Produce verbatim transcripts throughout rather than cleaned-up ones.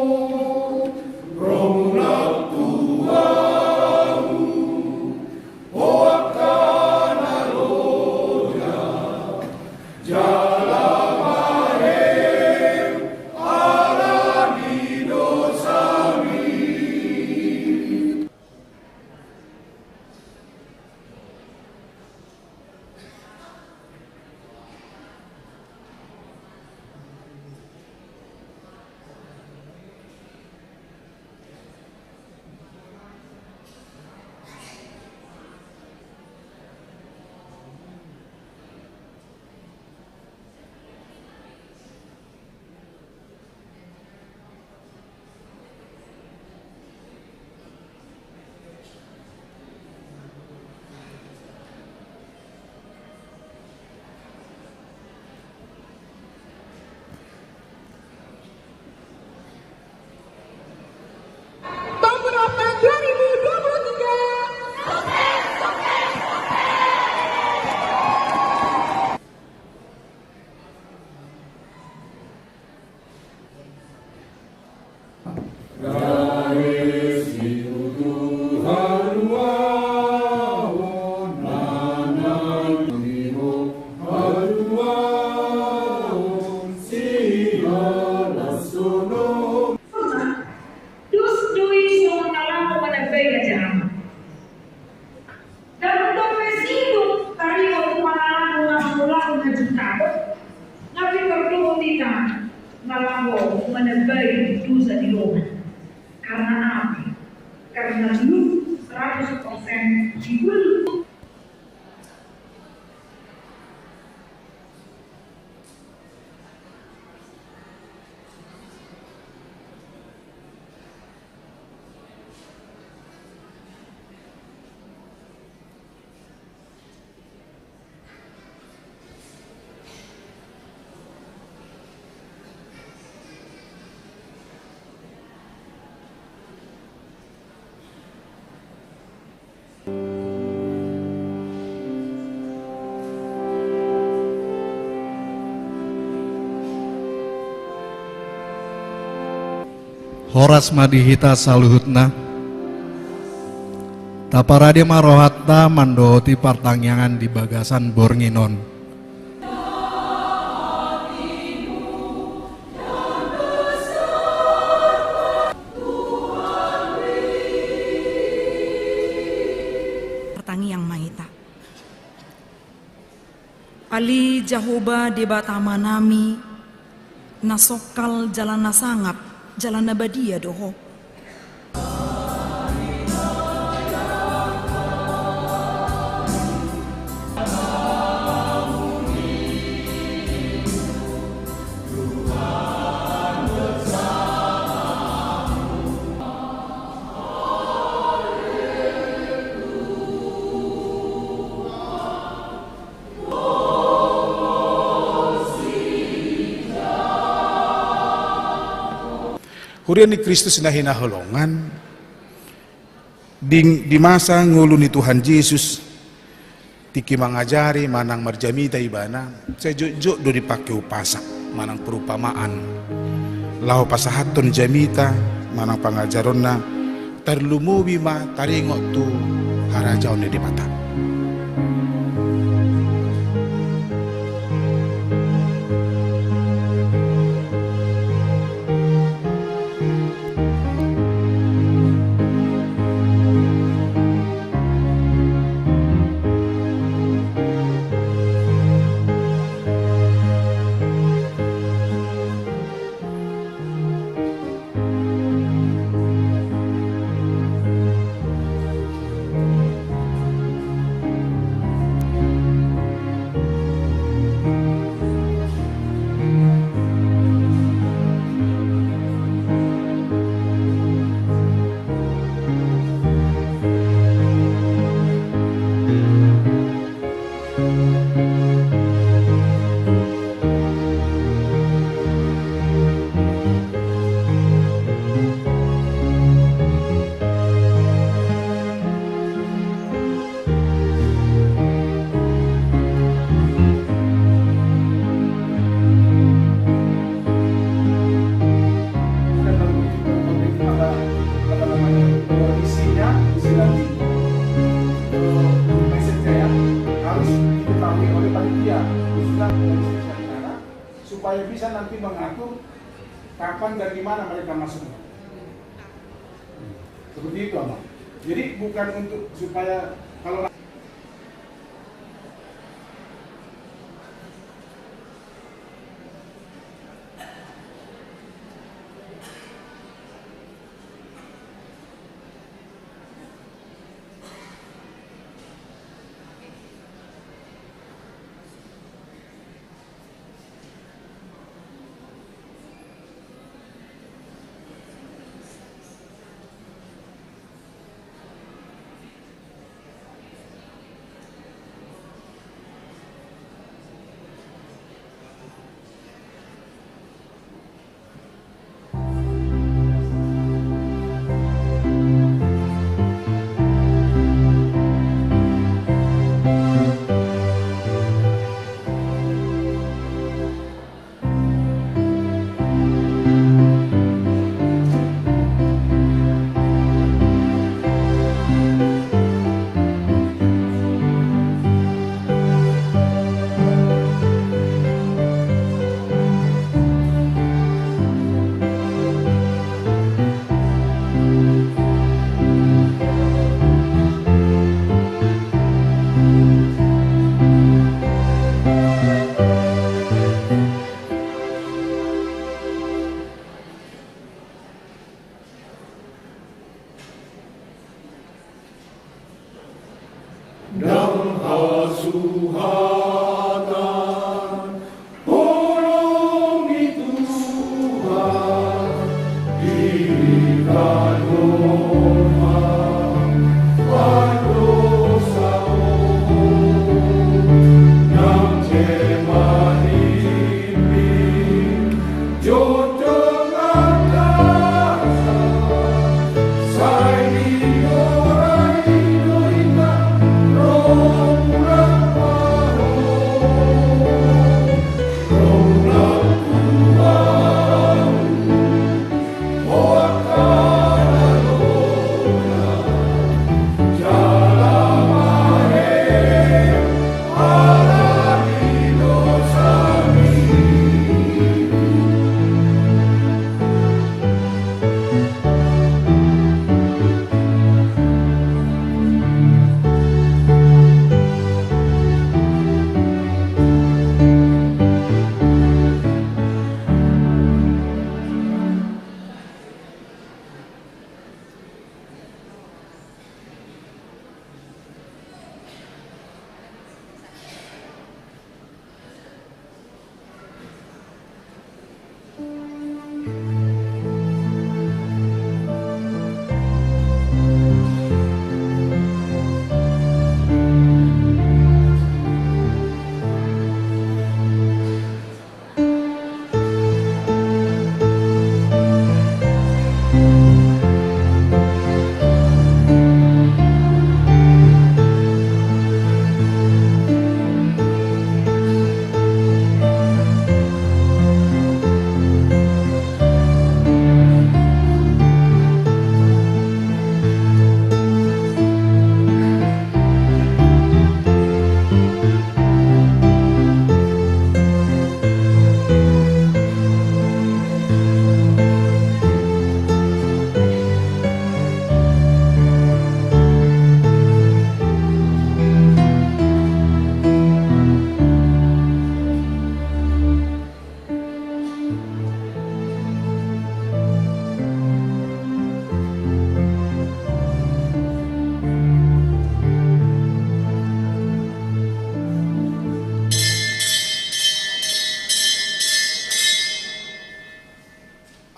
Tahun Penghormatan dua ribu dua puluh tiga. Dos do i songon na laho manambai Raja Amang. Ndang tong be sidung taringot tu pangalaho na mangulahon hajutahon, nga pe tardohot hita na laho manambai dosa ni dongan. Karna aha? Karna luk seratus persen di luk. Horas ma di hita saluhutna. Taparade ma rohanta mandohoti partangiangan di bagasan borngin on. Martangiang ma hita. Ale Jahowa Debata Amanami, na songkal jala na sangap jala na badia do Ho. Huria ni Kristus na hinaholongan, di, di masa ngolu ni Tuhan Jesus, tingki mangajari manang marjamita Ibana, sai jotjot do dipangke umpasa manang perumpamaan laho pasahathon jamita manang pangajaronna, tarlumobi ma taringot tu harajaon ni Debata. Supaya bisa nanti mengatur kapan dan di mana mereka masuknya. Seperti itu, Abang. Jadi bukan untuk supaya kalau Ndang hasuhatan, holong ni Tuhan, diri tadong ma, pardosa on, nang jema nimbing,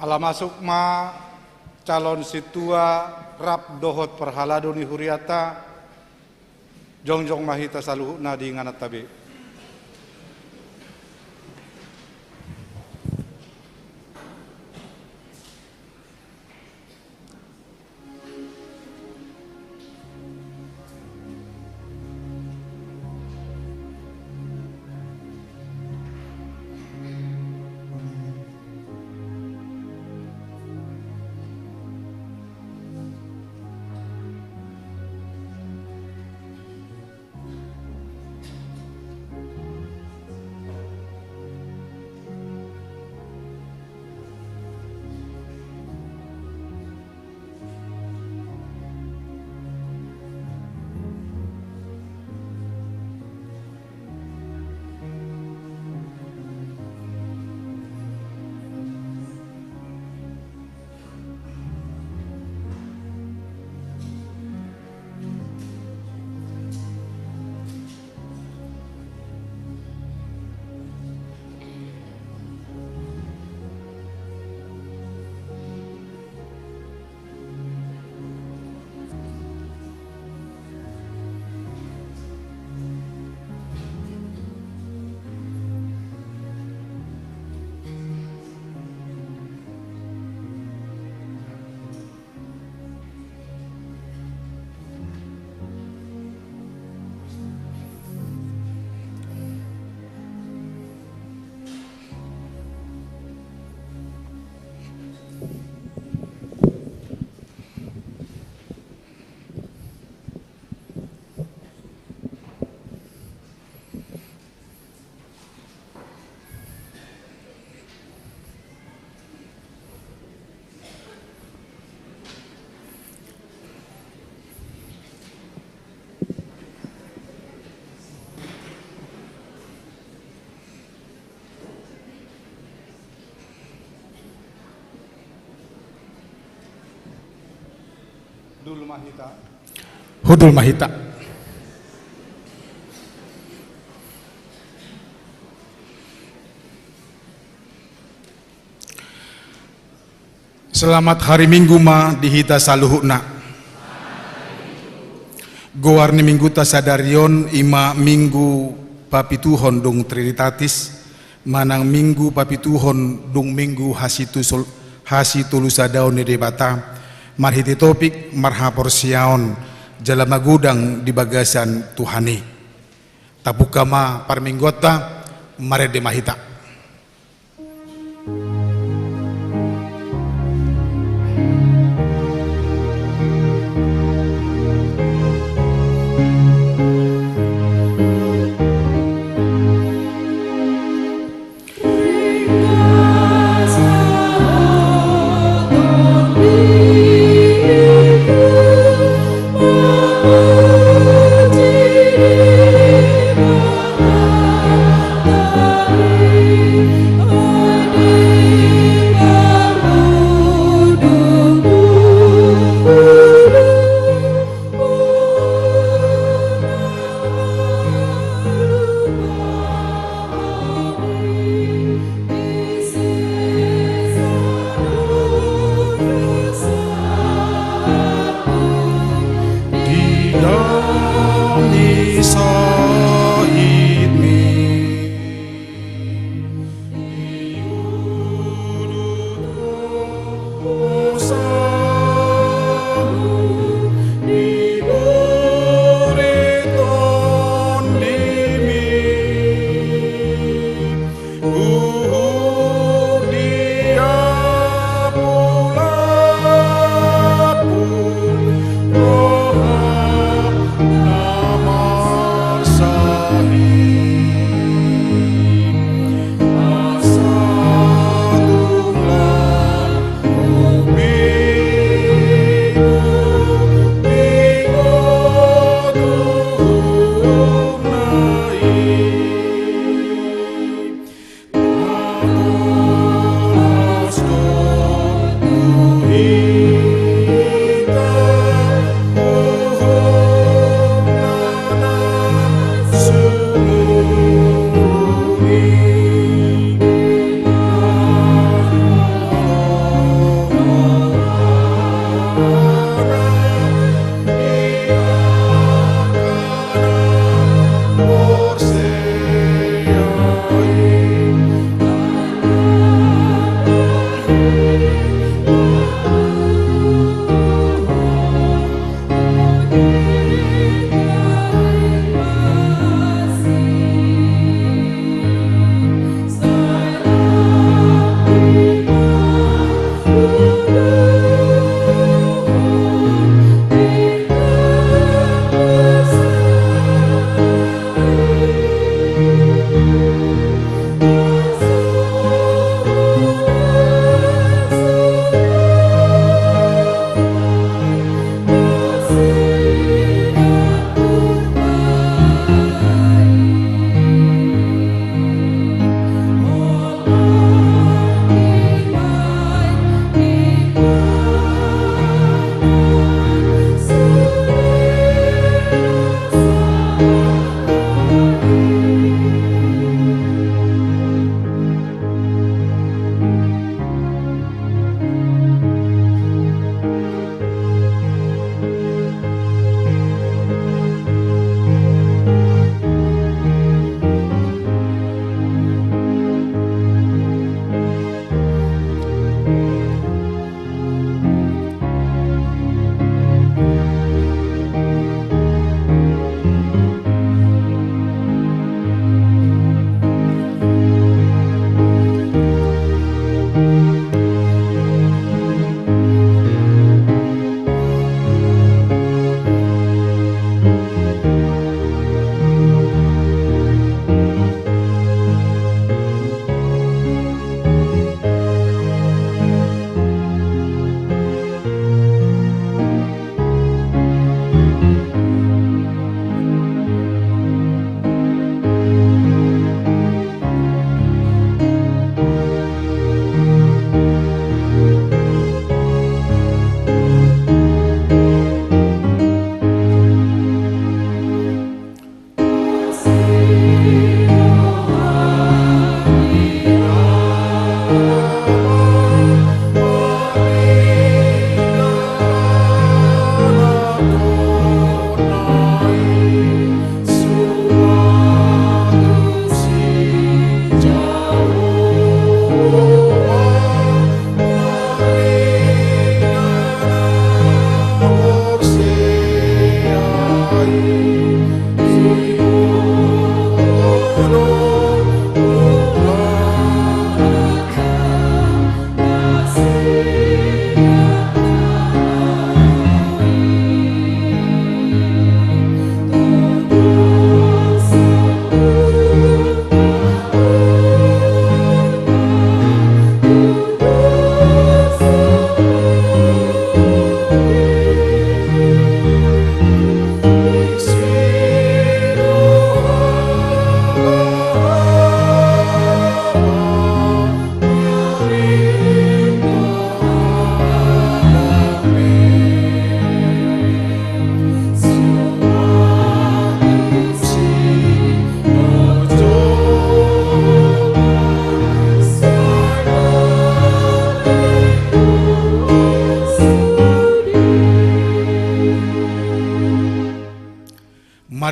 Ala masuk ma calon sintua rap dohot parhalado ni huriata. Jongjong ma hita saluhutna di ingananta be. Hundul ma hita. Hundul ma hita. Selamat hari Minggu ma di hita saluhutna. Goar ni Mingguta sadari on i ma Minggu Papituhon dung Trinitatis, manang Minggu Papituhon dung Minggu Hasitusol-, Hasitolusadaon ni Debata, marhite topik marhaporseaon jala magodang di bagasan Tuhan i. Tapungka ma parmingguonta, marende ma hita.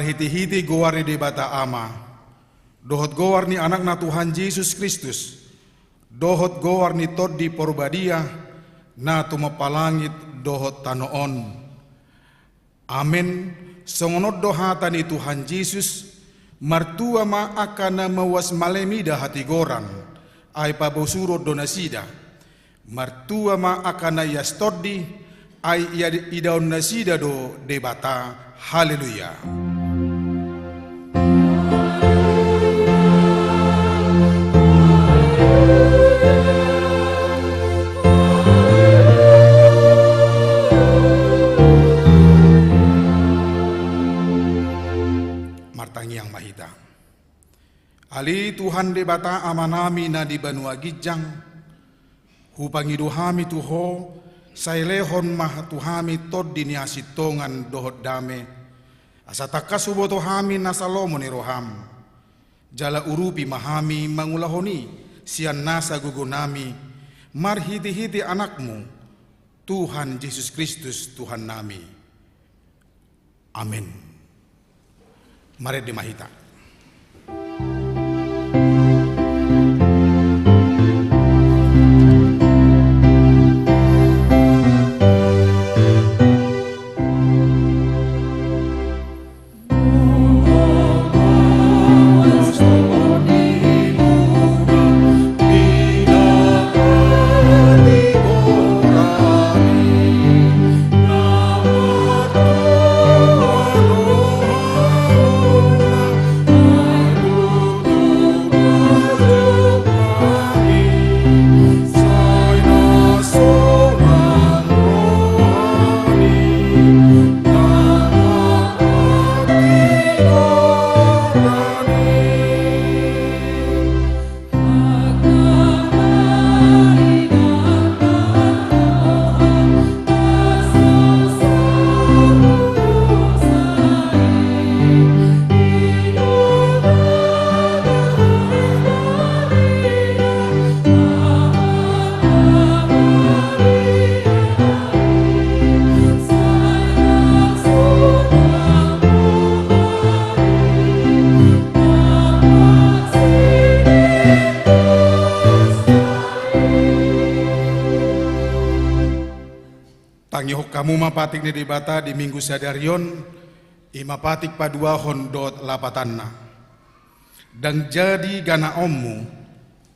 Marhitehite goar ni Debata Ama, dohot goar ni Anakna Tuhan Jesus Kristus, dohot goar ni Tondi Porbadia, na tumompa langit dohot tano on. Amen. Songon on do hata ni Tuhan Jesus: Martua ma angka na mauas male mida hatigoran, ai pabosuron do nasida. Martua ma angka na ias tondi, ai ia-, idaon nasida do Debata. Haleluya. Martangiang ma hita. Ale Tuhan Debata Amanami na di banua ginjang, hupangido hami tu Ho, sai lehon ma tu hami tondi ni hasintongan dohot dame, asa tangkas huboto hami nasa lomo ni roham. Jala urupi ma hami mangulahon i sian nasa gogonami, marhitehite Anakmu, Tuhan Jesus Kristus, Tuhannami. Amen. Marende ma hita. Tangihon hamu ma patik ni Debata di Minggu sadari on, i ma patik paduahon dohot lapatanna. Ndang jadi ganaonmu,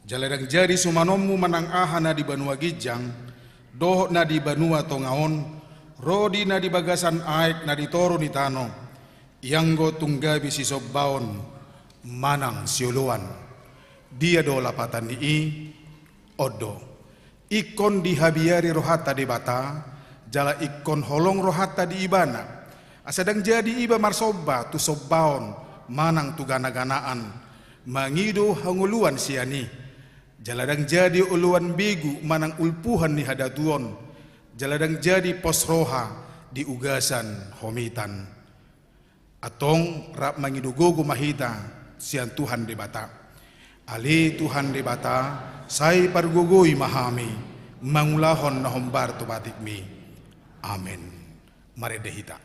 jala ndang jadi sumanonmu manang aha na di banua ginjang, dohot na di banua tonga on, ro di na di bagasan aek na di toru ni tano, ianggo tung gabe sisombaon manang sioloan. Dia do lapatan ni i? On do. Ingkon dihabiari rohanta Debata, jala ingkon holong rohanta di Ibana. Asa ndang jadi iba marsomba tu sombaon manang tu ganaganaan, mangido hangoluan sian i. Jala ndang jadi oloan begu manang ulpuhan ni hadatuon, jala ndang jadi pos roha di ugasan homitan. Antong rap mangido gogo ma hita sian Tuhan Debata. Ale Tuhan Debata, sai pargogoi ma hami mangulahon na hombar tu patikmi. Amen. Marende hita.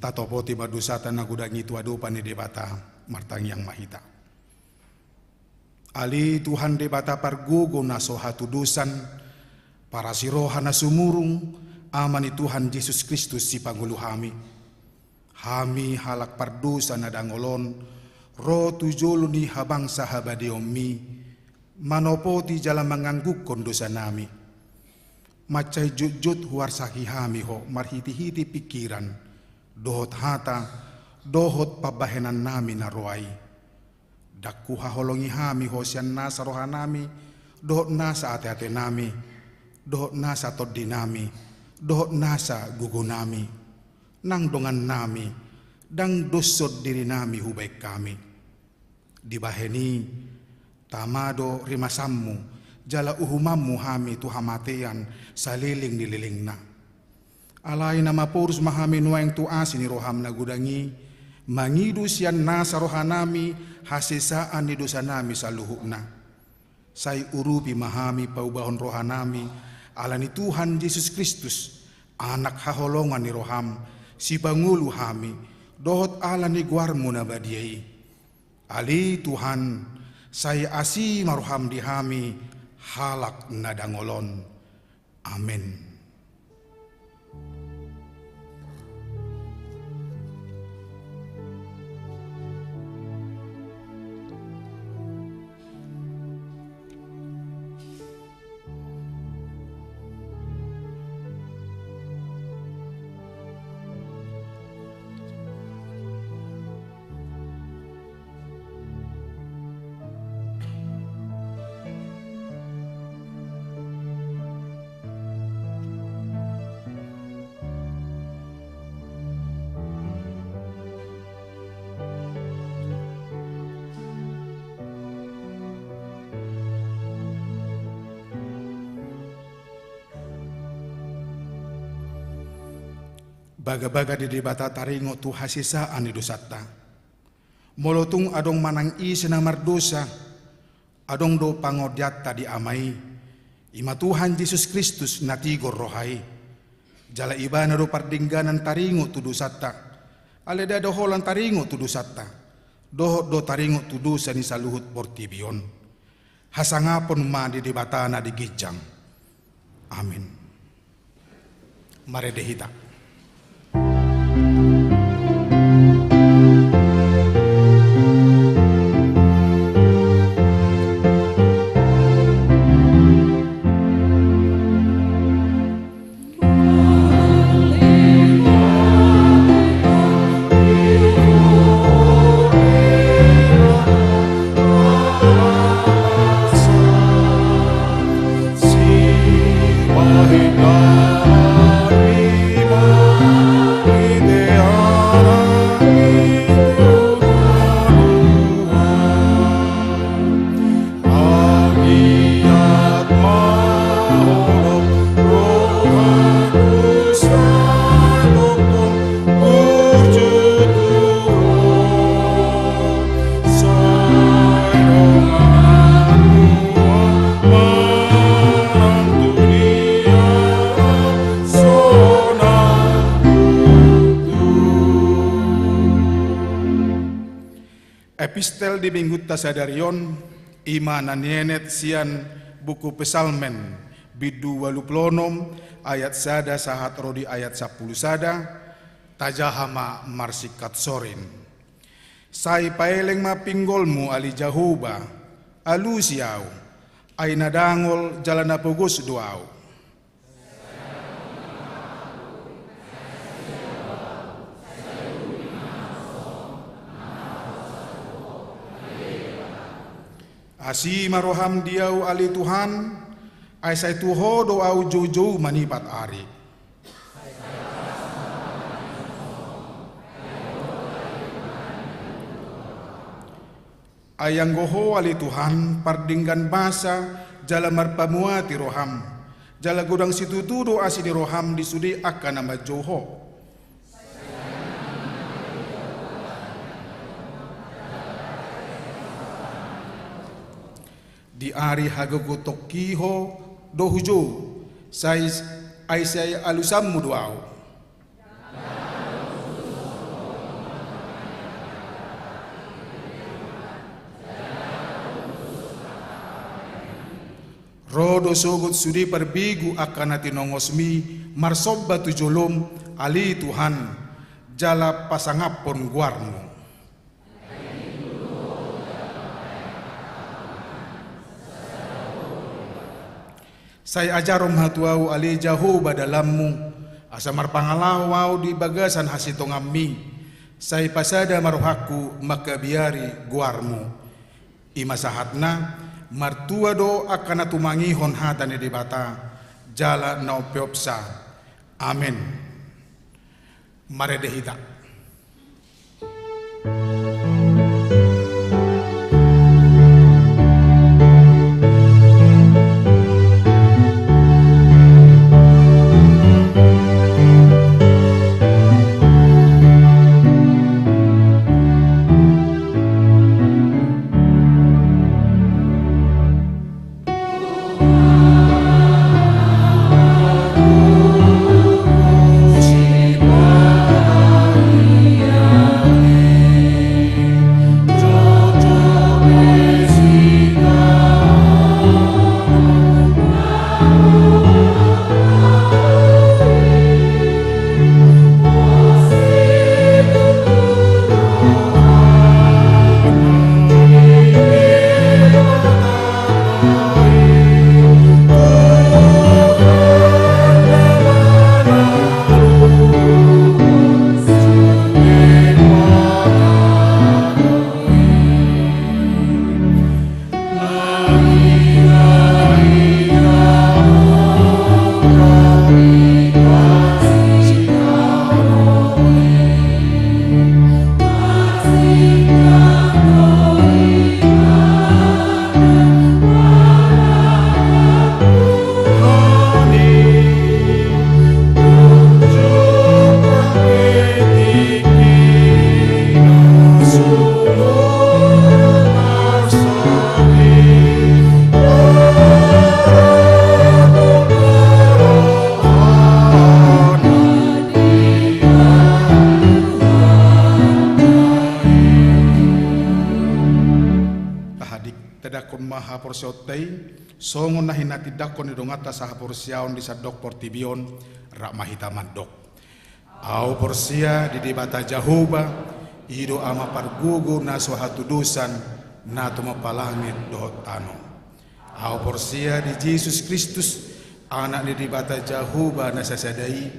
Tatopoti ma dosanta na godang i tu adopan ni Debata. Martangiang ma hita. Ale Tuhan Debata pargogo na so hatudosan, parasi roha na sumurung, Ama ni Tuhan Jesus Kristus sipangolu hami. Hami halak pardosa na dangol on, ro tu jolo ni habangsa habadiaonmi, manopoti jala manganggukkon dosanami. Mansai jotjot huarsahi hami Ho marhitehite pingkiran, dohot hata, dohot pambahenannami na roa i. Ndang huhaholongi hami Ho sian nasa rohanami, dohot nasa ateatenami, dohot nasa tondinami, dohot nasa gogonami, nang dongannami, ndang doshon dirinami hubahen hami. Dibahen i, tama do rimasanmu, jala uhumanmu hami tu hamatean saleleng ni lelengna. Alai na maporus ma hami nuaeng tu asi ni roham na godang i, mangido sian nasa rohanami hasesaan ni dosanami saluhutna. Sai urupi ma hami paubahon rohanami, ala ni Tuhan Jesus Kristus, Anak haholongan ni roham, sipangolu hami, dohot ala ni goarmu na badia i. Ale Tuhan, sai asi ma roham di hami, halak na dangol on. Amen. Bagabaga di Debata taringot tu hasesaan ni dosanta. Molo tung adong manang ise na mardosa, adong do pangondianta di Ama i, i ma Tuhan Jesus Kristus na tigor roha i. Jala Ibana do pardengganan taringot tu dosanta. Alai ndada holan taringot tu dosanta, dohot do taringot tu dosa ni saluhut portibi on. Hasangapon ma di Debata na di ginjang. Amen. Marende hita. Epistel di minggunta sadari on, i ma na nienet sian buku Psalmen, bindu ualu pulu onom, ayat sada sahat ro di ayat sampulu sada, tajaha ma marsingkat sorin. Sai paeleng ma pinggolmu ale Jahowa, alusi ahu, ai na dangol jala na pogos do ahu. Asi ma roham di ahu ale Tuhan, ai sai tu Ho do ahu joujou manipat ari. Ai anggo Ho ale Tuhan, pardenggan basa jala marpamuati roham, jala godang situtu do asi ni roham di sude angka na manjou Ho. Di ari hagogotonki Ho do hujou, sai, ai sai alusanmu do ahu. Ro do sogot sude parbegu angka na tinongosmi marsomba tu jolom, ale Tuhan, jala pasangaphon goarmu. Sai ajaron ma tu ahu, ale Jahowa, dalanmu, asa marpangalaho ahu di bagasan hasitonganmi. Sai pasada ma rohangku mangkabiari goarmu. I ma sahatna, martua do angka na tumangihon hata ni Debata, jala na umpeopsa. Amen. Marende hita. Tahadik, tandahon ma haporseaonta i, songon na hinatindangkon ni donganta sahaporseaon di sandok portibi on, rap ma hita mandok. Ahu porsea di Debata Jahowa, i do Ama pargogo na so hatudosan, na tumompa langit dohot tano. Ahu porsea di Jesus Kristus, Anak ni Debata Jahowa na sasada i,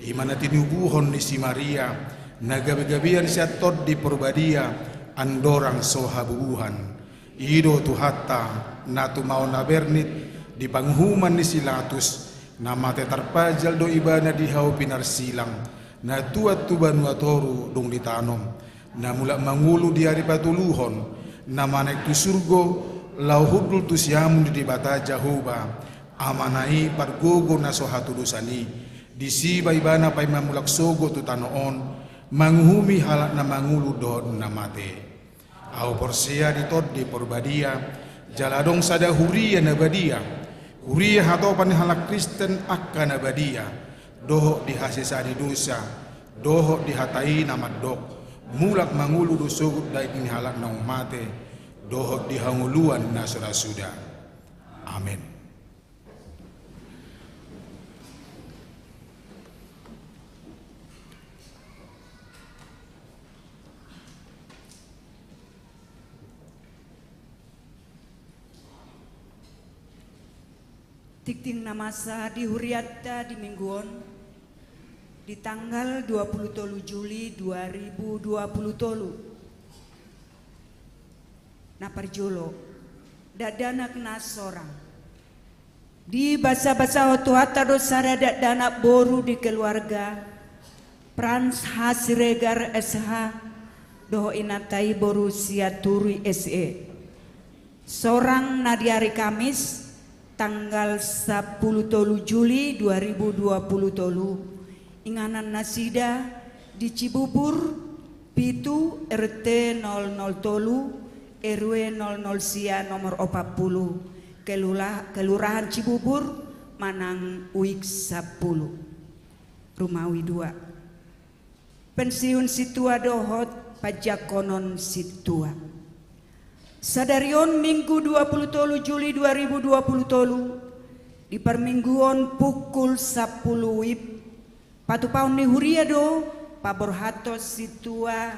i ma na tinubuhon ni si Maria, na gabegabean sian Tondi Porbadia, andorang so habubuhan. I do Tuhanta, na tumaon na bernit di panguhuman ni si Latus, na mate tarpajal do ibana di hau pinarsilang, na tuat tu banua toru dung ditanom, na mulak mangolu di ari patoluhon, na manaek tu surgo, laho hundul tu siamun ni Debata Jahowa, Amana i pargogo na so hatudosan i, disi ma ibana paima mulak sogot tu tano on, manguhumi halak na mangolu dohot na mate. Ahu porsea di Tondi Porbadia, jala adong sada huria na badia, huria hatopan ni halak Kristen angka na badia, dohot di hasesaan ni dosa, dohot di hata i na mandok, mulak mangolu do sogot daging ni halak naung mate, dohot di hangoluan na so ra suda. Amen. Tingting na masa di hurianta di minggu on, di tanggal dua puluh tolu Juli dua ribu dua puluh tolu. Na parjolo, dakdanak na sorang. Dibasabasahon Tuhanta do sada dakdanak boru di keluarga Frans H Siregar S H, dohot inanta i boru Sianturi S E. Sorang na di ari Kamis, tanggal sampulu tolu Juli dua ribu dua pulu tolu, inganan nasida di Cibubur pitu, R T nol nol tolu, R W nol nol sia, nomor opat pulu, Kelula-, Kelurahan Cibubur, Manang Uik sampulu. Rumawi dua. Pensiun sintua dohot panjangkonon sintua. Sadari on Minggu dua pulu tolu Juli dua ribu dua pulu tolu, Di parmingguon pukul sampulu wib, patupaon ni huria do paborhathon sintua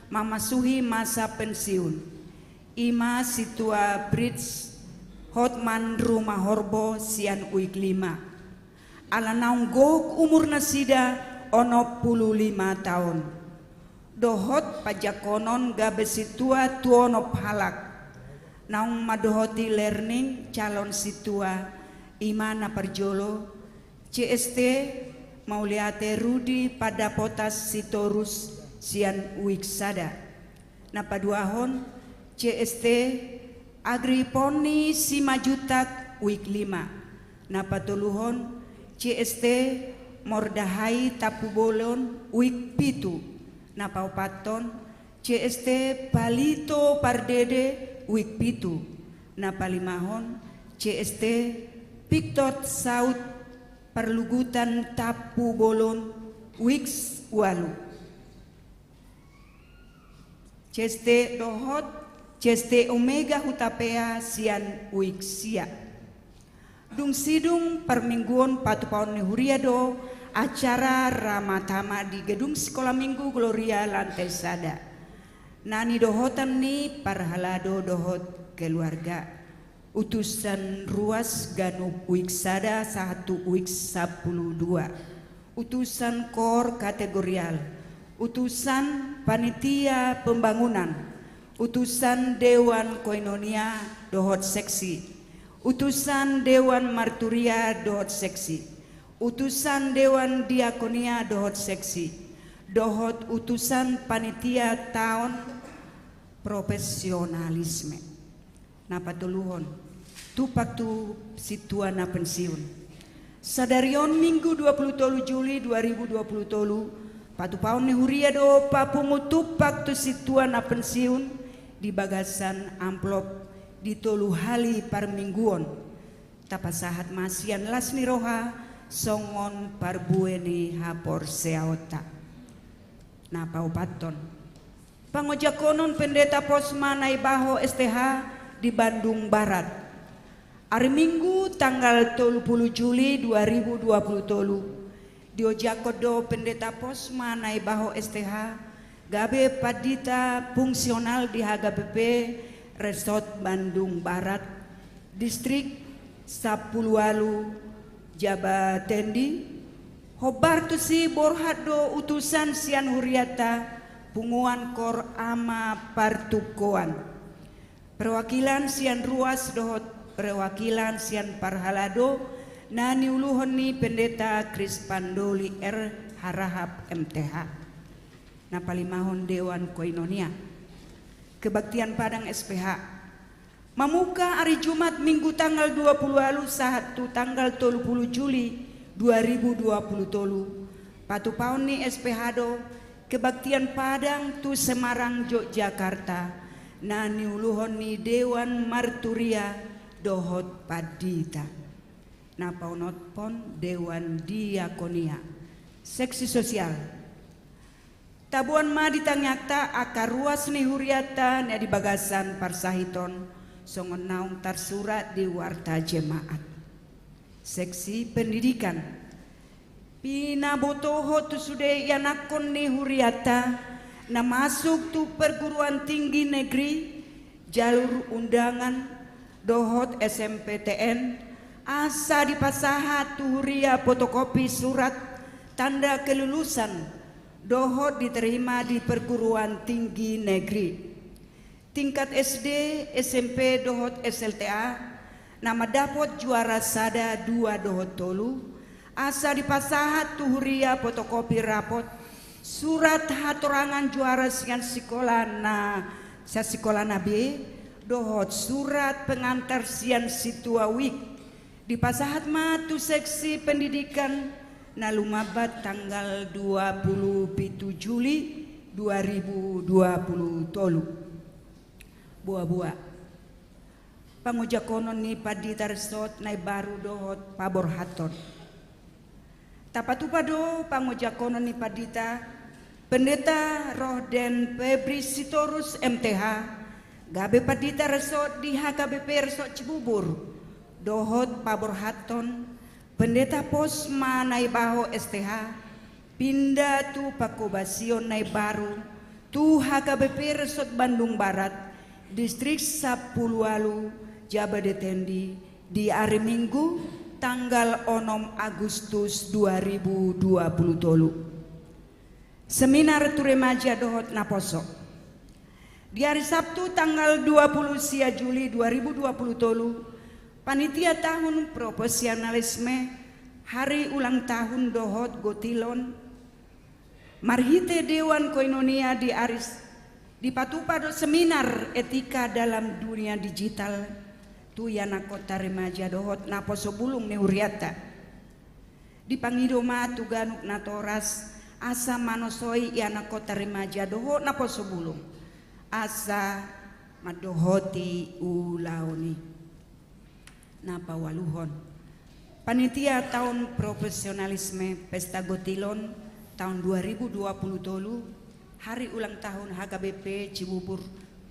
mamasuhi masa pensiun. I ma sintua Brits Hotman Rumahorbo sian Uik lima. Ala naung gok umur nasida onom pulu lima taon. Dohot panjangkonon gabe sintua tu onom halak. Naung mandohoti learning calon sintua, i ma na parjolo, C S T Mauliate Rudi Pandapotas Sitorus sian Uik sada. Na paduahon, C S T Agriponi Simanjuntak Uik lima. Na patoluhon, C S T Mordahai Tampubolon Uik pitu. Na paopathon, C S T Palito Pardede Uik pitu. Na palimahon, C S T Piktot Saut Parlugutan Tampubolon Uik ualu. C S T dohot C S T Omega Hutapea sian Uik sia. Dung sidung parmingguon patupaon ni huria do acara ramatama di Gedung Sikola Minggu Gloria lantai sada. Na nidohotan ni parhalado dohot keluarga. Utusan ruas ganup Uik sada sahat tu Uik sampulu dua. Utusan kor kategorial. Utusan panitia pembangunan. Utusan dewan koinonia dohot seksi. Utusan dewan marturia dohot seksi. Utusan dewan diakonia dohot seksi. Dohot utusan panitia taon profesionalisme. Na patoluhon, tumpak tu sintua na pensiun. Sadari on Minggu dua pulu tolu Juli dua ribu dua pulu tolu, patupaon ni huria do papungu tumpak tu sintua na pensiun di bagasan amplop di tolu hali parmingguon. Tapasahat ma sian las ni roha songon parbue ni haporseaonta. Na paopathon, pangojakonon Pendeta Posma Naibaho S T H di Bandung Barat. Ari Minggu tanggal tolu pulu Juli dua ribu dua pulu tolu, diojakhon do Pendeta Posma Naibaho S T H gabe pandita fungsional di H K B P Resort Bandung Barat, Distrik sampulu ualu Jabatendi. Hombar tusi borhat do utusan sian hurianta, punguan kor ama partungkoan, perwakilan sian ruas dohot perwakilan sian parhalado na niuluhon ni Pendeta Krispandoli R Harahap M T H. Na palimahon dewan koinonia. Kebaktian Padang S P H. Mamuka ari Jumat Minggu tanggal dua pulu ualu sahat tu tanggal tolu pulu Juli dua ribu dua pulu tolu, patupaon ni S P H do kebaktian Padang tu Semarang, Yogyakarta, na niuluhon ni dewan marturia dohot pandita. Na paonomhon dewan diakonia. Seksi sosial. Taboan ma di tangiangta angka ruas ni hurianta na di bagasan parsahiton, songon naung tarsurat di warta jemaat. Seksi pendidikan. Pinabotohon tu sude ianakhon ni hurianta na masuk tu perguruan tinggi negeri, jalur undangan, dohot S M P T N, asa dipasahat tu huria fotokopi surat tanda kelulusan, dohot diterima di perguruan tinggi negeri. Tingkat S D, S M P, dohot S L T A, na mandapot juara sada, dua, dohot tolu, asa dipasahat tu huria fotokopi rapot, surat hatorangan juara sian sikola na, sian sikola na B, dohot surat pengantar sian sintua Uik. Dipasahat ma tu seksi pendidikan na lumambat tanggal dua pulu pitu Juli dua ribu dua pulu tolu. Boa-boa. Pangojakonon ni pandita resort na imbaru dohot paborhathon. Tapatupa do pangojakonon ni pandita, Pendeta Rohden Febri Sitorus M T H, gabe pandita resort di H K B P Resort Cibubur, dohot paborhathon Pendeta Pos ma Naibaho S T H pinda tu pangkobasion na imbaru tu H K B P Resort Bandung Barat, Distrik Sampulu Ualu, Jabodetendi, di ari Minggu tanggal onom Agustus dua ribu dua puluh tolu. Seminar tu remaja dohot naposo. Di ari Sabtu tanggal dua puluh sia Juli dua ribu dua puluh tolu, panitia tahun profesionalisme, hari ulang tahun dohot gotilon, marhite Dewan Koinonia di Aris, dipatupa do seminar etika dalam dunia digital tu ianakhonta remaja dohot naposo bulung ni hurianta. Dipangido ma tu ganup natoras asa manosoi ianakhonta remaja dohot naposo bulung asa mandohoti ulaon i. Na paualuhon, panitia tahun profesionalisme pesta gotilon tahun dua ribu dua puluh tolu, hari ulang tahun H K B P Cibubur,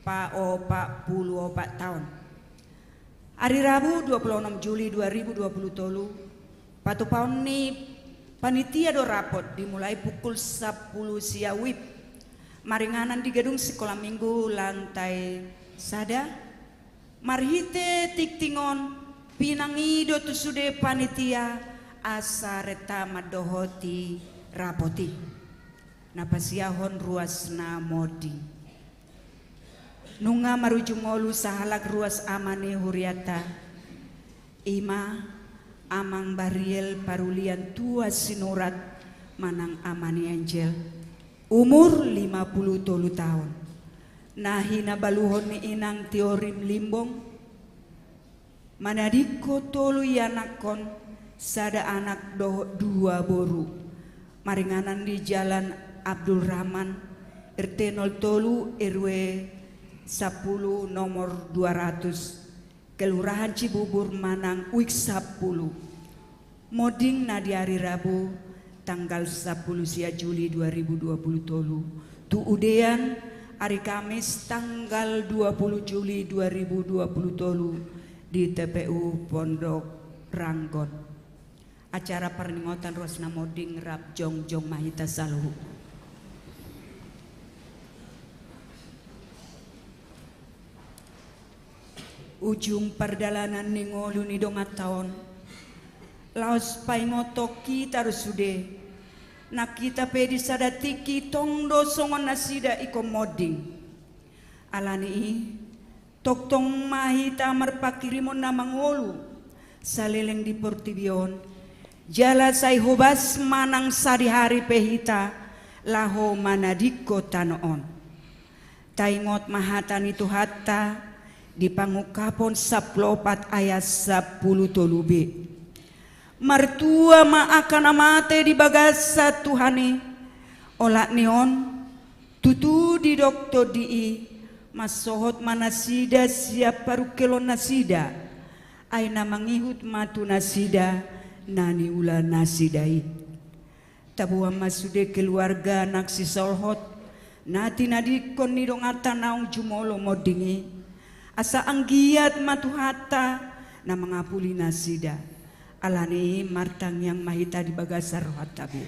paopat pulu opat taon. Ari Rabu dua puluh onom Juli dua ribu dua puluh tolu, patupaon ni panitia do rapot dimulai pukul sampulu sia WIB, maringanan di gedung Sikola Minggu lantai sada. Marhite tingting on, pinangido tu sude panitia asa renta mandohoti rapot i. Na pasiahon ruas na monding. Nunga marujung ngolu sahalak ruas ama ni hurianta, i ma Amang Bariel Parulian Tua Sinurat manang Ama ni Angel, umur lima pulu tolu taon, na hinabaluhon ni inang Tiorim Limbong, manadingko tolu ianakhon, sada anak dohot dua boru, maringanan di Jalan Abdul Rahman, R T nol tolu, R W sampulu, nomor dua ratus, Kelurahan Cibubur manang WIB sampulu. Monding na di ari Rabu tanggal sampulu sia Juli dua ribu dua puluh tolu, tu udean ari Kamis tanggal dua pulu Juli dua ribu dua puluh tolu, di T P U Pondok Ranggon. Acara parningotan ruas na monding rap jongjong ma hita saluhut. Ujung pardalanan ni ngolu ni donganta on, laos paingothon hita do sude, nang hita pe di sada tingki tong do songon nasida ingkon monding. Ala ni i, tongtong ma hita marpanghirimon na mangolu saleleng di portibi on, jala sai hobas manang sadihari pe hita laho manadingko tano on. Taingot ma hata ni Tuhanta di Pangungkapon sampulu opat ayat sampulu tolu B. Martua ma angka na mate di bagasan Tuhan i, olat ni on, tutu didok Tondi i, mansohot ma nasida sian parungkilon nasida, ai na mangihut ma tu nasida na niula nasida i. Taboan ma sude keluarga nang sisolhot na tinadingkon ni donganta naung jumolo monding i, asa anggiat ma Tuhanta na mangapuli nasida. Ala ni i martangiang ma hita di bagasan rohanta, Bu.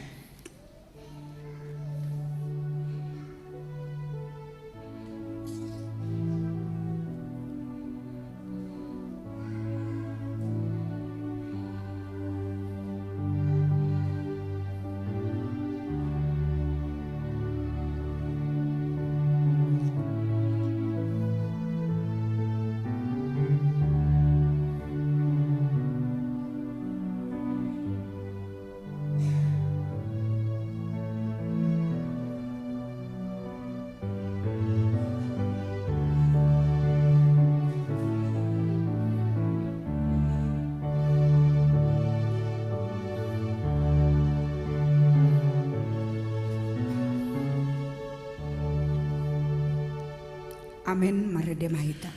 Amen. Marende ma hita.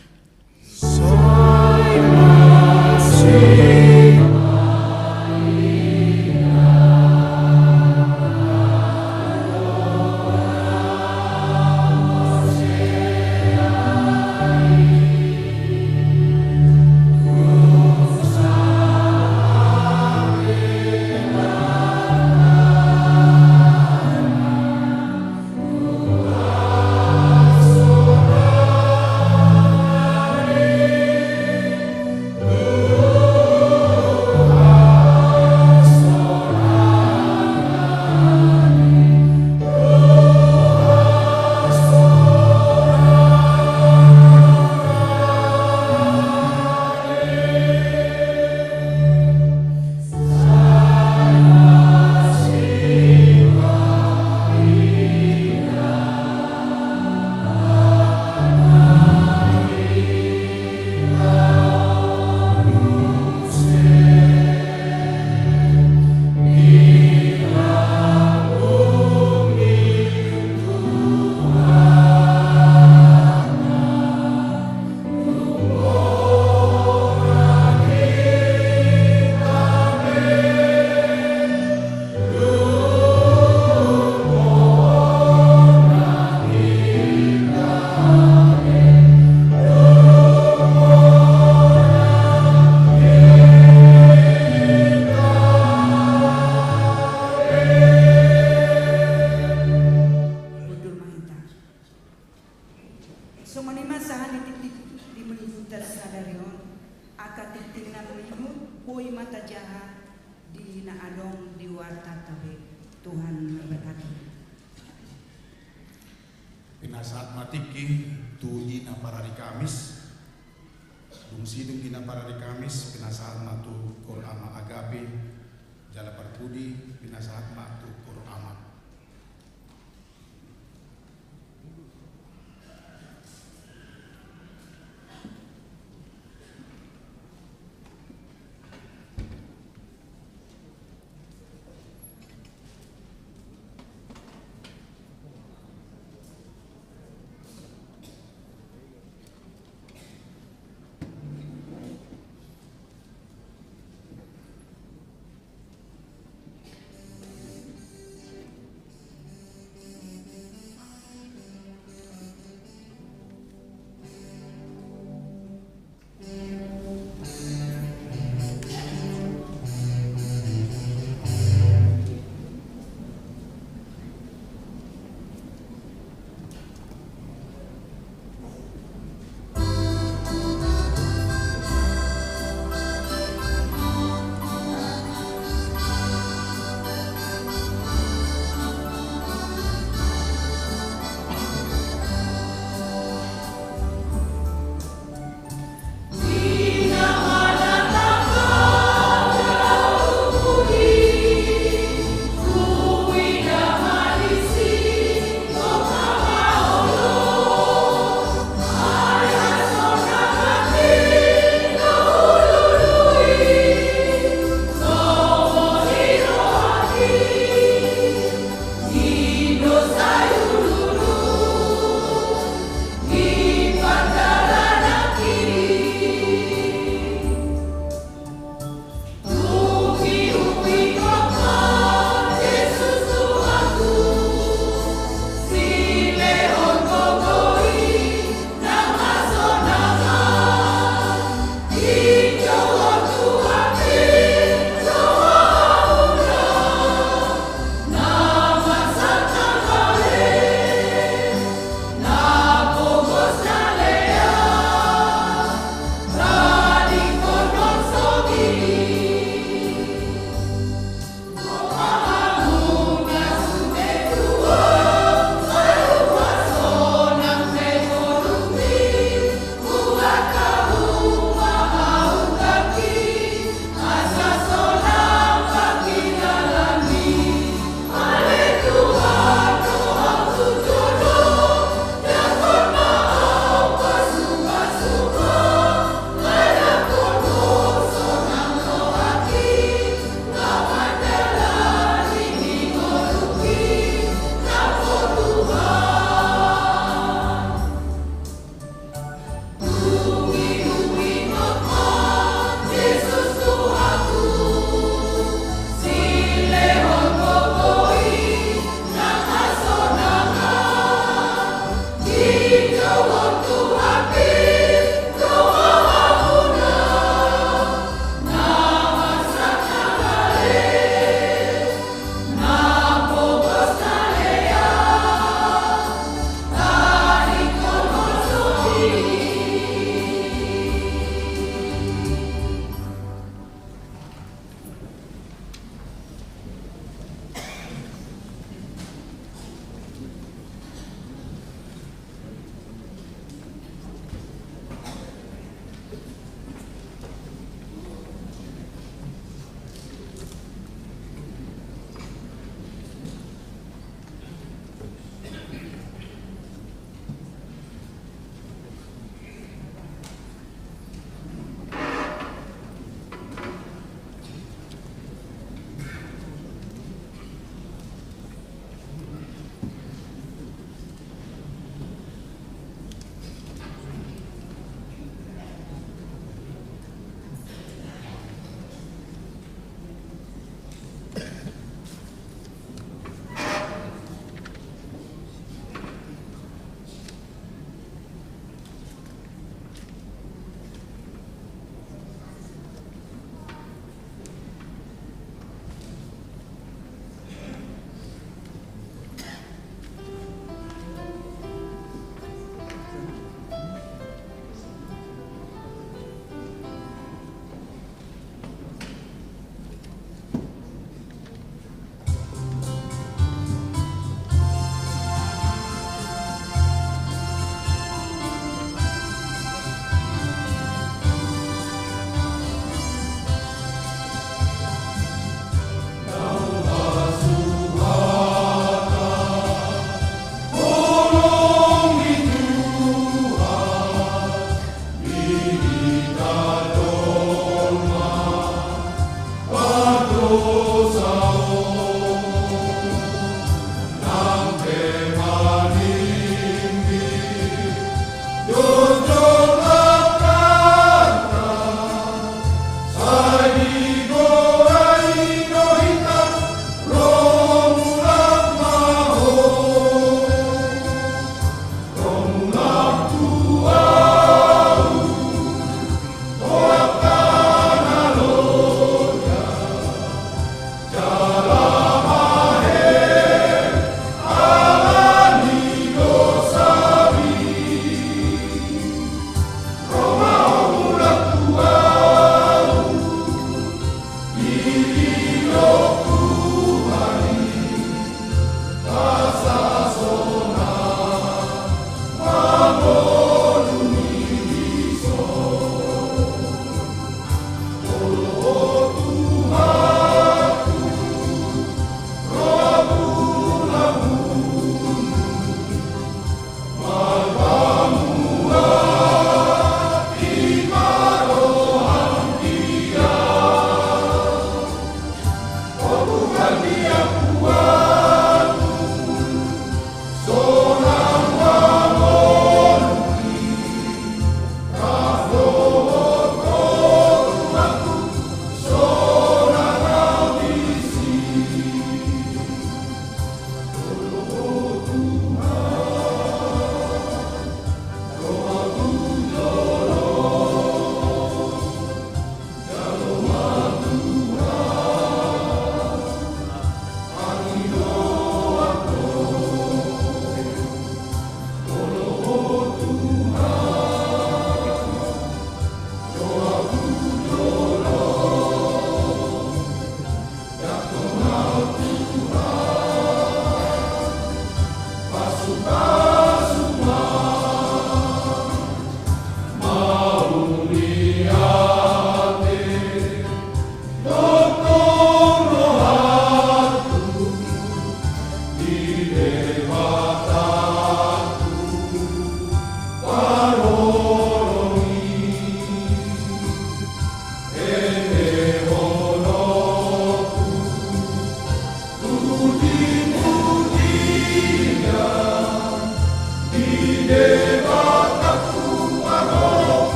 Pinasahat ma tingki tu ina parari Kamis. Dung sidung ina parari Kamis, pinasahat ma tu Kor Ama Agape, jala parpudi pinasahat ma tu Kor Ama.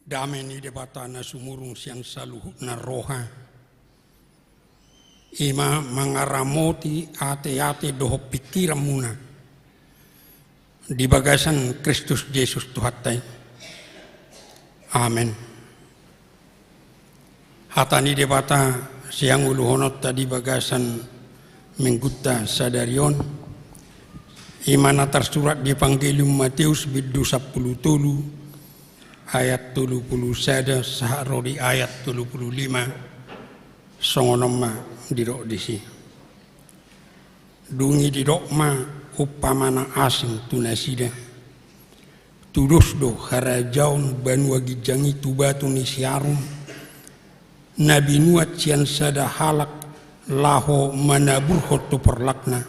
Dame ni Debata na sumurung sian saluhutna roha, i ma mangaramoti ateate dohot pingkiranmuna di bagasan Kristus Jesus Tuhanta i. Amen. Hata ni Debata siangoluhononta di bagasan Minggunta sadari on, i ma na tarsurat di Evangelium Mateus bindu sampulu tolu, ayat tolu pulu sada sahat ro di ayat tolu pulu lima. Songon on ma didok disi. Dung i didok ma umpama na asing tu nasida: Tudos do harajaon banua ginjang i tu batu ni siarum, na binuat sian sada halak laho manaburhon tu porlakna.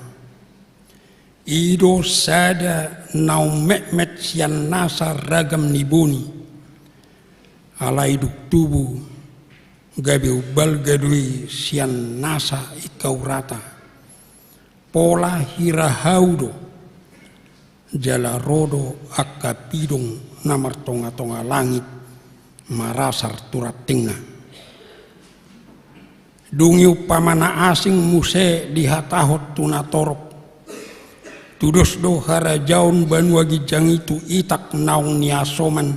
I do sada naung metmet sian nasa ragam ni boni. Alai dung tubu, gabe umbalga do i sian nasa ingkau rata. Pola hira hau do, jala ro do angka pidong na martongatonga langit marasar tu rantingna. Dung i umpama na asing muse dihatahon tu natorop: Tudos do harajaon banua ginjang i tu Itak naung niasoman,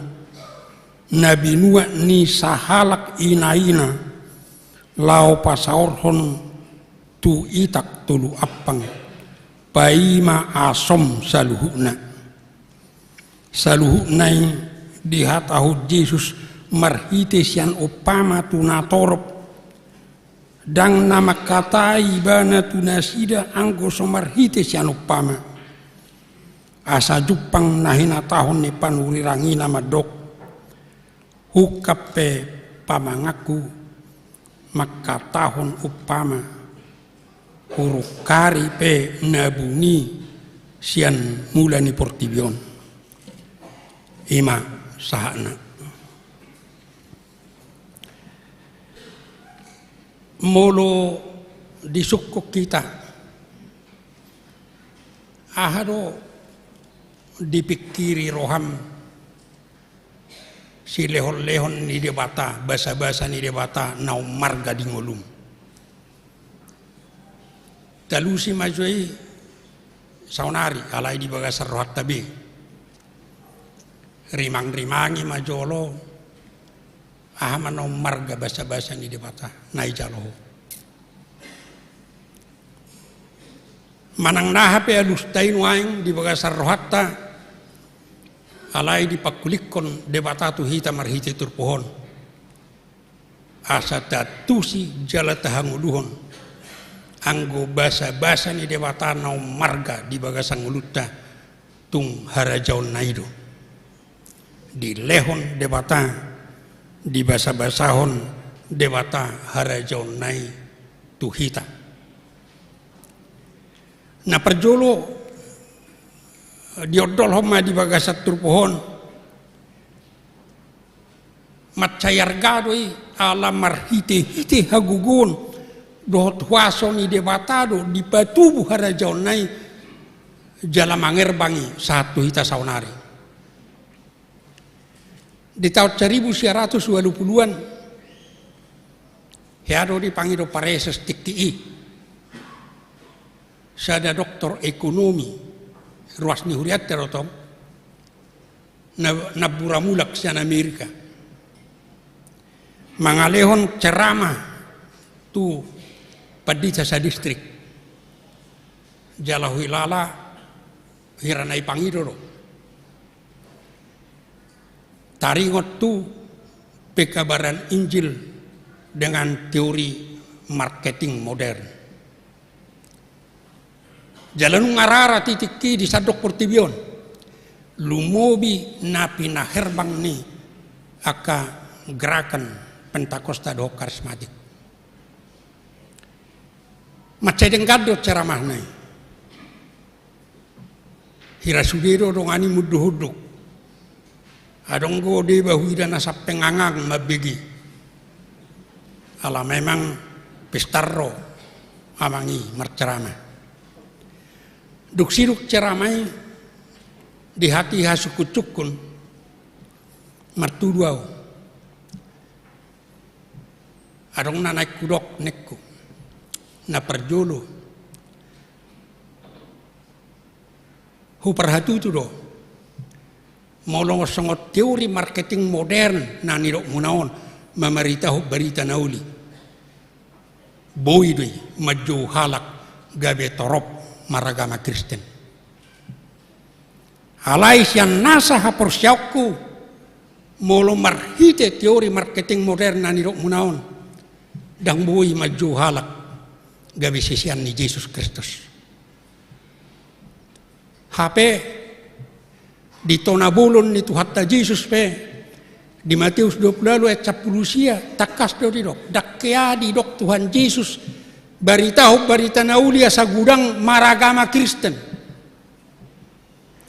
na binuat ni sahalak inaina, laho pasaorhon tu Itak tolu ampang, paima asom saluhutna. Saluhutna i dihatahon Jesus marhite sian umpama tu natorop. Ndang na mangkatai Ibana tu nasida anggo so marhite sian umpama. Asa jumpang na hinatahon ni panurirang i na mandok: Ungkap pe pamanganku mangkatahon umpama, hurungkari pe na buni sian mula ni portibi on. I ma sahatna. Molo disungkun hita, aha do dipingkiri roham silehonlehon ni Debata, basabasa ni Debata na ummarga di ngolum? Talusi ma jo i saonari, alai di bagasan rohanta be. Rimangrimangi ma jolo, aha ma na ummarga basabasa ni Debata na ijalo ho. Manang na aha pe alusta i nuaeng di bagasan rohanta, alai dipangkulinghon Debata tu hita marhite turpuk on. Asa taantusi jala tahangoluhon anggo basabasa ni Debata na ummarga di bagasan ngolunta, tung harajaonna i do. Dilehon Debata, dibasabasahon Debata harajaonna i tu hita. Na parjolo, diondolhon ma di bagasan turpuk on, mansai arga do i, ala marhitehite hagogoon dohot huaso ni Debata do dipatubu harajaonna i, jala mangerbang i sahat tu hita saonari. Di taon saribu sia ratus ualu puluan, hea do dipangido Pareses tingki i, sada doktor ekonomi, ruas ni hurianta do tong, na, na bura mulak sian Amerika, mangalehon ceramah tu pandita sadistrik. Jala huilala hira na ipangido do. Taringot tu pekabaran Injil dengan teori marketing modern. Jala nunga rara titik i di sandok portibi on, lumobi na pinaherbang ni angka gerakan Pentakosta dohot karismatik. Mansai denggan do ceramahna i. Hira sude do dongan i mundukunduk. Adong do deba huida na sampe ngangang mambege. Ala memang pistar do amang i marceramah. Dung sidung ceramah i, di hatiha sungkunsungkun, martudu ahu. Adong na naeng hudok ningku. Na parjolo, huparhatutu do, molo songon teori marketing modern na nidokmuna on, mamaritahon barita na uli, boi do i manjou halak gabe torop maragama Kristen. Alai sian nasa haporseaonku, molo marhite teori marketing modern na nidokmuna on, ndang boi manjou halak gabe sisean ni Jesus Kristus. Hape di tona bolon ni Tuhanta Jesus pe, di Mateus dua pulu ualu ayat sampulu sia, tangkas do didok, ndang hea didok Tuhan Jesus baritahon barita na uli asa godang maragama Kristen.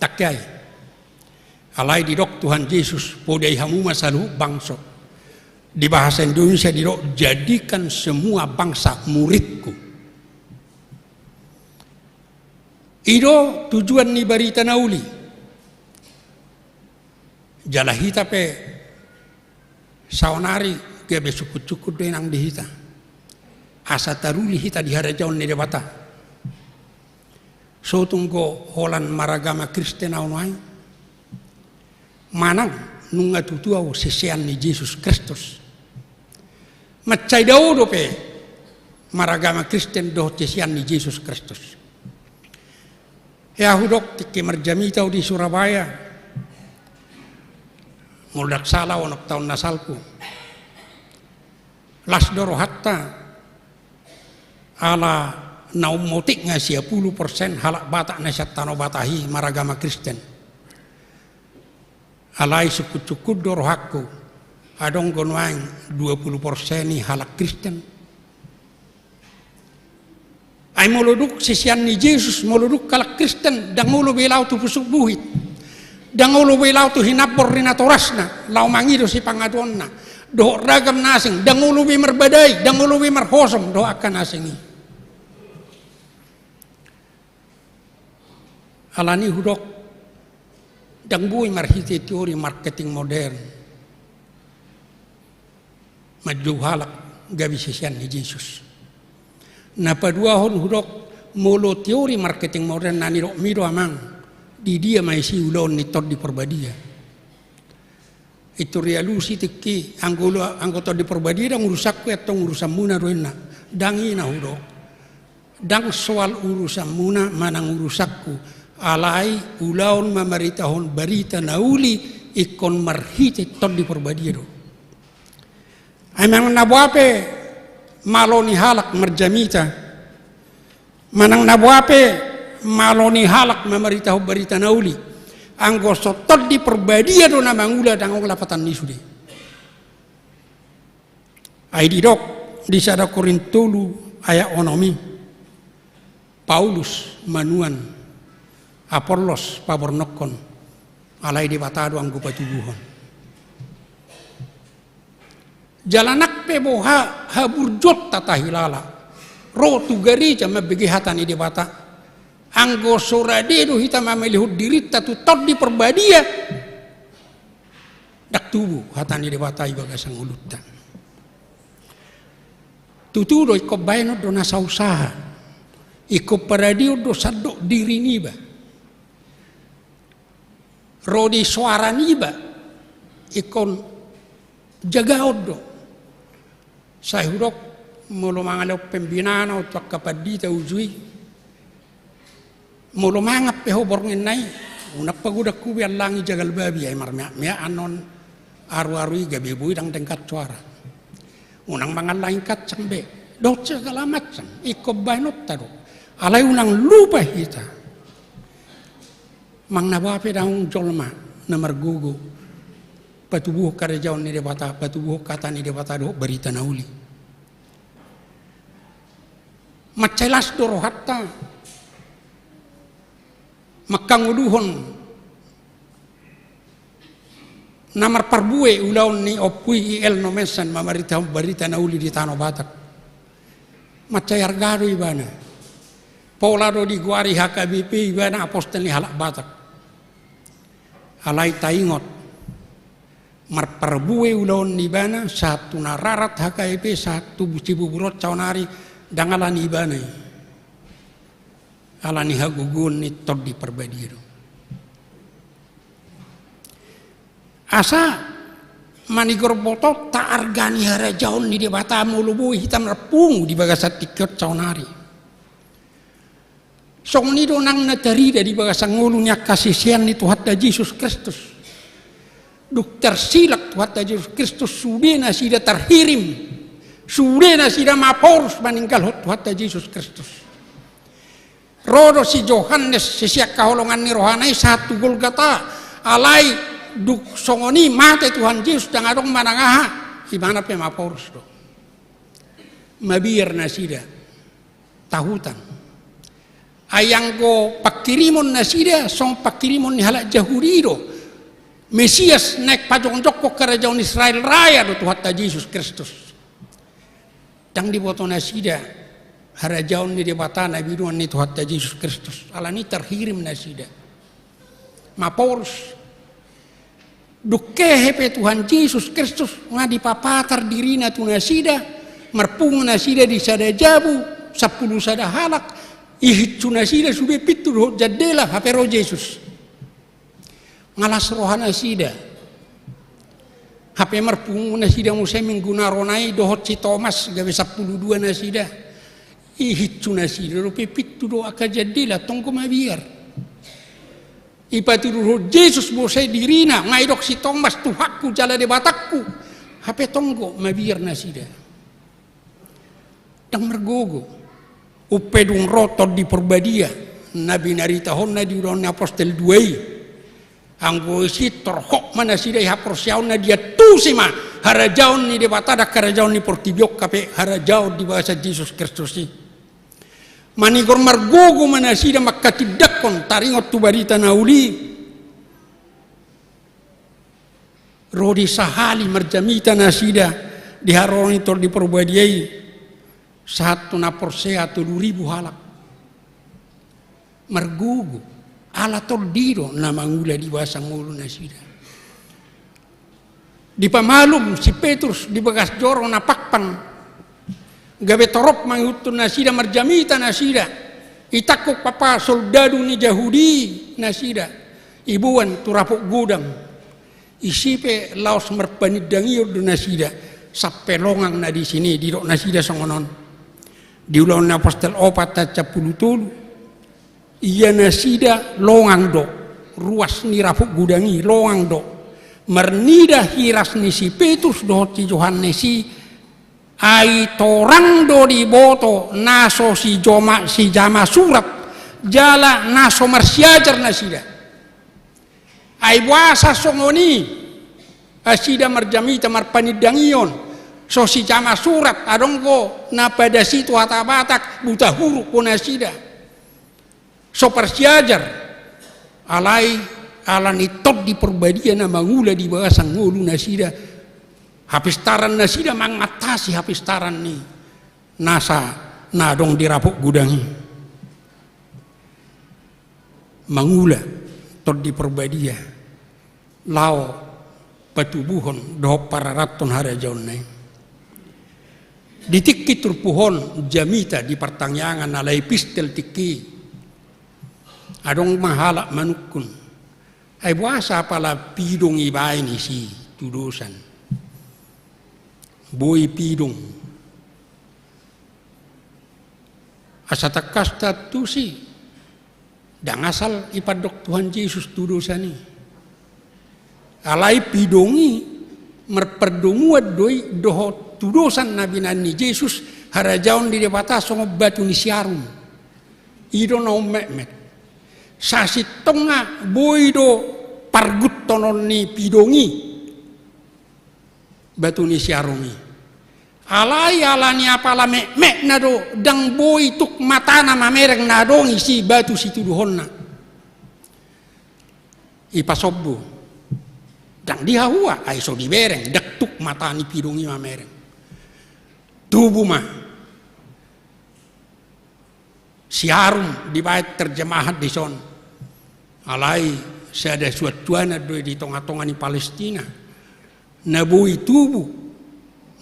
Ndang hea i. Alai didok Tuhan Jesus, podai hamu ma saluhut bangso. Di bahasa Indonesia didok, jadikan semua bangsa muridku. I do tujuan ni barita na uli. Jala hita pe saonari gabe sungkun-sungkun do i nang di hita, asa taruli hita di harajaon ni Debata. So tung do holan maragama Kristen ahu nuaeng? Manang nunga tutu ahu sisean ni Jesus Kristus? Mansai dao dope maragama Kristen dohot sisean ni Jesus Kristus. Hea hudok, tingki marjamita ahu di Surabaya, molo ndang sala onom taon na salpu, las do rohanta, ala na ummotik nga sia pulu persen halak Batak na sian Tano Batak i maragama Kristen. Alai sungkun-sungkun do rohangku, adong do nuaeng dua pulu persen i halak Kristen. Ai molo dung sisean ni Jesus, molo dung halak Kristen, ndang olo be laho tu Pusuk Buhit. Ndang olo be laho tu hinambor ni natorasna, laho mangido sipangadoonna dohot ragam na asing, ndang olo be marbadai, ndang olo be marhosom dohot angka na asing i. Alani hudok, ndang boi marhite teori marketing modern manjou halak gabe sisean ni Jesus. Na paduahon hudok, molo teori marketing modern na nidokmi do amang, di dia ma isi ulaon ni Tondi Porbadia? Itu rialusi tingki, anggo ula-, anggo Tondi Porbadia ndang urusanku, antong urusanmuna do inna. Ndang i na hudok. Ndang soal urusanmuna manang urusanku, alai ulaon mamaritahon barita na uli ingkon marhite Tondi Porbadia do. Ai manang na boha pe malo ni halak marjamita, manang na boha pe malo ni halak mamaritahon barita na uli, anggo so Tondi Porbadia do na mangula, ndang adong lapatan ni sude. Ai didok di sada Korint tolu ayat onom i, Paulus manuan, Apollos pabornokkon, alai Debata do anggo patubuhon. Jala nang pe boha haburjuonta tahilala, ro tu gareja mambege hata ni Debata, anggo so rade do hita mamelehon dirinta tu Tondi Porbadia, ndang tubu hata ni Debata i bagasan ngolunta. Tutu do, ingkon baenon do nasa usaha, ingkon paradion do sandok diri niba. Ro di soara niba ingkon jagaon do. Sai hudok, molo mangalehon pembinaan ahu tu angka pandita uju i, molo mangan pe ho borngin na i, unang pagodangku be allangi jagal babi, ai marmeak-meak annon aru-aru i gabe boi ndang denggan soara. Unang mangallangi kacang be dohot sagala macam, ingkon baenonta do. Alai unang lupa hita, manang na boha pe daong jolma na margogo patubuhon harajaon ni Debata, patubuhon hata ni Debata dohot barita na uli. Mansai las do rohanta mangkangoluhon na marparbue ulaon ni ompu i, I L Nommensen, mamaritahon barita na uli di Tano Batak. Mansai arga do ibana. Pola do digoari H K B P ibana, apostel ni halak Batak. Alai taingot, Marparbue ulaon ni ibana, sahat tu na rarat H K I P, sahat tu sibuburon saonari, ndang ala ni ibana i. Ala ni hagogoon ni Tondi Parbadia do. Asa manigor botoonta arga ni harajaon ni Debata molo boi hita marpungu di bagasan tingki on saonari. Songon i do nang na tarida di bagasan ngolu ni angka sisean ni Tuhanta Jesus Kristus. Dung tarsilak Tuhanta Jesus Kristus, sude nasida tarhirim, sude nasida maporus maninggalhon Tuhanta Jesus Kristus. Ro do si Johannes, sisian haholongan ni rohana i, sahat tu Golgata, alai dung songon i mate Tuhan Jesus, ndang adong manang aha, ibana pe maporus do. Mabiar nasida. Tahutan. Ai anggo pangkirimon nasida, songon pangkirimon ni halak Jahudi do. Mesias naeng pajongjongkon harajaon Israel raya do Tuhanta Jesus Kristus. Ndang diboto nasida harajaon ni Debata na binoan ni Tuhanta Jesus Kristus. Ala ni i tarhirim nasida. Maporus. Dung kehe pe Tuhan Jesus Kristus, nga dipapatar dirina tu nasida, marpungu nasida di sada jabu, sampulu sada halak, ihinsu nasida sude pintu dohot jandela, hape ro Jesus. Nga las roha nasida. Hape marpungu nasida muse minggu na ro nai dohot si Tomas, gabe sampulu dua nasida. Ihinsu nasida dope pintu dohot angka jandela, tonggo mabiar. Ipatuduhon Jesus muse dirina, nga didok si Tomas Tuhanku jala Debatangku. Hape tonggo mabiar nasida. Ndang margogo. Umpe dung ro Tondi Parbadia, na binaritahonna di Ulaon ni Apostel dua i. Anggo disi torhop ma nasida i haporseaonna, diantusi ma harajaon ni Debata, ndang harajaon ni portibi on hape, harajaon di bagasan Jesus Kristus i. Manigor margogo ma nasida manghatindanghon taringot tu barita na uli. Ro di sahali marjamita nasida di haroro ni Tondi Parbadia i, sahat tu na porsea tolu ribu halak. Margogo, ala Tondi do na mangula di bagasan ngolu nasida. Dipamalum si Petrus di bagas joro na pangpang. Gabe torop mangihuthon nasida, marjamita nasida. Itangkup papa soldadu ni Jahudi nasida. Iboan tu rapot godang. Disi pe laos marpanindangion do nasida. Sampe longang na disi i, didok nasida songon on. Di Ulaon ni Apostel opat ayat sampulu tolu. Ia nasida longang do, ruas ni rapot godang i longang do, marnida hiras ni si Petrus dohot si Johannes i, ai torang do diboto na so sijama, sijama surat, jala na so marsiajar nasida. Ai boasa songon i, nasida marjamita marpanindangion, so sijama surat, adong do na padas i tu hata Batak, buta huruf do nasida. So parsiajar, alai ala ni Tondi Parbadia na mangula di bagasan ngolu nasida, hapistaran nasida mangatasi hapistaran ni nasa na adong di rapot godang i. Mangula Tondi Parbadia. Laho patubuhon dohot pararathon harajaonna i. Di tingki turpuk on jamita di partangiangan ala epistel tingki i. Adong ma halak manungkun. Ai boasa apala pidong ibaen disi tudosan. Boi pidong. Asa tangkas taantusi. Ndang asal ipandok Tuhan Jesus tudosan i. Alai pidong i marpardomuan do i dohot tudosan na binaen ni Jesus, harajaon ni Debata songon batu ni siarum. I do na ummetmet. Sasintongna boi do parguttonon ni pidong i. Batu ni siarum i. Alai ala ni apala metmetna do, ndang boi tuk matana mamereng na adong disi batu situduhonna. Ipasombu. Ndang dihahua, ai so dibereng, ndang tuk mata ni pidong i mamereng. Tubu ma. Siarum dibaen terjemahan dison. Alai sada suansuanan do i di tongatonga ni Palestina. Na boi tubu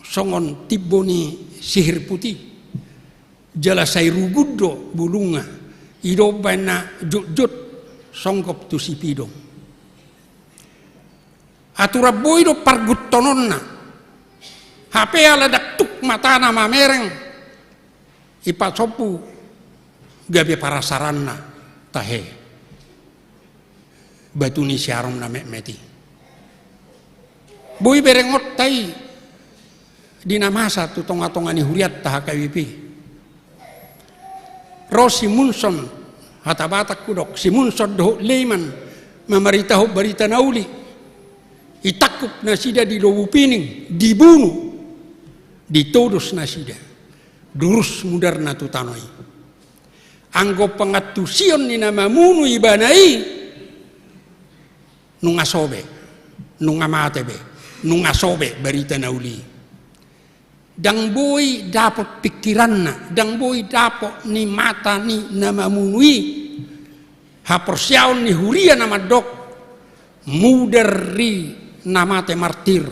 songon timbo ni sihir puti, jala sai rugun do bulungna, i do umbahen na jotjot songgop tu sipidong. Aturan boi do pargunhononna, hape ala ndang tuk matana mamereng, i pasombu gabe parasaranna tahe batu ni siarom na metmet i. Boi berengonta i di na masa tu tongatonga ni hurianta H K B P. Ro Simunson, hata Batak hudok, Simunson dohot Leiman mamaritahon barita na uli. Ditangkup nasida di Lobu Pining, dibunu, ditodos nasida. Durus mudarna tu tano i. Anggo pangantusion ni na mamunu ibana i, nunga so be, nunga mate be, nunga so be barita na uli i. Ndang boi dapot pingkiranna, ndang boi dapot ni mata ni na mamunu i haporseaon ni huria na mandok, mudar ni na mate martir,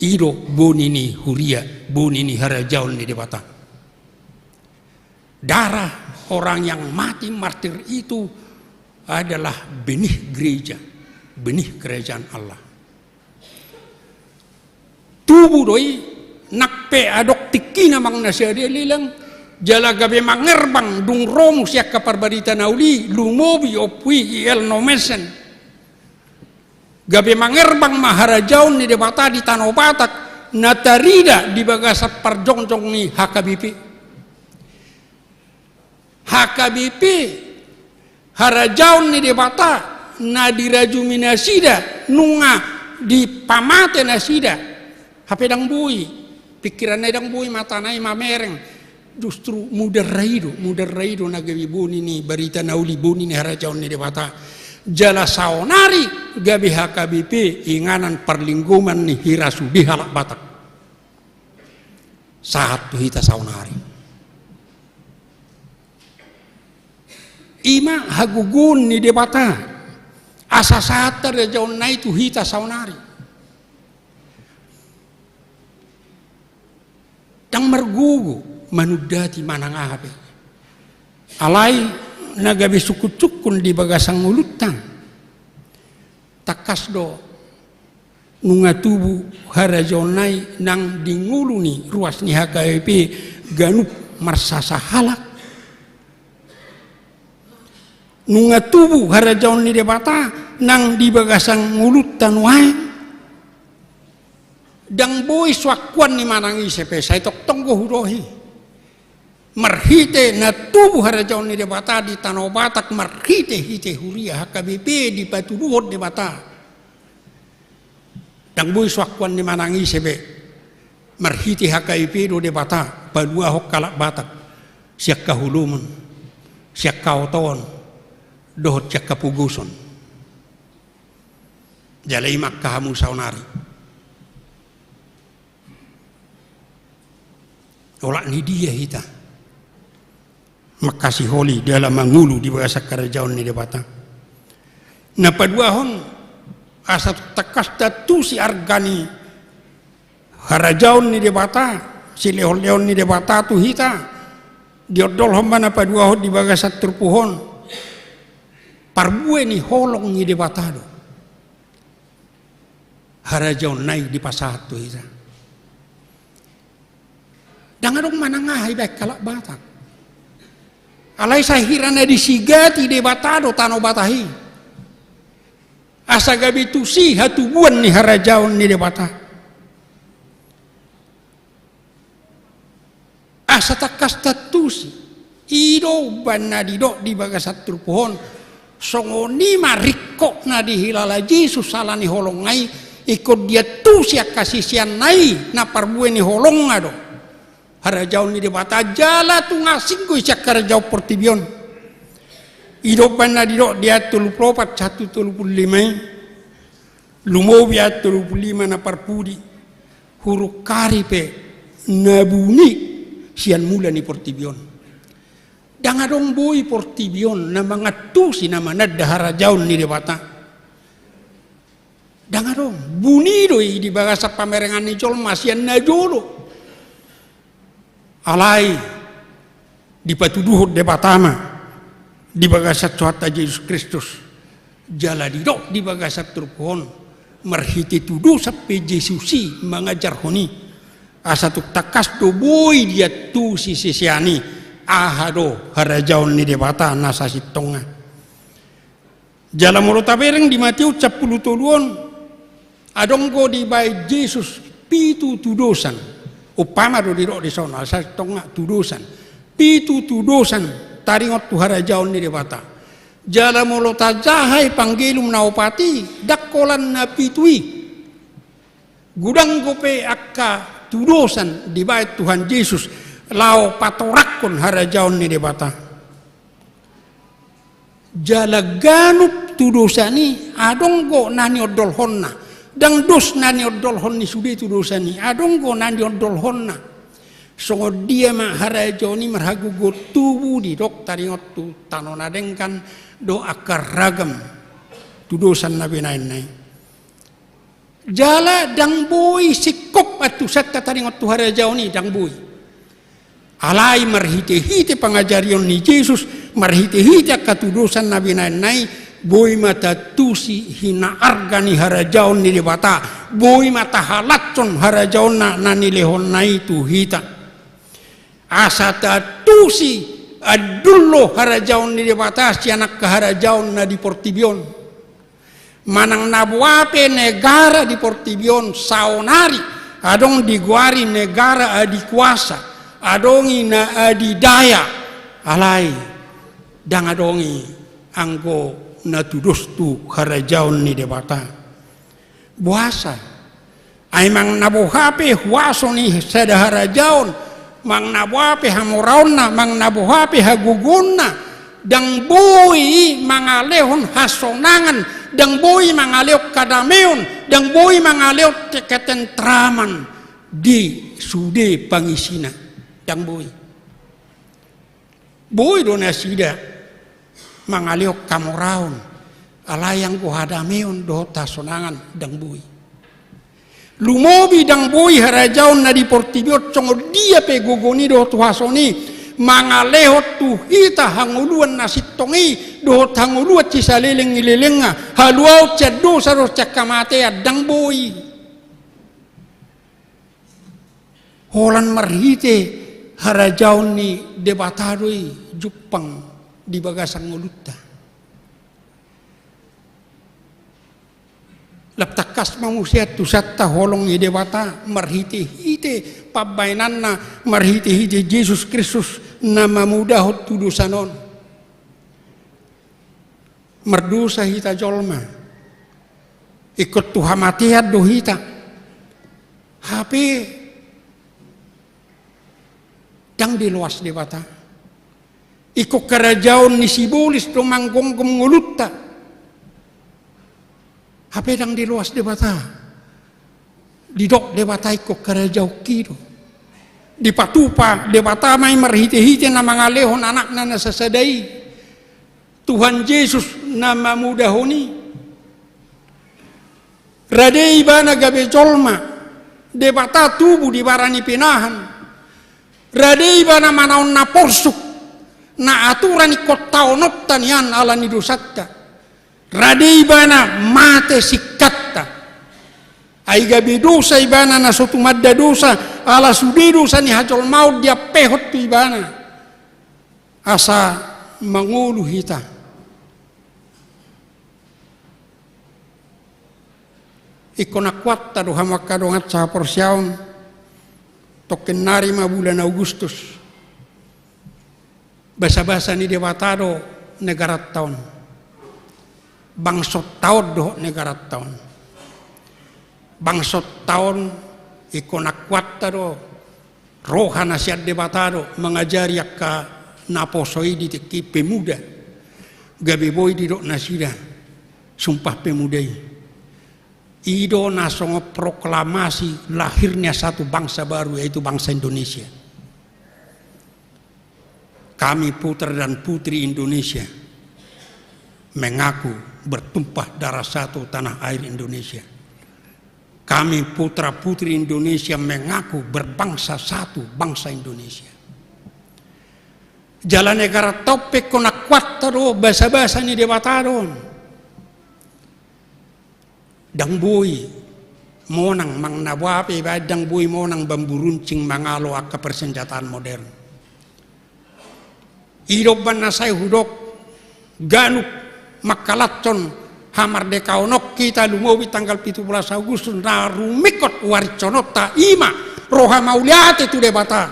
i do boni ni huria, boni ni harajaon ni Debata. Darah orang yang mati martir itu adalah benih gereja, benih kerajaan Allah. Tubu do i, nang pe adong tingkina manang na sada lelang, jala gabe mangerbang dung ro muse angka parbarita na uli, lumobi ompu i I L Nomesen. Gabe mangerbang ma harajaon ni Debata di tano Batak, na tarida di bagasan parjongjong ni H K B P. H K B P, harajaon ni Debata, na dirajumi nasida, nunga dipamate nasida. Hape ndang boi pingkiranna i, ndang boi matana i mamereng. Justru mudarna i do, mudarna i do na gabe boni ni barita na uli, boni ni harajaon ni Debata. Jala saonari gabe H K B P inganan parlinggoman ni hira sude halak Batak. Sahat tu hita saonari. I ma hagogoon ni Debata, asa sahat harajaonna i tu hita saonari. Ndang margogo manundati manang aha pe. Alai na gabe sungkunsungkun di bagasan ngolunta. Tangkas do nunga tubu harajaonna i nang di ngolu ni ruas ni H K B P ganup marsasahalak. Nunga tubu harajaon ni Debata nang di bagasan ngolunta nuaeng. Ndang boi suangkuan ni manang ise pe, sai tongtong do hudohi. Marhite na tubu harajaon ni Debata di tano Batak, marhitehite huria H K B P dipatuduhon Debata. Ndang boi suangkuan ni manang ise be. Marhite H K B P do Debata paluahon halak Batak sian haholomon, sian haotoon, dohot sian hapogoson. Jala i ma angka hamu saonari. Olat ni dia hita mangkasiholi dalam mangolu di bagasan harajaon ni Debata? Na paduahon, asa tangkas taantusi arga ni harajaon ni Debata, silehonlehon ni Debata tu hita, diondolhon ma na paduahon di bagasan turpuk on. Parbue ni holong ni Debata do harajaonna i dipasahat tu hita. Ndang adong manang aha ibaen halak Batak. Alai sahira na disigati Debata do tano Batak i, asa gabe tusi hatubuan ni harajaon ni Debata. Asa tangkas taantusi. I do umbaen na didok di bagasan turpuk on. Songon i ma ringkot na dihilala Jesus ala ni holongna i, ingkon diantusi angka siseanna i, na parbue ni holongna do harajaon ni Debata, jala tung asing do i sian harajaon portibi on. I do umbaen na didok di ayat tolu pulu opat sahat tu tolu pulu lima i. Lumobi ayat tolu pulu lima na parpudi, hurungkari pe na buni sian mula ni portibi on. Ndang adong boi portibi on na mangantusi na mananda harajaon ni Debata. Ndang adong. Buni do i di bagasan pamerengan ni jolma sian na jolo. Alai dipatuduhon Debata ma di bagasan Tuhanta Jesus Kristus. Jala didok di bagasan turpuk on, marhite tudosan pe Jesus i mangajarhon i, asa tung tangkas do boi diantusi sisean i aha do harajaon ni Debata na sasintongna. Jala molo tabereng di Mateus sampulu tolu on, adong do dibaen Jesus pitu tudosan. Umpama do didok dison, asa tongtong tudosan. Pitu tudosan taringot tu harajaon ni Debata. Jala molo tajaha Evangelium na opat i, ndang holan na pitu i. Godang dope angka tudosan dibaen Tuhan Jesus laho patoranghon harajaon ni Debata. Jala ganup tudosan i adong do na niondolhonna. Ndang dos na niondolhon ni sude tudosan i, adong do na niondolhonna. Songon dia ma harajaon i marhagogoon tubu didok taringot tu tano na denggan dohot angka ragam tudosan na binaenna i. Jala ndang boi singkop antusanta taringot tu harajaon i, ndang boi. Alai marhitehite pangajarion ni Jesus, marhitehite angka tudosan na binaenna i, boi ma taantusi hinaarga ni harajaon ni Debata, boi ma tahalashon harajaonna na nilehonna i tu hita. Asa taantusi andul do harajaon ni Debata sian angka harajaon na di portibi on. Manang na boha pe negara di portibi on saonari adong digoari negara adikuasa, adong i na adidaya, alai ndang adong i anggo na tudos tu harajaon ni Debata. Boasa? Ai manang na boha pe huaso ni sada harajaon, manang na boha pe hamoraonna, manang na boha pe hagogoonna, ndang boi mangalehon hasonangan, ndang boi mangalehon hadameon, ndang boi mangalehon ketentraman di sude pangisina. Ndang boi. Boi do nasida mangalehon hamoraon, alai anggo hadameon dohot hasonangan ndang boi. Lumobi ndang boi harajaon na di portibi on, songon dia pe gogo ni dohot huaso ni, mangalehon tu hita hangoluan na sintong i dohot hangoluan sisaleleng ni lelengna, haluaon sian dosa dohot sian hamatean, ndang boi. Holan marhite harajaon ni Debata do i jumpang di bagasan ngolunta. Lam tangkas ma muse antusanta holong ni Debata marhitehite pambahenanna, marhitehite Jesus Kristus na mamudahon tudosan on. Mardosa hita jolma. Ingkon tu hamatean do hita. Hape ndang diloas Debata. Ingkon harajaon ni sibolis do manggomgom ngolunta. Hape ndang diloas Debata. Didok Debata ingkon harajaonki do. Dipatupa Debata ma i marhitehite na mangalehon Anakna na sasada i. Tuhan Jesus na mamudahon i. Rade ibana gabe jolma, Debata tubu di bara ni pinahan. Rade ibana manaon na porsuk, na aturan ingkon taononta nian ala ni dosanta. Rade ibana mate singkatta. Ai gabe dosa ibana na so tumanda dosa, ala sude dosa ni hajolmaon diampehon tu ibana. Asa mangolu hita. Ingkon akuanta do hamu angka dongan sahaporseaon, tongkin nari ma bulan Agustus. Basabasa ni Debata do negaranta on. Bangsonta on dohot negaranta on. Bangsonta on ingkon akuanta do roha na sian Debata do mangajari angka naposo i di tingki pemuda. Gabe boi didok nasida Sumpah Pemuda i. I do na songon proklamasi lahirnya satu bangsa baru, yaitu bangsa Indonesia. Kami putra dan putri Indonesia mengaku bertumpah darah satu tanah air Indonesia. Kami putra-putri Indonesia mengaku berbangsa satu, bangsa Indonesia. Jala negaranta on pe ingkon akuanta do basa-basa ni Debata do on. Ndang boi monang, manang na boa pe ibaen, ndang boi monang bambu runcing mangalo angka persenjataan modern. I do umbahen na sai hudok, ganup mangkalashon hamardekaon on hita, lumobi tanggal pitu belas Agustus, na rumingkot huarishononta i ma roha mauliate tu Debata,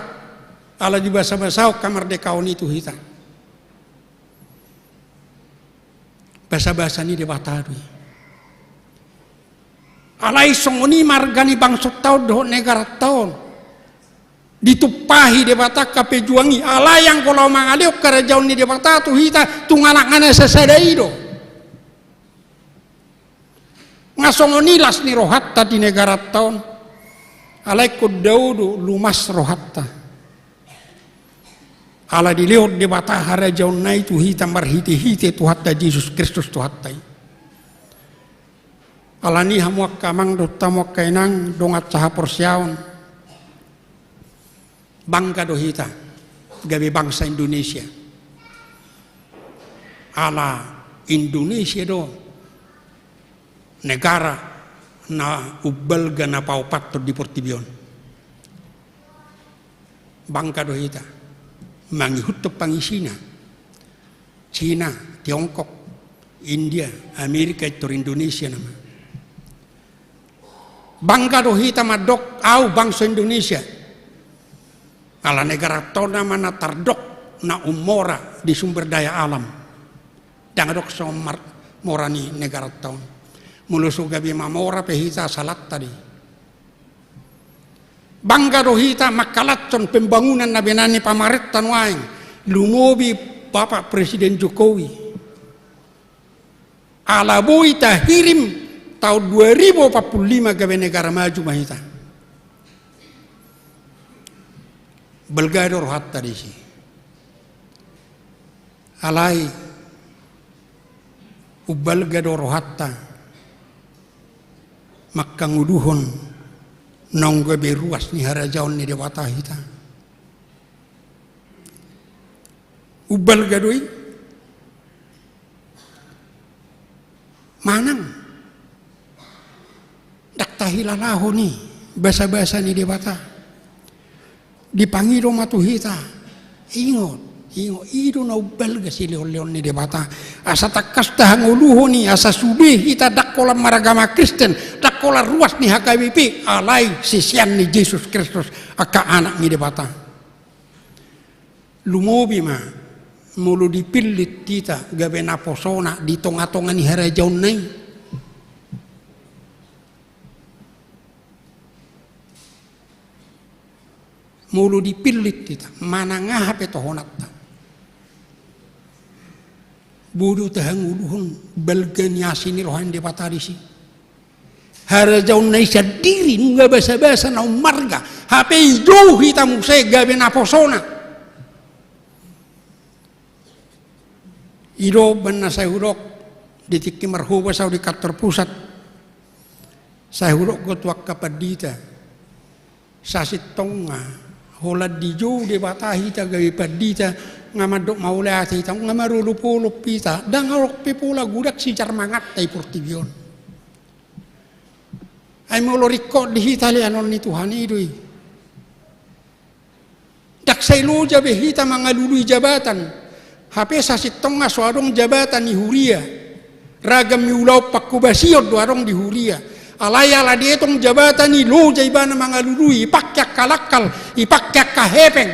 ala dibasa-basahon hamardekaon i tu hita. Basa-basa ni Debata do i. Alai songon i marga ni bangsonta on dohot negaranta on. Ditumpahi Debata angka pejuang i. Alai anggo laho mangalehon harajaon ni Debata tu hita, tung anak na sasada i do. Nga songon i las ni rohanta di negaranta on. Alai ingkon dao do lumas rohanta. Ala dilehon Debata harajaonna i tu hita marhite-hite Tuhanta Jesus Kristus Tuhanta i. Alani i hamu angka amang dohot hamu angka inang dongan sahaporseaon, bangga do hita gabe bangsa Indonesia. Ala Indonesia do negara na umbalga na paopathon di portibi on. Bangga do hita mangihuthon pangisina, Cina, Tiongkok, India, Amerika, pintor Indonesia nama. Bangga do hita mandok au bangso Indonesia. Ala negaranta on nama na tardok na ummora di sumber daya alam. Ndang adong so mar-, mora ni negaranta on. Molo so gabe mamora pe hita asa lanta do i. Bangga do hita mangkalashon pembangunan na binaen ni pamarenta nuaeng, lumobi Bapak Presiden Jokowi. Ala boi tahirim taon dua ribu opat pulu lima gabe negara maju ma hita. Balga do rohanta disi. Alai umbalga do rohanta mangkangoluhon naung gabe ruas ni harajaon ni Debata hita. Umbalga do i. Manang ndang tahilalahon i basa-basa ni Debata. Dipangido ma tu hita. Ingot, ingot, i do na umbalga silehon-lehon ni Debata. Asa tangkas tahangoluhon i, asa sude hita ndang holan maragama Kristen, ndang holan ruas ni H K B P, alai sisean ni Jesus Kristus, angka anak ni Debata. Lumobi ma molo dipillit hita gabe naposona di tonga-tonga ni harajaonna i. Molo dipillit hita manang aha pe tohonanta, boi do tahangoluhon balga ni asi ni roha ni Debata disi. Harajaonna i sandiri nunga basa-basa na ummarga, hape dijou hita muse gabe naposona. I do umbahen na sai hudok di tingki marhobas ahu di kantor pusat, sai hudok do tu angka pandita. Sasintongna holan dijou Debata hita gabe pandita, nga mandok mauliate hita, nga marolop-olop hita, ndang adong pe pola godang sijarmanganta i portibi on. Ai molo ringkot di hita leanon ni Tuhan i do i. Ndang sai loja be hita mangalului jabatan. Hape sasintongna so adong jabatan ni huria. Ragam ni ulaon pangkobasion do adong di huria. Alai ala dietong jabatan i loja ibana mangalului, ipangke angka lakkal, ipangke angka hepeng.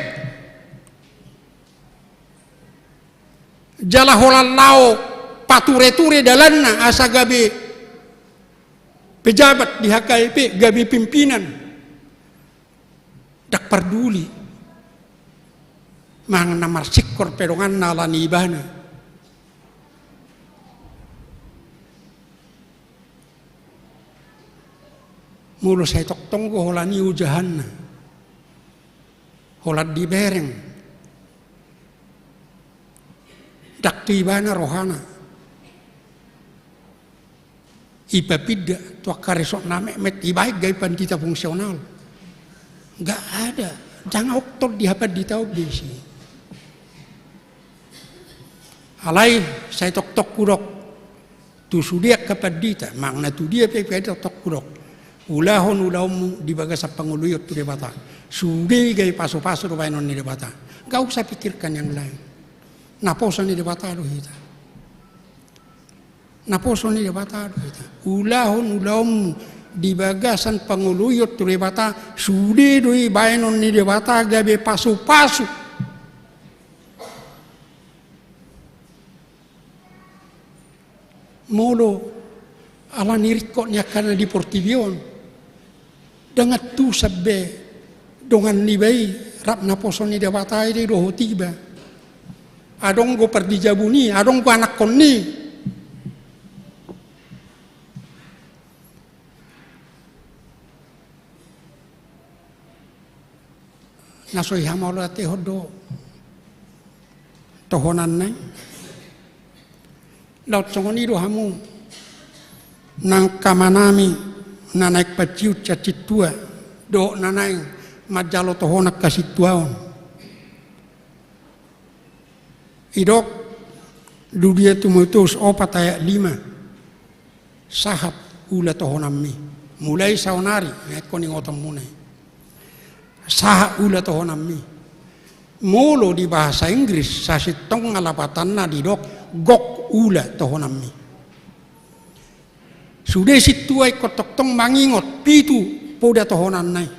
Jala holan laho pature-ture dalanna asa gabe pejabat di H K B P, gabe pimpinan. Ndang parduli manang na marsingkor pe donganna ala ni ibana. Molo sai tongtong do holan i ojahanna, holan dibereng, ndang tu ibana rohana. Ipapinda tu angka resort na metmet, ibaen gabe pandita fungsional. Nggak ada. Ndang otop di hapanditaon be isi. Alai sai tongtong hudok tu sude angka pandita, manang na tu dia pe, pe tongtong hudok: Ulahon ulaonmu di bagasan pangoloion tu Debata. Sude i gabe pasupasu do baenon ni Debata. Nggak usah pikirkan yang lain. Naposo ni Debata do hita. Naposo ni Debata do hita. Ulahon ulaonmu di bagasan pangoloion tu Debata, sude do i baenon ni Debata gabe pasupasu. Molo alani ringkot ni angka na di portibi on, ndang antusan be dongan niba i rap naposo ni Debata i do dohot iba. Adong do parjabun i, adong do anakkon i. Na so ihamaolatehon do tohonanna i. Laos songon i do hamu nang angka amanami na naeng paciucian sintua dohot na naeng manjalo tohonan hasintuaon. Didok di dia Timoteus opat ayat lima: Sahat ula tohonanmi. Mulai saonari, na ingkon ingotonmuna i. Sahat ula tohonanmi. Molo di bahasa Inggris, sasintongna lapatanna didok gok ula tohonanmi. Sude sintua ingkon tongtong mangingot pitu poda tohonanna i.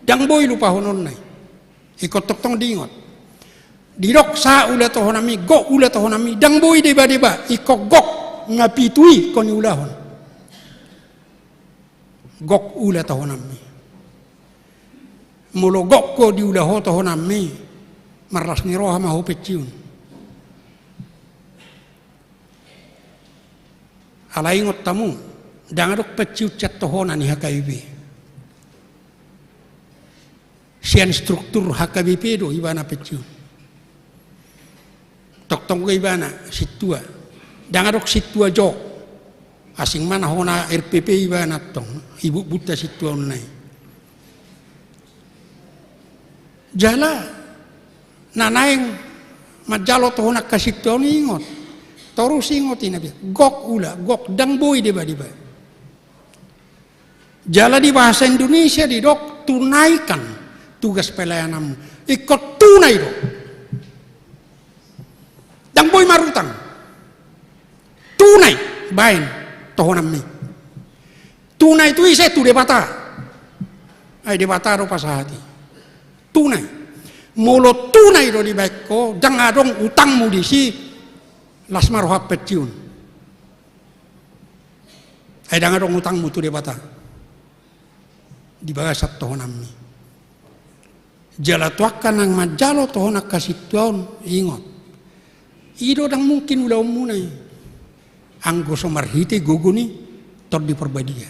Ndang boi lupahononna i. Ingkon tongtong diingot. Didok sahat ula tohonanmi, gok ula tohonanmi, ndang boi debadeba, ingkon gok, nga pitu i ingkon niulahon. Gok ula tohonanmi. Molo gok ho diula ho tohonanmi, marlas ni roha ma ho pensiun. Alai ingot hamu, ndang adong pensiun sian tohonan ni H K B P. Sian struktur H K B P do ibana pensiun. Tongtong do ibana sintua. Ndang adong sintua jo. Asing ma na hona R P P ibana tong, ibutbutta sintuaonna i. Jala na naeng manjalo tohonan hasintuaon i ingot. Torus ingot i na biasa. Gok ula, gok, ndang boi debadeba. Jala di bahasa Indonesia didok tunaikan tugas pelayananmu. Ingkon tunai do. Ndang boi marutang. Tunai baen tohonanmi. Tunai tu ise? Tu Debata. Ai Debata do pasahat i. Tunai. Molo tunai do dibaen ho, ndang adong utangmu disi, las ma roham pensiun. Ai ndang adong utangmu tu Debata di bagasan tohonanmi. Jala tu angka naeng manjalo tohonan hasintuaon, ingot. I do ndang mungkin ulaonmuna i anggo so marhite gogo ni Tondi Parbadia.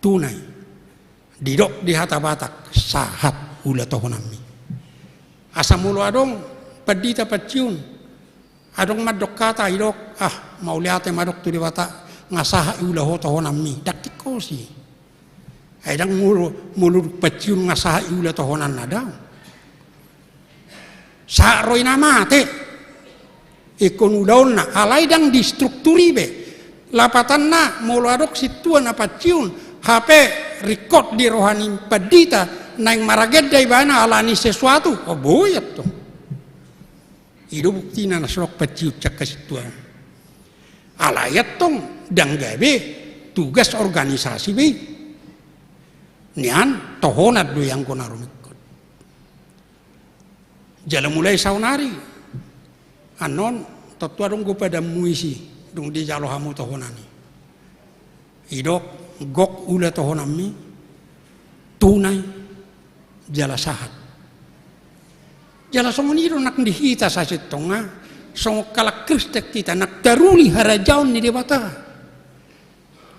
Tunai. Didok di hata Batak, sahat ula tohonanmi. Asa molo adong pandita pensiun, adong mandok hata, didok, ah, mauliate ma dok tu Debata, nga sahat iula ho tohonanmi. Ndang tingkos i. Ai ndang molo, molo dung pensiun nga sahat iula tohonanna, daong. Sahat ro i na mate. Ingkon ulaonna, alai ndang di struktur i be. Lapatanna, molo adong sintua na pensiun, hape ringkot di roha ni pandita, naeng maragenda ibana alani sesuatu, o, boi antong. I do buktina na so adong pensiun sian hasintuaon. Alai antong ndang gabe tugas organisasi be i. Nian tohonan do i anggo na rumingkot. Jala mulai saonari, annon, tontu adong do padanmu isi, dung dijalo hamu tohonan i. Didok, gok ula tohonanmi, tunai, jala sahat. Jala songon i do nang di hita sasintongna, songon halak Kristen hita, nang taruli harajaon ni Debata.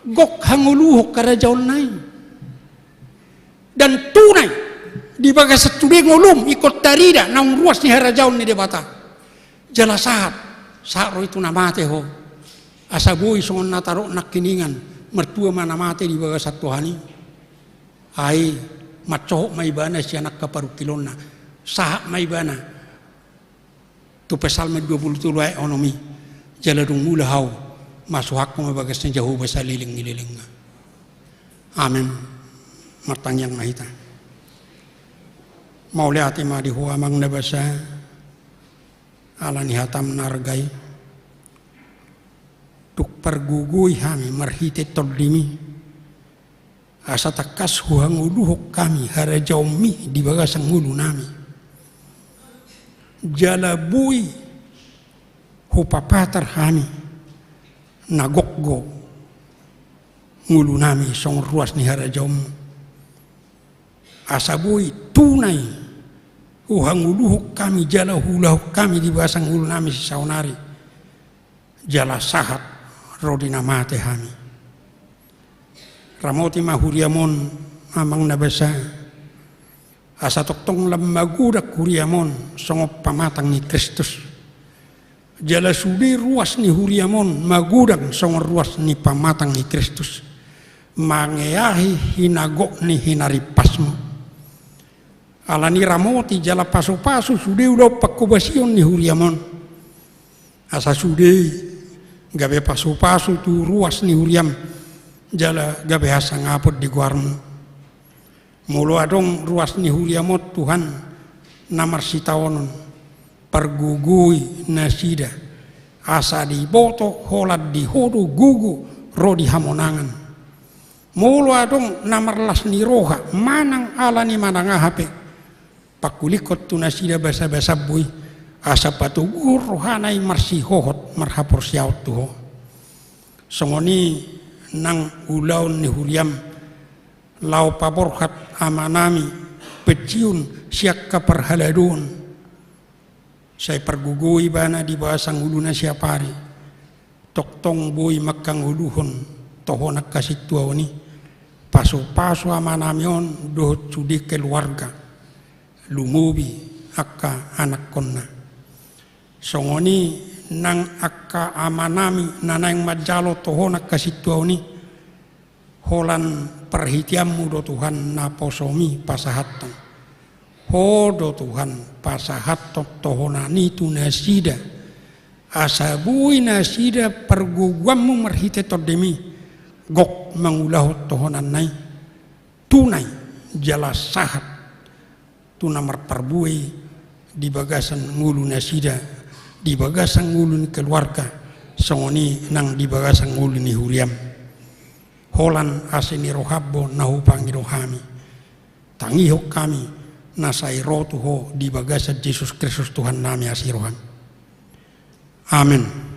Gok hangoluhon harajaonna i. Dan tunai, di bagasan sude ngolum ingkon tarida naung ruas ni harajaon ni Debata. Jala sahat, sahat ro i tu na mate ho. Asa boi songon na tadok nangkiningan, martua ma na mate di bagasan tohan i. Ai mansohot ma ibana sian angka parungkilonna, sahat ma ibana tu Psalmen dua pulu tolu ayat onom i, jala dung mula hau, masuhakhon ma bagas ni Jahowa saleleng ni lelengna. Amen. Martangiang ma hita. Mauliate ma di Ho Amang na basa, ala ni hatam na arga i, dung pargogoi hami marhite tondimi, asa tangkas huhangoluhon hami harajaonmi di bagasan ngolunami. Jala boi hupapatar hami na gok do ngolunami songon ruas ni harajaonmu. Asa boi tunai huhangoluhon hami jala huulahon hami di bagasan ngolunami sisaonari, jala sahat ro di na mate hami. Ramoti ma huriam on, Amang na basa, asa tongtong lam magodang huriam on songon pamatang ni Kristus. Jala sude ruas ni huriam on magodang songon ruas ni pamatang ni Kristus, mangeahi hinagok ni hinarimpasmu. Ala ni ramoti jala pasupasu sude ulaon panghobasion ni huriam on, asa sude gabe pasupasu tu ruas ni huriam, jala gabe hasangapon di goarmu. Molo adong ruas ni huriam on, Tuhan, na marsitaonon, pargogoi nasida, asa diboto holan di Ho do gogo ro di hamonangan. Molo adong na marlas ni roha manang ala ni manang aha pe, pangkulinghon tu nasida basabasam i, asa patoguhon rohana i marsihohot marhaporseaon tu Ho. Songon i nang ulaon ni huriam, laho paborhat amanami pensiun sian angka parhaladoon. Sai pargogoi ibana di bagasan ngoluna siapari, tongtong boi manghangoluhon tohonan hasintuaon i, pasupasu amanami on dohot sude keluarga, lumobi angka anakkonna. Songon i nang angka amanami na naeng manjalo tohonan hasintuaon i, holan parhiteanmu do Tuhan naposomi pasahathon. Ho do Tuhan pasahathon tohonan i tu nasida, asa boi nasida pargogoanmu marhite tondimi gok mangulahon tohonanna i, tunai jala sahat tu na marparbue di bagasan ngolu nasida, di bagasan ngolu ni keluarga, songon i nang di bagasan ngolu ni huriam. Holan asi ni roham do na hupangido hami. Tangihon hami na sai ro tu Ho di bagasan Jesus Kristus Tuhannami asi roham. Amen.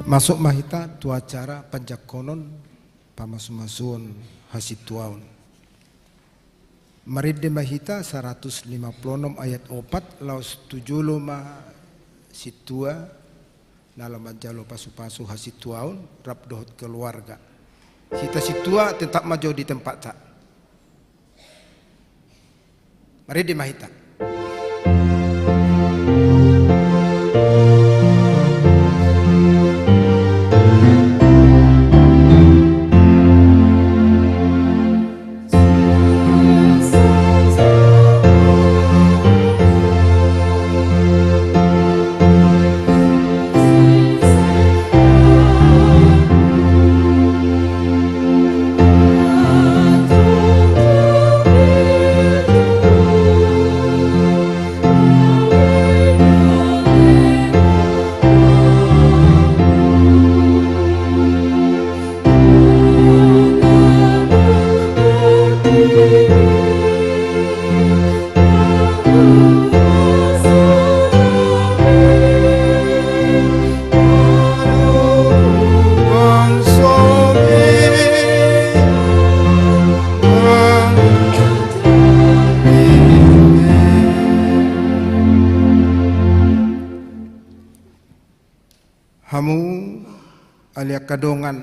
Masuk ma hita tu acara panjangkonon pamasumasuon hasintuaon. Marende ma hita saratus lima pulu onom ayat opat, laos tu jolo ma sintua na laho manjalo pasupasu hasintuaon rap dohot keluarga. Hita sintua tetap ma jo di tempatna. Marende ma hita. Hamu ale angka dongan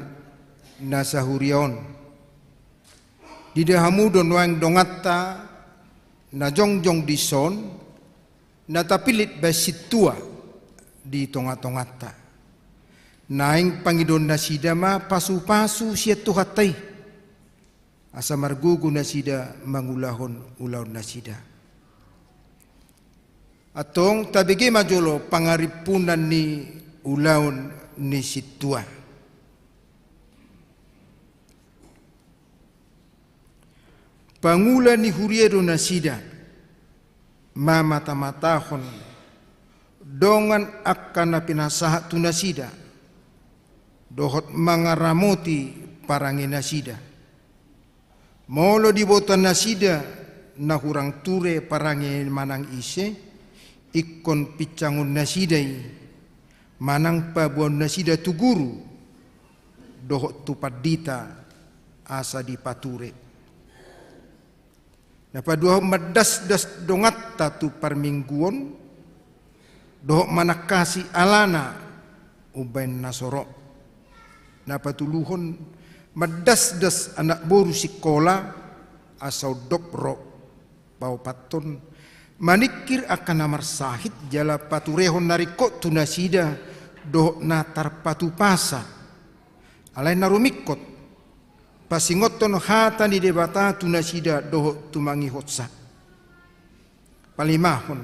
na sahuria on, diida hamu do nuaeng donganta na jongjong dison, na tapillit baen sintua di tongatonganta? Naeng pangidoon nasida ma pasupasu sian Tuhanta i, asa margogo nasida mangulahon ulaon nasida. Antong tabege ma jolo pangarimpunan ni ulaon ni sintua. Pangula ni huria do nasida, mamatamatahon dongan angka na pinasahat tu nasida, dohot mangaramoti parange nasida. Molo diboto nasida na hurang ture parange manang ise, ingkon pinsangon nasida i, manang paboaon nasida tu guru dohot tu pandita asa dipature. Na paduahon, mandasdas donganta tu parmingguon dohot manangkasi alana umbaen na so ro. Na patoluhon, mandasdas anak boru sikola asa undok ro. Paopathon, maningkir angka na marsahit jala paturehon na ringkot tu nasida dohot na tarpatupasa. Alai na rumingkot, pasingothon hata ni Debata tu nasida dohot tumangihonsa. Palimahon,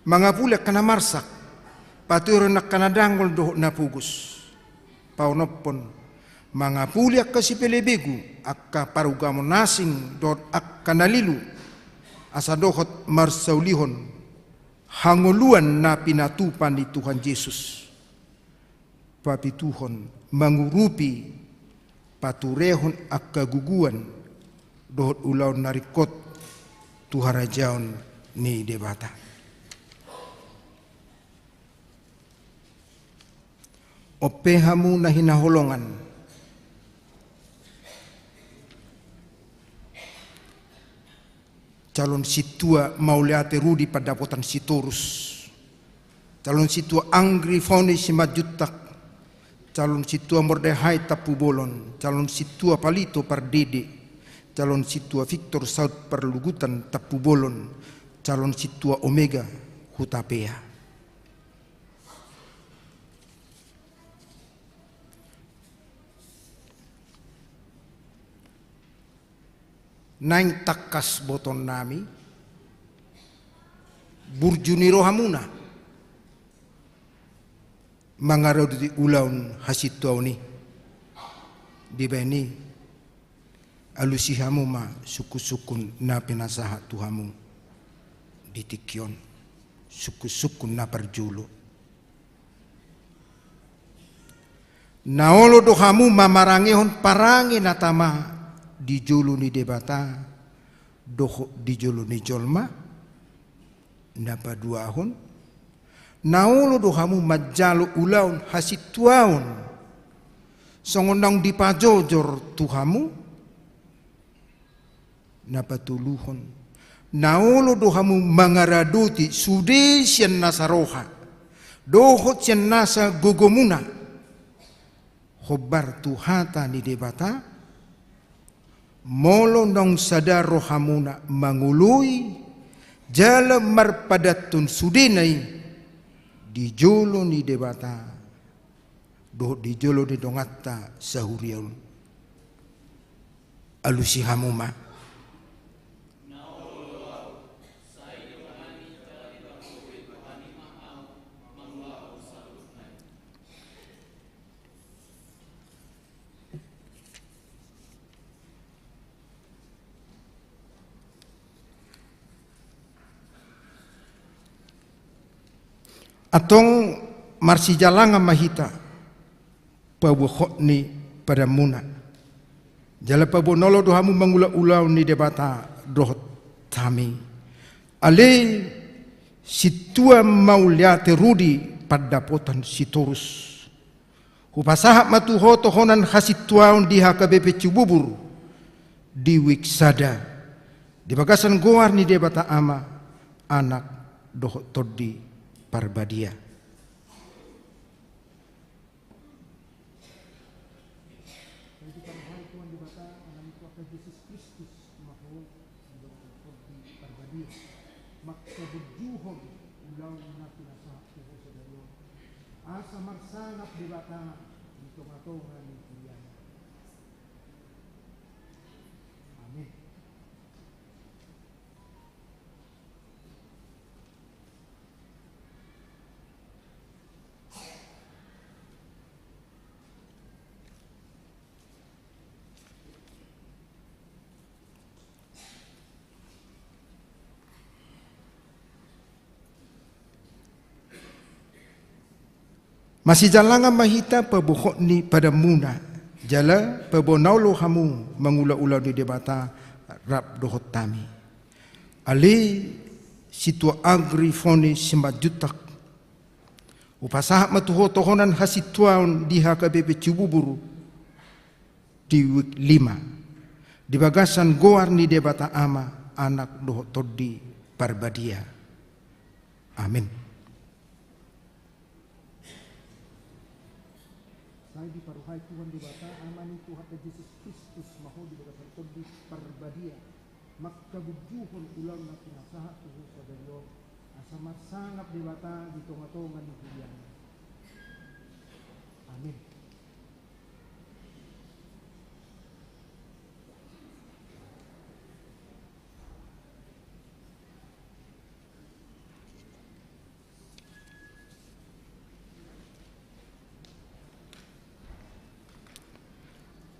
mangapuli angka na marsak, paturehon angka na dangol dohot na pogos. Paonomhon, mangapuli angka sipelebegu, angka parugaman asing dohot angka na lilu, asa dohot marsaulihon hangoluan na pinatupa ni Tuhan Jesus. Papituhon, mangurupi paturehon angka guguan dohot ulaon na ringkot tu harajaon ni Debata. On pe hamu na hinaholongan, calon sintua Mauliate Rudi Pandapotan Sitorus, calon sintua Anggri Foni Simanjuntak, calon sintua Mordehai Tampubolon, calon sintua Palito Pardede, calon sintua Victor Saud Parlugutan Tampubolon, calon sintua Omega Hutapea. Naeng tangkas botoonnami, burju ni rohamuna mangaradoti ulaon hasintuaon i. Dibaen i, alusi hamu ma sungkunsungkun na pinasahat tu hamu di tingki on, sungkunsungkun na parjolo. Na olo do hamu mamarangehon parange na tama di jolo ni Debata dohot di jolo ni jolma? Na paduahon, na olo do hamu manjalo ulaon hasintuaon Songon naung dipajojor tu hamu, na patoluhon, na olo do hamu mangaradoti sude sian nasa roha dohot sian nasa gogomuna, hombar tu hata ni Debata, molo naung sada rohamuna mangoloi jala marpadathon sudena i di jolo ni Debata dohot di jolo ni donganta sahuria on. Alusi hamu ma. Antong marsijalangan ma hita paboahon ni padanmuna. Jala paboa na olo do hamu mangula ulaon ni Debata dohot hami. Ale sintua Mauliate Rudi Pandapotan Sitorus. Hupasahat ma tu ho tohonan hasintuaon di H K B P Cibubur di wijk sada. Di bagasan goar ni Debata Ama, Anak, dohot Tondi Parbadia. Sai diparrohai Tuhan Debata, Anak ni Tuhanta Jesus Kristus, ma ho di bagasan Tondi Parbadia. Mangkaburjuhon ulaon na pinasahat tu ho sadari on. Asa marsangap Debata di tongatonga ni huriaNa. Amin. Masijalangan ma hita paboahon ni padanmuna, jala paboa na olo hamu mangula ulaon ni Debata rap dohot hami. Ale sintua Agrifoni Simanjuntak. Hupasahat ma tu ho tohonan hasintuaon di H K B P Cibubur di wijk lima. Di bagasan goar ni Debata Ama, Anak dohot Tondi Parbadia. Amin. Sai diparrohai Tuhan Debata, Ama ni Tuhanta Jesus Kristus, ma ho di bagasan Tondi Parbadia. Mangkaburjuhon ulaon na pinasahat tu ho sadari on, asa marsangap Debata di tongatonga ni huriaNa. Amin.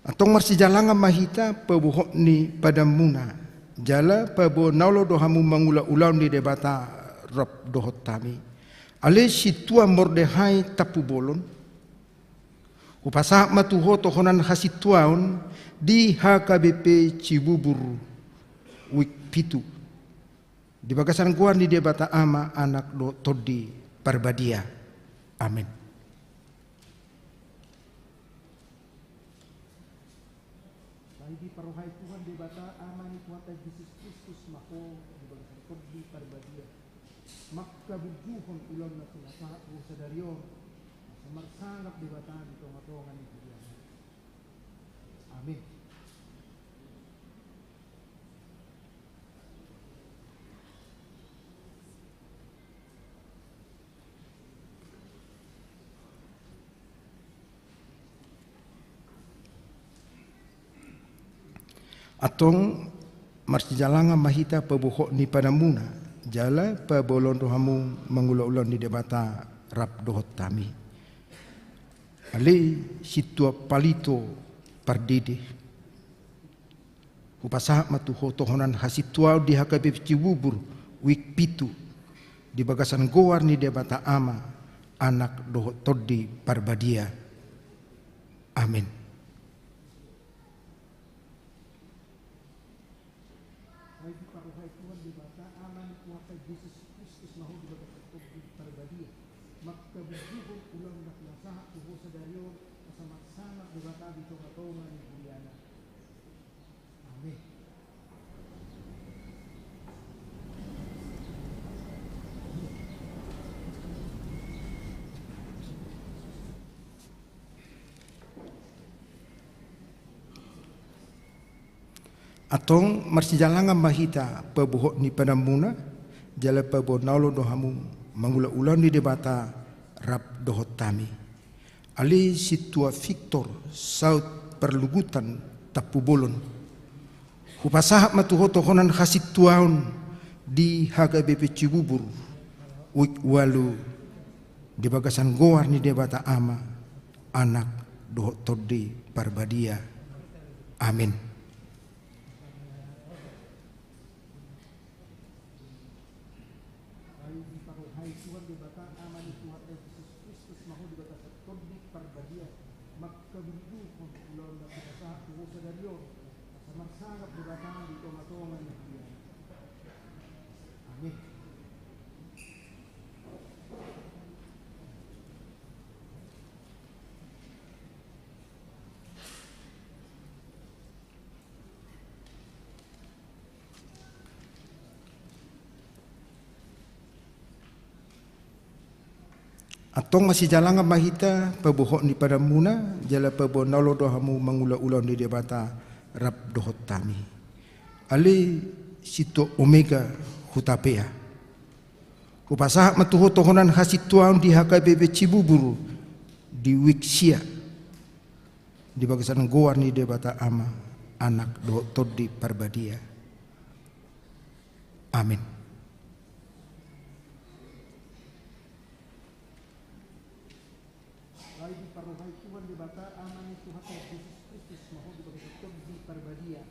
Antong marsijalangan ma hita paboahon ni padanmuna, jala paboa na olo do hamu mangula ulaon ni Debata rap dohot hami. Ale sintua Mordehai Tampubolon. Hupasahat ma tu ho tohonan hasintuaon di H K B P Cibubur wijk pitu. Di bagasan goar ni Debata Ama, Anak dohot Tondi Parbadia. Amin. Sai diparrohai Tuhan Debata, Ama ni Tuhanta Jesus Kristus, ma ho di bagasan Tondi Parbadia. Mangkaburjuhon ulaon na pinasahat tu ho sadari on, asa marsangap Debata di tongatonga ni huriaNa. Amin. Antong marsijalangan ma hita paboahon ni padanmuna, jala paboa na olo do hamu mangula ulaon ni Debata rap dohot hami. Ale sintua Palito Pardede. Hupasahat ma tu ho tohonan hasintuaon di H K B P Cibubur wijk pitu, di bagasan goar ni Debata Ama, Anak dohot Tondi Parbadia. Amin. Sai diparrohai Tuhan Debata, Ama ni Tuhanta Jesus Kristus, ma ho di bagasan Tondi Parbadia. Mangkaburjuhon ulaon na pinasahat tu ho sadari on, asa marsangap Debata tongatonga ni huriana. Amin. Antong marsijalangan ma hita pabohot ni padanmuna, jala paboa na olo do hamu mangula ulaon ni Debata rap dohot hami. Ale sintua Victor, saut Parlugutan, Tampubolon. Hupasahat ma tu ho tohonan hasintuaon di H K B P Cibubur, wijk ualu, di bagasan goar ni Debata Ama, Anak, dohot Tondi Parbadia. Amin. Ai diparohai Tuhan Debata Ama ni Tuhanta Jesus Kristus ma ho di bagasan Tondi Parbadia, mangkaburjuhon ulaon na pinasahat tu ho sadari on, asa marsangap Debata di tongatonga ni huriana. Amin. Antong marsijalangan ma hita pabohot ni padanmuna, jala paboa na olo do hamu mangula ulaon ni Debata rap dohot hami. Ale sintua Omega Hutapea. Hupasahat ma tu ho tohonan hasintuaon di H K B P Cibubur, di wijk sia, di bagasan goar ni Debata Ama, Anak, dohot Tondi Parbadia. Amin. Ai diparohai Tuhan Debata Ama ni Tuhanta Jesus Kristus ma ho di bagasan Tondi Parbadia,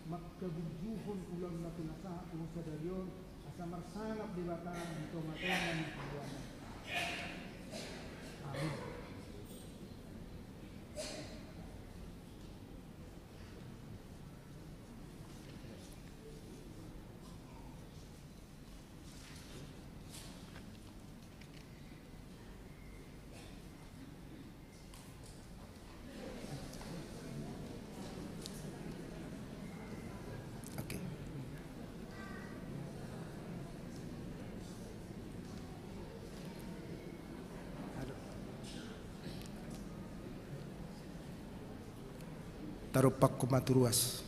mangkaburjuhon ulaon na pinasahat tu ho sadari on, asa marsangap Debata di tongatonga ni huriana. Amin. Oke. Tarup paku ma tu ruas.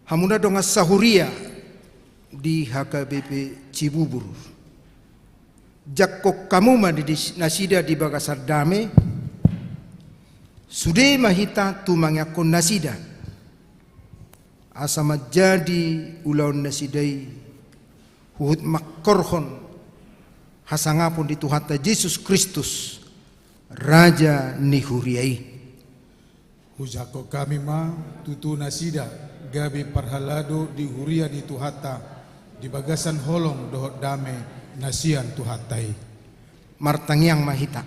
Hamuna dongan sahuria di H K B P Cibubur. Jangkon hamu ma di, di nasida di bagasan dame, sude ma hita tumangiangkon nasida. Asa manjadi ulaon nasida i huhut mangkorhon hasangapon di Tuhanta Jesus Kristus, Raja ni huria i. Hujangkon hami ma tutu nasida gabe parhalado di huria ni Tuhanta di bagasan holong dohot dame na sian Tuhanta i. Martangiang ma hita.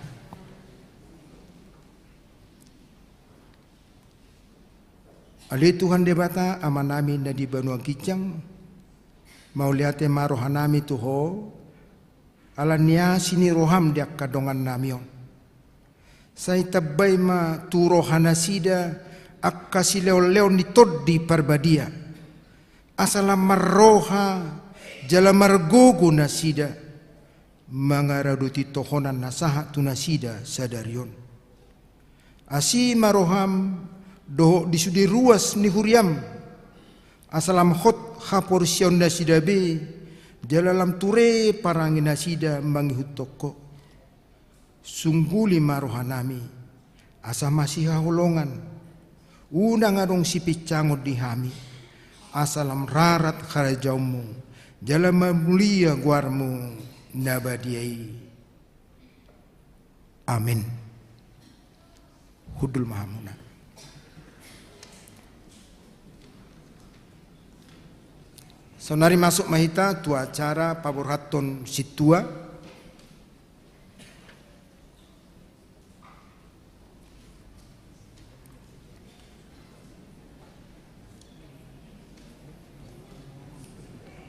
Ale Tuhan Debata Amanami na di banua ginjang, mauliate ma rohanami tu Ho, ala ni asi ni roham di angka dongannami on. Sai tambai ma tu rohanasida angka sileonleon ni Tondi Parbadia, asa lam marroha jala margogo nasida mangaradoti tohonan na sahat tu nasida sadari on. Asi ma roham dohot di sude ruas ni huriam, asa lam hot haporseaon nasida be, jala lam ture parange nasida mangihuthon Ho. Sungguli ma rohanami, asa masihaholongan, unang adong sipinsangon di hami, asa lam rarat harajaonmu, jala mamulia goarmu na badia i. Amin. Hundul ma hamuna. Saonari masuk ma hita tu acara paborhathon sintua.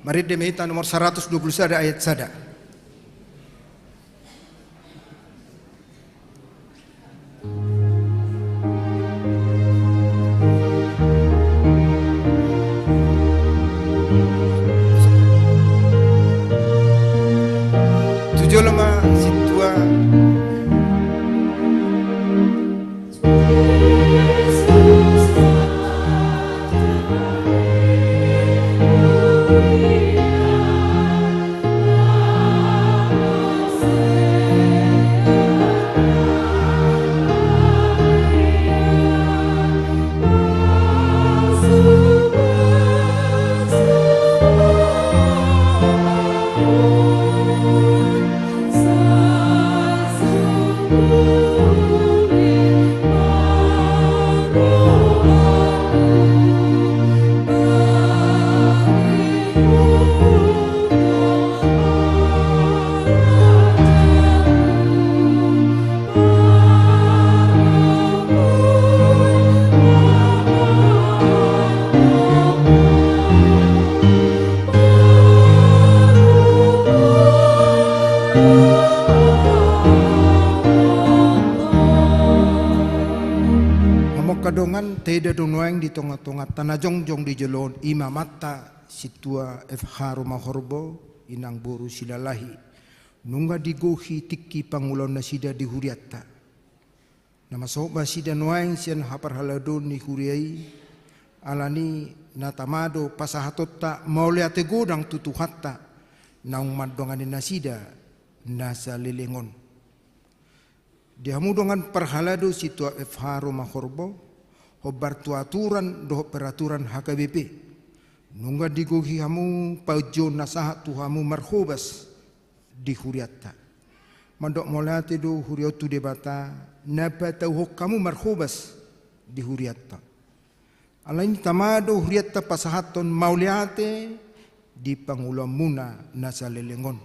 Marende ma hita nomor saratus dua pulu sada ayat sada. Tu jolo ma sintua. Amang angka dongan, taida do nuaeng di tonga-tonganta na jongjong di jolo on, i ma amanta Sintua F H Roma Horbo, inang boru Silalahi. Nunga digohi tingki pangulaonnasida di hurianta. Na masomba nasida nuaeng sian haparhaladoon ni huria i, alani na tama do pasahatonta mauliate godang tu Tuhanta, naung mandongani nasida na saleleng on. Di hamu dongan parhalado Sintua F H Roma Horbo, hombar tu aturan dohot peraturan H K B P. Nunga digohi hamu paunjuon na sahat tu hamu marhobas di hurianta. Mandok mauliate do huria on tu Debata, na patauhon hamu marhobas di hurianta. Alani tama do hurianta pasahathon mauliate di pangulaonmuna na saleleng on.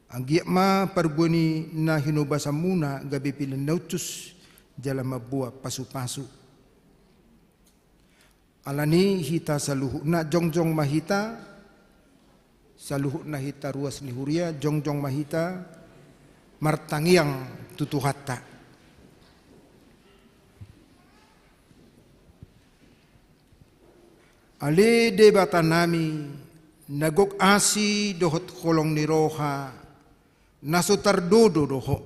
Anggiat ma parbue ni na hinobasanmuna gabe pilin na uncus jala mamboan pasu-pasu. Alani hita saluhutna jongjong ma hita, saluhutna hita ruas ni huria, jongjong ma hita martangiang tu Tuhanta. Ale Debatanami, na gok asi dohot holong ni roha, na so tardodo do Ho.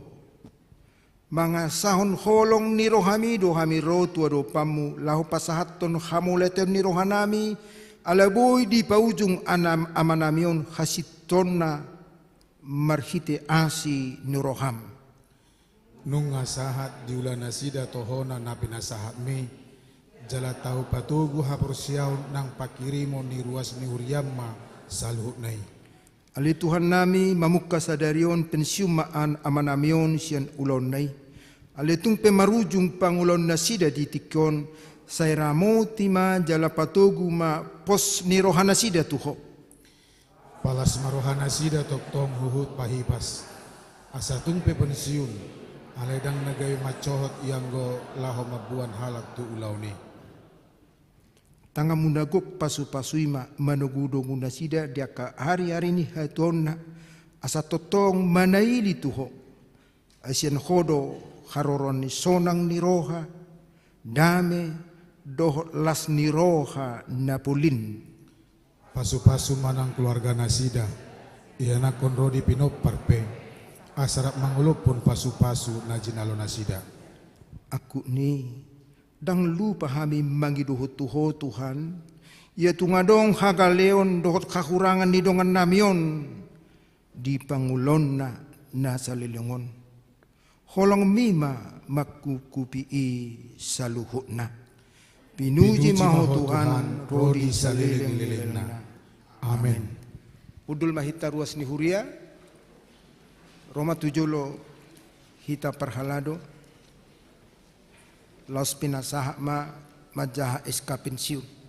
Mangasahon holong ni rohami do hami ro tu adopanmu, laho pasahathon hamauliateon ni rohanami, ala boi dipaujung anam-, amanami on hasintonna marhite asi ni roham. Nunga sahat diula nasida tohonan na pinasahatmi, jala tau patogu haporseaon nang panghirimon ni ruas ni huriam ma saluhutna i. Ale Tuhannami, mamungka sadari on pensiun ma an-, amanami on sian ulaonna i. Ale tung pe marujung pangulaonnasida di tingki on, sai ramoti ma jala patogu ma pos ni rohanasida tu Ho. Palas ma rohanasida tongtong huhut pahipas, asa tung pe pensiun, alai ndang na gabe mansohot i anggo laho mamboan halak tu ulaon i. Tanganmu na gok pasu-pasu i ma manogu-nogu nasida di angka ari-ari ni hatuaonna, asa tongtong manaili tu Ho. Ai sian Ho do haroroan ni sonang ni roha, dame, dohot las ni roha na polin. Pasu-pasu ma nang keluarganasida, ianakhon ro di pinompar pe, asa rap mangolophon pasu-pasu na jinalonasida. Angkup ni, ndang lupa hami mangido Ho tu Ho, Tuhan, ia tung adong hagaleon dohot hahurangan ni dongannami on di pangulaonna na saleleng on. Holongmi ma mangkupkupi i saluhutna. Pinuji ma Ho Tuhan, ro di saleleng-lelengna. Amen. Hundul ma hita ruas ni huria, ro ma tu jolo hita parhalado, laos pinasahat ma manjaha S K pensiun.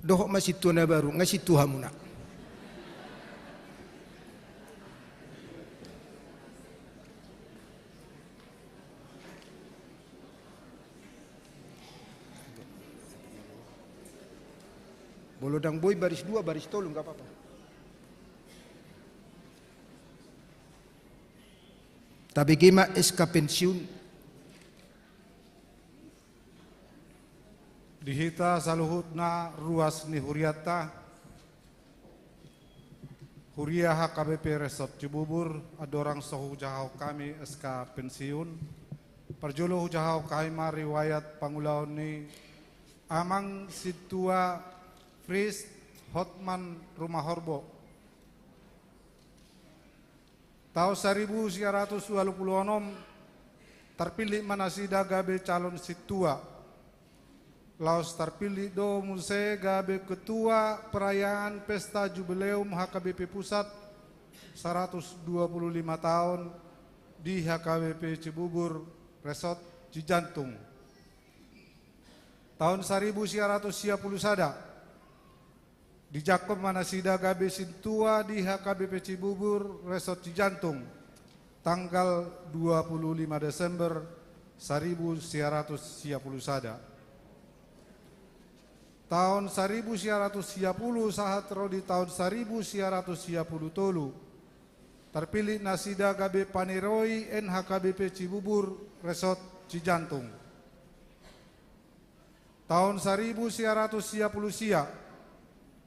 Dohot ma sintua na baru, nga sintua hamuna. Molo ndang boi baris dua, baris tolu, nggak apa-apa. Tabege ma S K pensiun. Di hita saluhutna ruas ni hurianta, Huria H K B P Resort Cibubur, andorang so hujahahon hami S K pensiun, parjolo hujahahon hami ma riwayat pangulaon ni Amang Sintua Fris Hotman Rumahorbo. Taon saribu sia ratus ualu pulu onom, tarpillit ma nasida gabe calon sintua. Laos tarpillit do muse gabe ketua perayaan pesta jubileum H K B P Pusat saratus dua pulu lima taon di H K B P Cibubur Resort Cijantung. Taon saribu sia ratus sia pulu sada, dijangkon ma nasida gabe sintua di H K B P Cibubur Resort Cijantung, tanggal dua pulu lima Desember saribu sia ratus sia pulu sada. Taon saribu sia ratus sia pulu sahat ro di taon saribu sia ratus sia pulu tolu, tarpillit nasida gabe paniroi N H K B P Cibubur Resort Cijantung. Taon saribu sia ratus sia pulu sia,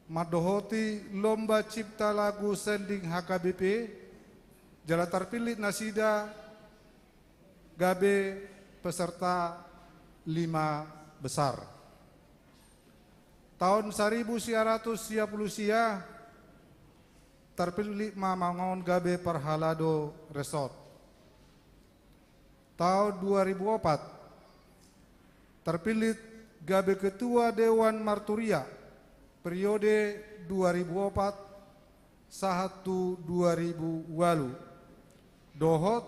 mandohoti lomba cipta lagu sending H K B P, jala tarpillit nasida gabe peserta lima besar. Taon saribu sia ratus sia pulu sia, tarpillit ma amang on gabe parhalado resort. Taon dua ribu opat, tarpillit gabe ketua Dewan Marturia periode dua ribu opat sahat tu dua ribu ualu, dohot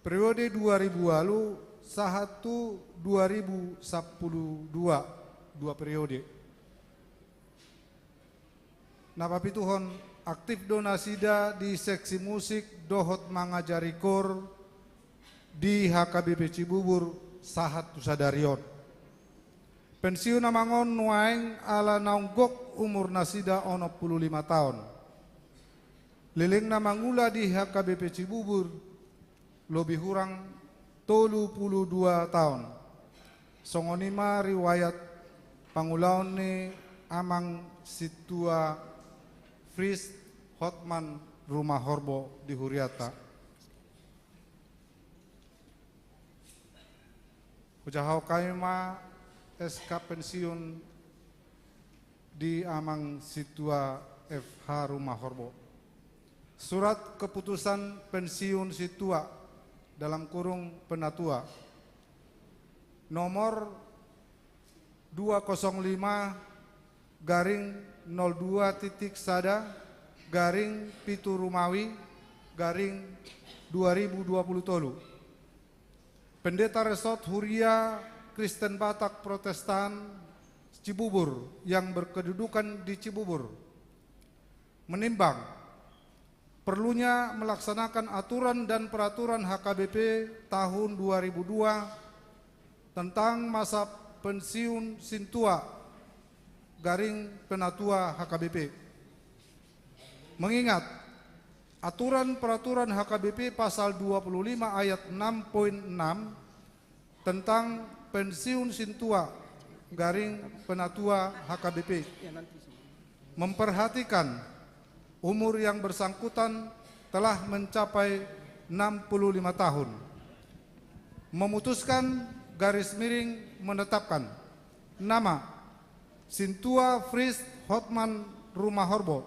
periode dua ribu ualu sahat tu dua ribu sampulu dua, dua periode. Na papituhon, aktif do nasida di seksi musik dohot mangajari kor di H K B P Cibubur sahat tu sadari on. Pensiun amang on nuaeng ala naung gok umur nasida onom pulu lima taon. Lelengna mangula di H K B P Cibubur lobi hurang tolu pulu dua taon. Songon i ma riwayat pangulaon ni Amang Sintua Fris Hotman Rumahorbo di hurianta. Hujahahon hami ma S K pensiun di Amang Sintua F H Rumahorbo. Surat keputusan pensiun sintua, dalam kurung penatua, nomor dua kosong lima garing nol dua titik sada garing pitu Romawi garing dua ribu dua puluh tolu. Pendeta Resort Huria Kristen Batak Protestan Cibubur yang berkedudukan di Cibubur menimbang perlunya melaksanakan aturan dan peraturan H K B P tahun dua ribu dua tentang masa pensiun sintua garing penatua H K B P. Mengingat aturan peraturan H K B P pasal dua puluh lima ayat enam poin enam tentang pensiun sintua garing penatua H K B P, memperhatikan umur yang bersangkutan telah mencapai enam puluh lima tahun, memutuskan garis miring menetapkan nama Sintua Fris Hotman Rumahorbo,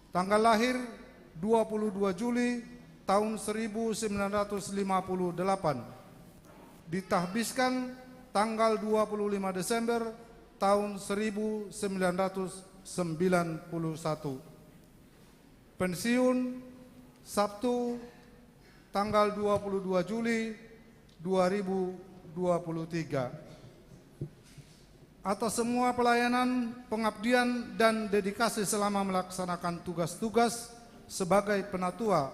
tanggal lahir dua puluh dua Juli tahun seribu sembilan ratus lima puluh delapan, ditahbiskan tanggal dua puluh lima Desember tahun seribu sembilan ratus sembilan puluh satu. Pensiun Sabtu tanggal dua puluh dua Juli dua ribu dua puluh tiga. Atas semua pelayanan, pengabdian, dan dedikasi selama melaksanakan tugas-tugas sebagai penatua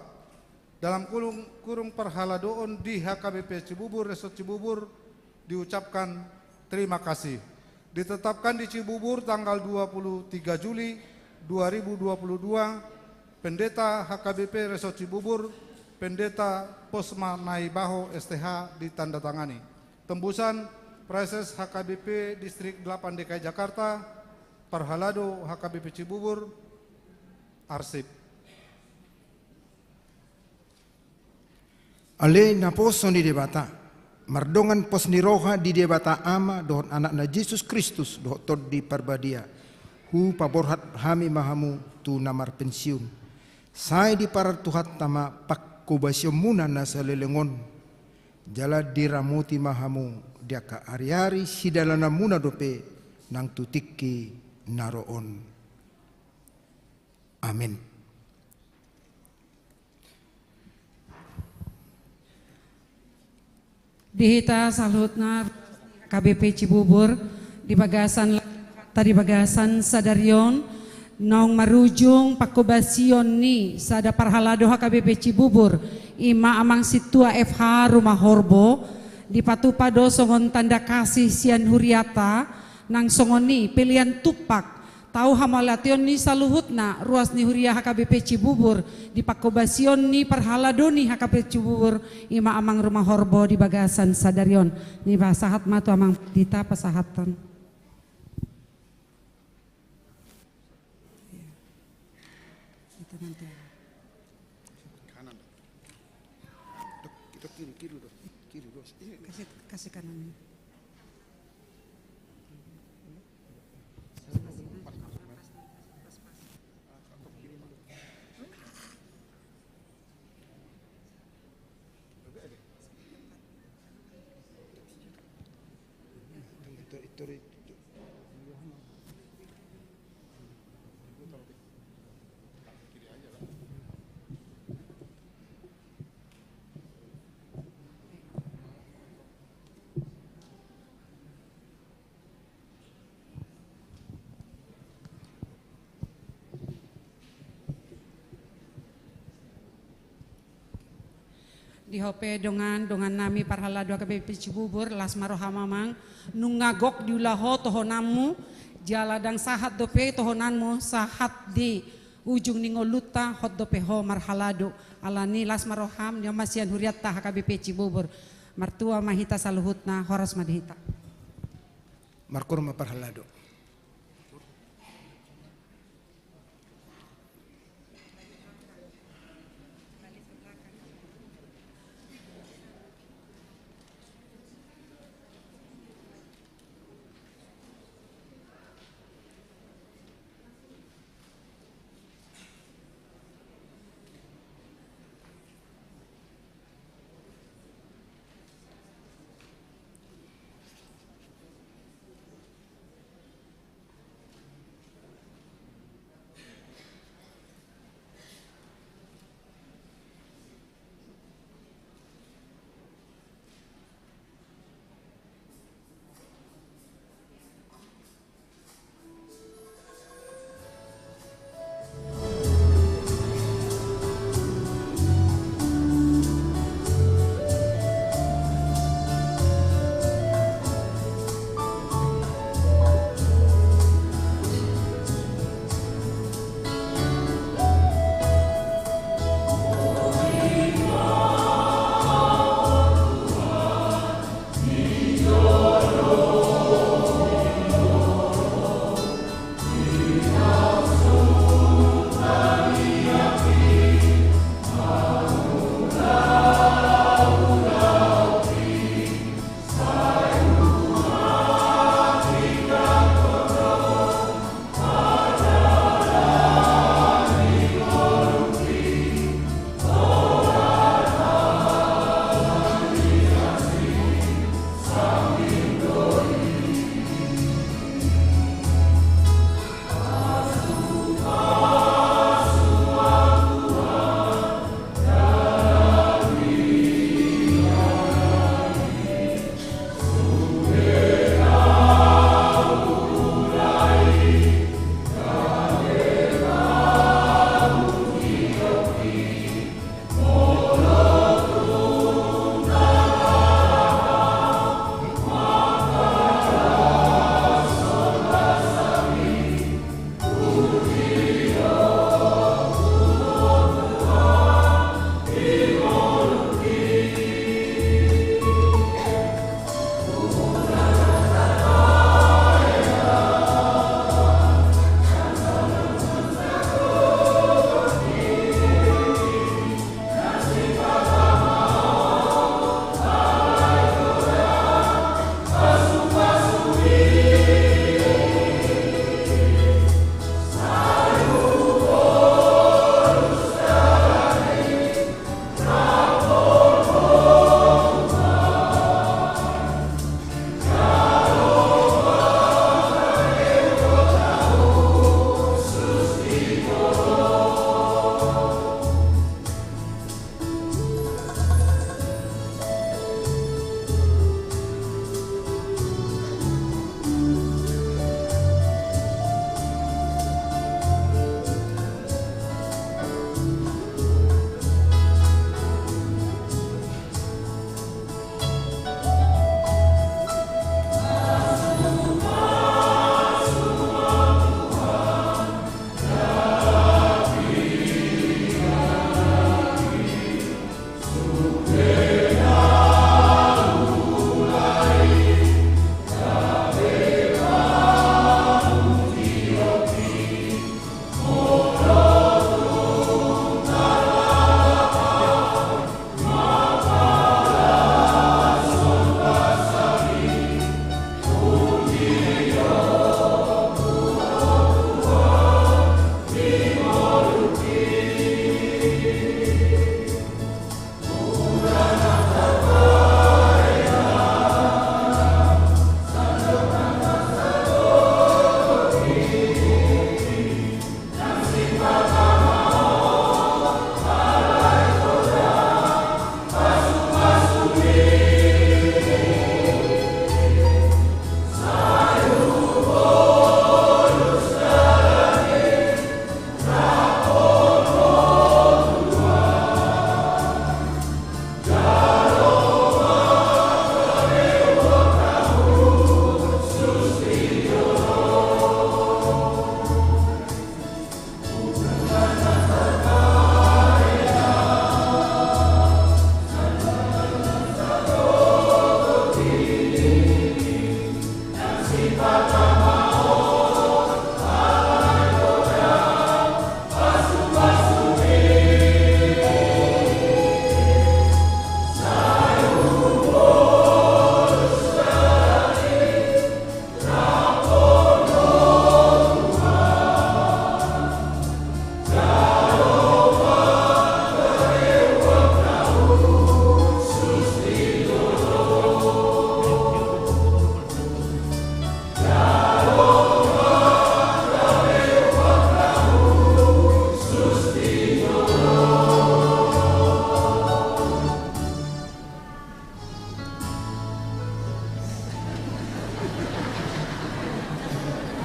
dalam kurung, kurung perhaladoon di H K B P Cibubur, Resort Cibubur, diucapkan terima kasih. Ditetapkan di Cibubur tanggal dua puluh tiga Juli dua ribu dua puluh dua, Pendeta H K B P Resort Cibubur, Pendeta Posma Naibaho S T H, ditandatangani. Tembusan, Praeses H K B P Distrik delapan D K I Jakarta, Parhalado H K B P Cibubur, arsip. Ale naposo ni Debata, mardongan pos ni roha di Debata Ama dohot Anakna Jesus Kristus dohot Tondi Parbadia, hupaborhat hami ma hamu tu na marpensiun. Sai diparar Tuhanta ma panghobasionmuna na saleleng on, jala diramoti ma hamu di angka ariari sidalananmuna dope nang tu tingki na ro on. Amen. Di hita saluhutna H K B P Cibubur, di bagasan, di bagasan sadari on, naung marujung panghobasion ni sada parhalado H K B P Cibubur, i ma Amang Sintua F H Rumahorbo, dipatupa do songon tanda kasih sian huriata, nang songon i pelean tumpak, tau hamauliateon ni saluhutna ruas ni huria H K B P Cibubur, di panghobasion ni parhalado ni H K B P Cibubur, i ma Amang Rumahorbo di bagasan sadari on. Nipasahat ma tu Amang Pendeta pasahathon. Iya. Itu nanti. Kanan. Dok, dok, kiri, kiri, dok. Kiri, dok. Iya. Kasih, kasih kanan. Di ho pe dongan, dongan nami parhalado H K B P Cibubur, las ma roham amang, nunga gok diula ho tohonanmu, jala ndang sahat dope tohonanmu, sahat di ujung ni ngolunta, hot dope ho marhalado, alani las ma roham, ni on ma sian hurianta H K B P Cibubur, martua ma hita saluhutna, horas ma di hita. Markoor ma parhalado.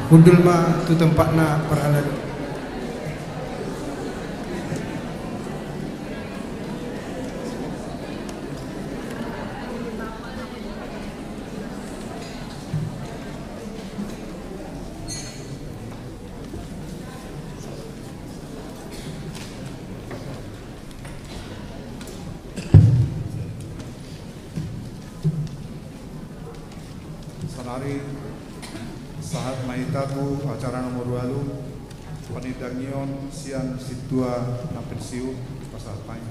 Hundul ma tu tempatna parhalado. Saonari sahat ma hita tu acara nomor ualu, panindangion sian sintua na pensiun, pasahat hami.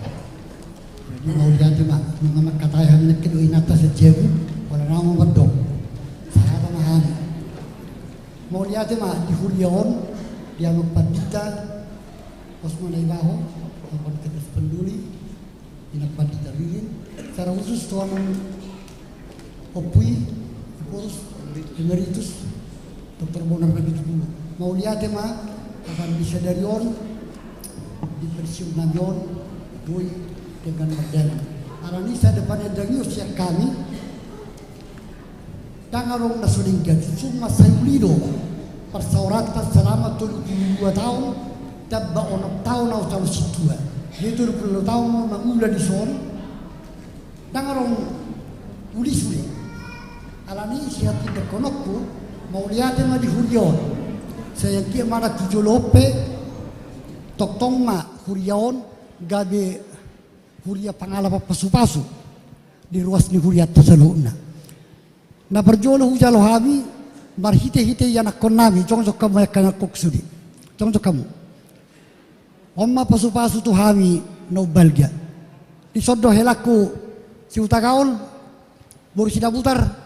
Jadi mauliate ma, nunga mangkatai hami nangkin do inanta sian Jabu, pola nama mandok. Sahat ma hami. Mauliate ma di huria on, di Amang Pandita Osman Naibaho, Amang Pandita Panduli, Inang Pandita Ririn, secara khusus tu Amang Ompu i, Ephorus Emeritus Doktor Bonar Napitupulu. Mauliate ma, akan di sadari on, di pensiun nami on, boi denggan mardalan. Alani i sada panandangio sian hami, ndang adong na so denggan, summa sai uli do parsaoranta selama tolu pulu dua taon, tamba onom taon au jalo sintua. Jadi tolu pulu dua taon mangula dison, ndang adong uli sude. Alani i sian tindakononku, mauliate ma di huria on. Sai anggiat ma na tu jolo on pe, tongtong ma huria on gabe huria pangalapan pasupasu di ruas ni hurianta saluhutna. Na parjolo hujalo hami marhitehite ianakkonnami, jongjong hamu angka ianakkon sude. Jongjong hamu. On ma pasupasu tu hami na umbalga. Dison do helangku si Hutagaol boru Sinabutar.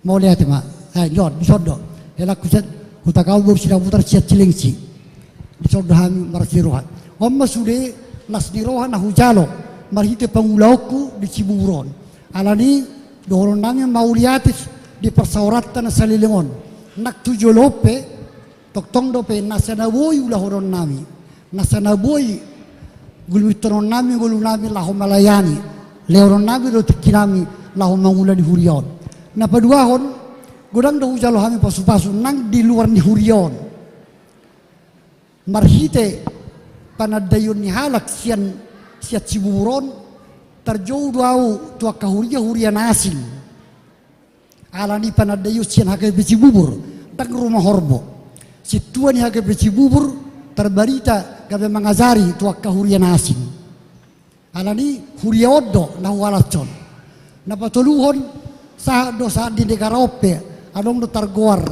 Mauliate ma. Eh, jo, dison do. Helangku sian Hutagaol boru Sinabutar sian Cilengsi. Dison do hami marlas ni roha. On ma sude las ni roha na hujalo marhite pangulaonku di Cibubur on. Alani i dohononnami mauliate di parsaoranta na saleleng on. Nang tu jolo on pe, tongtong dope nasa na boi ulahononnami, nasa na boi gulmitononnami ngolunami laho malayani, lehononnami do tingkinami laho mangula di huria on. Na paduahon, godang do hujalo hami pasupasu nang di luar ni huria on. Marhite panandaion ni halak sian, sian Cibubur on, tarjou do au tu angka huria-huria na asing. Alani i panandaion sian H K B P Cibubur, ndang Rumah Horbo. Sintua ni H K B P Cibubur tarbarita gabe mangajari tu angka huria na asing. Alani i huria on do na huhalashon. Na patoluhon, sahat do sahat di negara on pe adong do targoar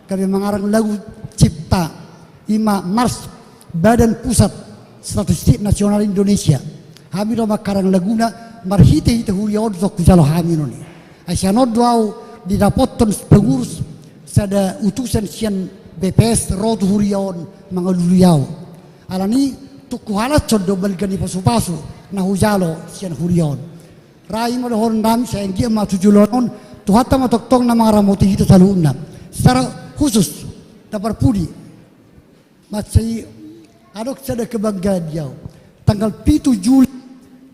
gabe mangarang lagu cipta, i ma Mars Badan Pusat Statistik Nasional Indonesia. Hami do mangkarang laguna, marhitehite huria on do hujalo hami nuaeng. Ai sian on do au didapothon pengurus sada utusan sian B P S ro tu huria on mangalului au. Alani i tung huhalashon do balga ni pasupasu na hujalo sian huria on. Ra i ma dohononnami, sai anggiat ma tu joloan on, Tuhanta ma tongtong na mangaramoti hita saluhutna. Secara khusus, na parpudi, mansai adong sada kebanggaan di au. Tanggal pitu Juli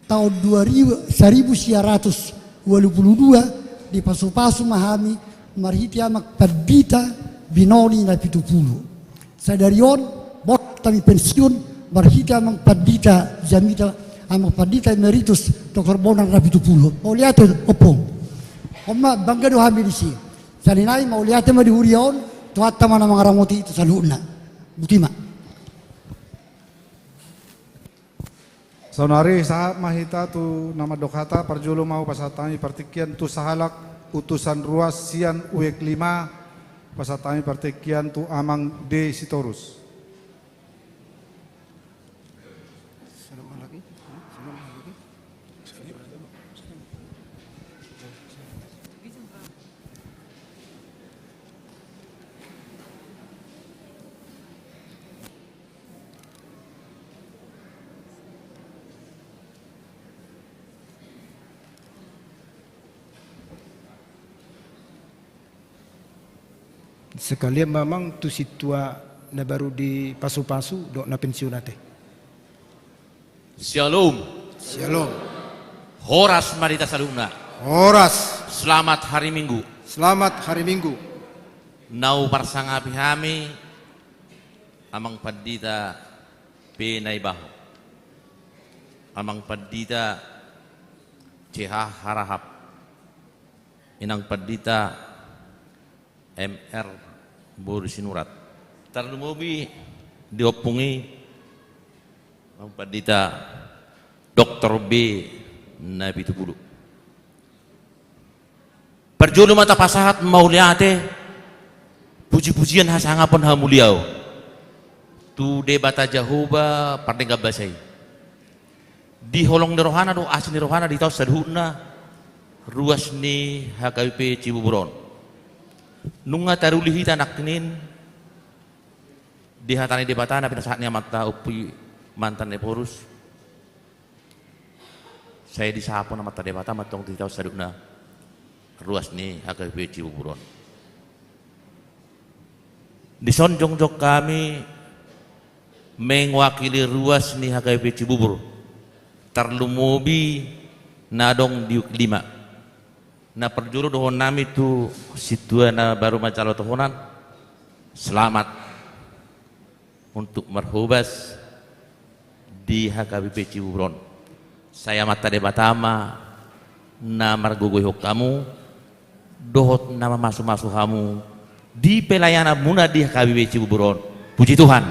taon dua ribu, seribu sia ratus walu pulu dua, dipasupasu ma hami marhite Amang Pandita Binoni Napitupulu. Sadari on, boan hami pensiun, marhite Amang Pandita Jamita, Amang Pandita Emeritus Doktor Bonar Napitupulu. Mauliate, Ompung. On ma bangga do hami disi. Sian i nai, mauliate ma di huria on, Tuhanta ma na mangaramoti hita saluhutna. Botima. Saonari sahat ma hita tu na mandok hata, parjolo ma hupasahat hami partingkian tu sahalak utusan ruas sian U E K lima, pasahat hami partingkian tu Amang D Sitorus. Sekalian ma amang tu sintua na baru dipasupasu dohot na pensiun ate. Syalom. Syalom. Horas ma di hita saluhutna. Horas. Selamat hari Minggu. Selamat Hari Minggu. Na huparsangapi hami Amang Pandita P. Naibaho, Amang Pandita C. H. Harahap, Inang Pandita M. R. Boru Sinurat. Tarlumobi di ompung i Amang Pandita Doktor B. Napitupulu. Parjolo ma tapasahat mauliate, puji-pujian, hasangapon, hamuliaon tu Debata Jahowa pardenggan basa i. Di holong ni rohana dohot asi ni rohana di taon saluhutna ruas ni H K B P Cibubur on, nunga taruli hita nangkin di hata ni Debata na pinasahat ni amanta Ompu i mantan Ephorus. Sai disapon Amanta Debata ma antong di taon saluhutna ruas ni H K B P Cibubur on. Dison jongjong hami mewakili ruas ni H K B P Cibubur, tarlumobi na adong di U K lima. Na parjolo dohonon nami tu sintua na baru manjalo tohonan, selamat untuk marhobas di H K B P Cibubur on. Sai Amanta Debata ma na margogoihon hamu dohot na mamasumasu hamu di pelayananmuna di H K B P Cibubur on. Puji Tuhan.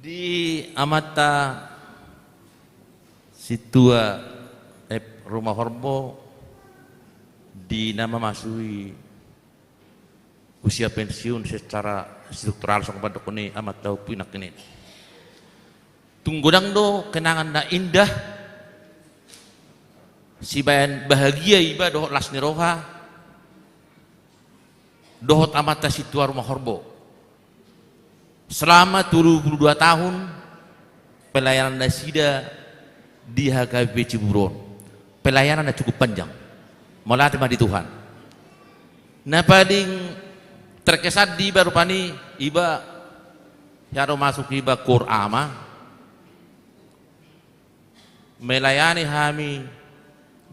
Di amanta sintua F. Rumahorbo, di na mamasui usia pensiun secara struktural, songon pandok ni amanta Ompu i nangkin. Tung godang do kenangan na indah, sibaen bahagia iba dohot las ni roha dohot amanta sintua Rumahorbo. Selama tolu puluh dua tahun pelayanan nasida di H K B P Cibubur on, pelayanan na cukup panjang. Mauliate ma di Tuhan. Na paling terkesan di iba rupani, iba hea do masuk iba KUR Ama, melayani hami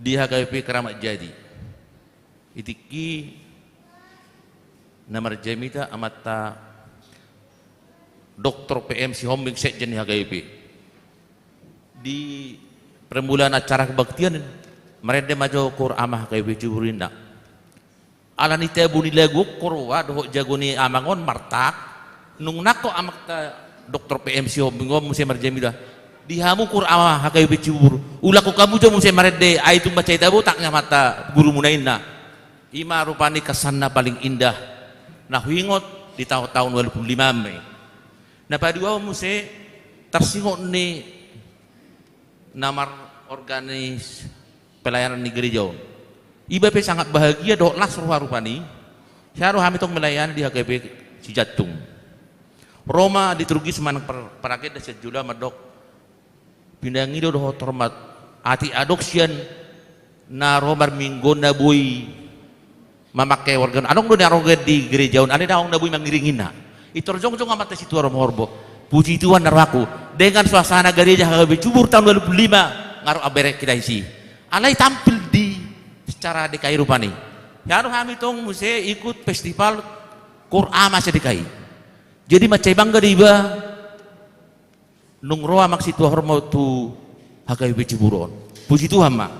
di H K B P Keramat Jati. Di tingki na marjamita amanta Doktor P M Sihombing, sekjen ni H K B P. Di permulaan acara kebaktian, marende ma jo KUR Ama H K B P Cibubur, ninna. Ala ni tabo ni lagu on, KUR Ama dohot jago ni amang on martak, nunga nangkok amanta Doktor P M Sihombing on muse marjamita. Di hamu KUR Ama H K B P Cibubur, ulahon hamu jo muse marende, ai tung mansai tabo tak ni amanta gurumuna, ninna. I ma rupani kesan na paling indah na huingot di taon-taon walu pulu lima an ma i. Na paduahon muse tarsingot ni na marorganis pelayanan ni gereja on. Iba pe sangat bahagia dohot las roha rupani. Hea do hami tong melayani di H K B P Sijantung. Ro ma liturgis manang par-, paragenda sian joloan mandok, pinangido dohot hormat, atik adong sian na ro marminggu on na boi mamangke organ. Adong do na organ di gereja on, alai ndang adong na boi mangiringi, ninna. Intor jongjong amanta sintua Rumahorbo. Puji Tuhan, ninna rohangku, dengan suasana gereja H K B P Cibubur taon walu pulu lima, nga ro ambereng hita disi. Alai tampil di secara D K I rupani. Hea do hami tong muse ikut festival KUR Ama se-D K I. Jadi mansai bangga do iba nunga ro amang sintua Horbo tu H K B P Cibubur on. Puji Tuhan ma.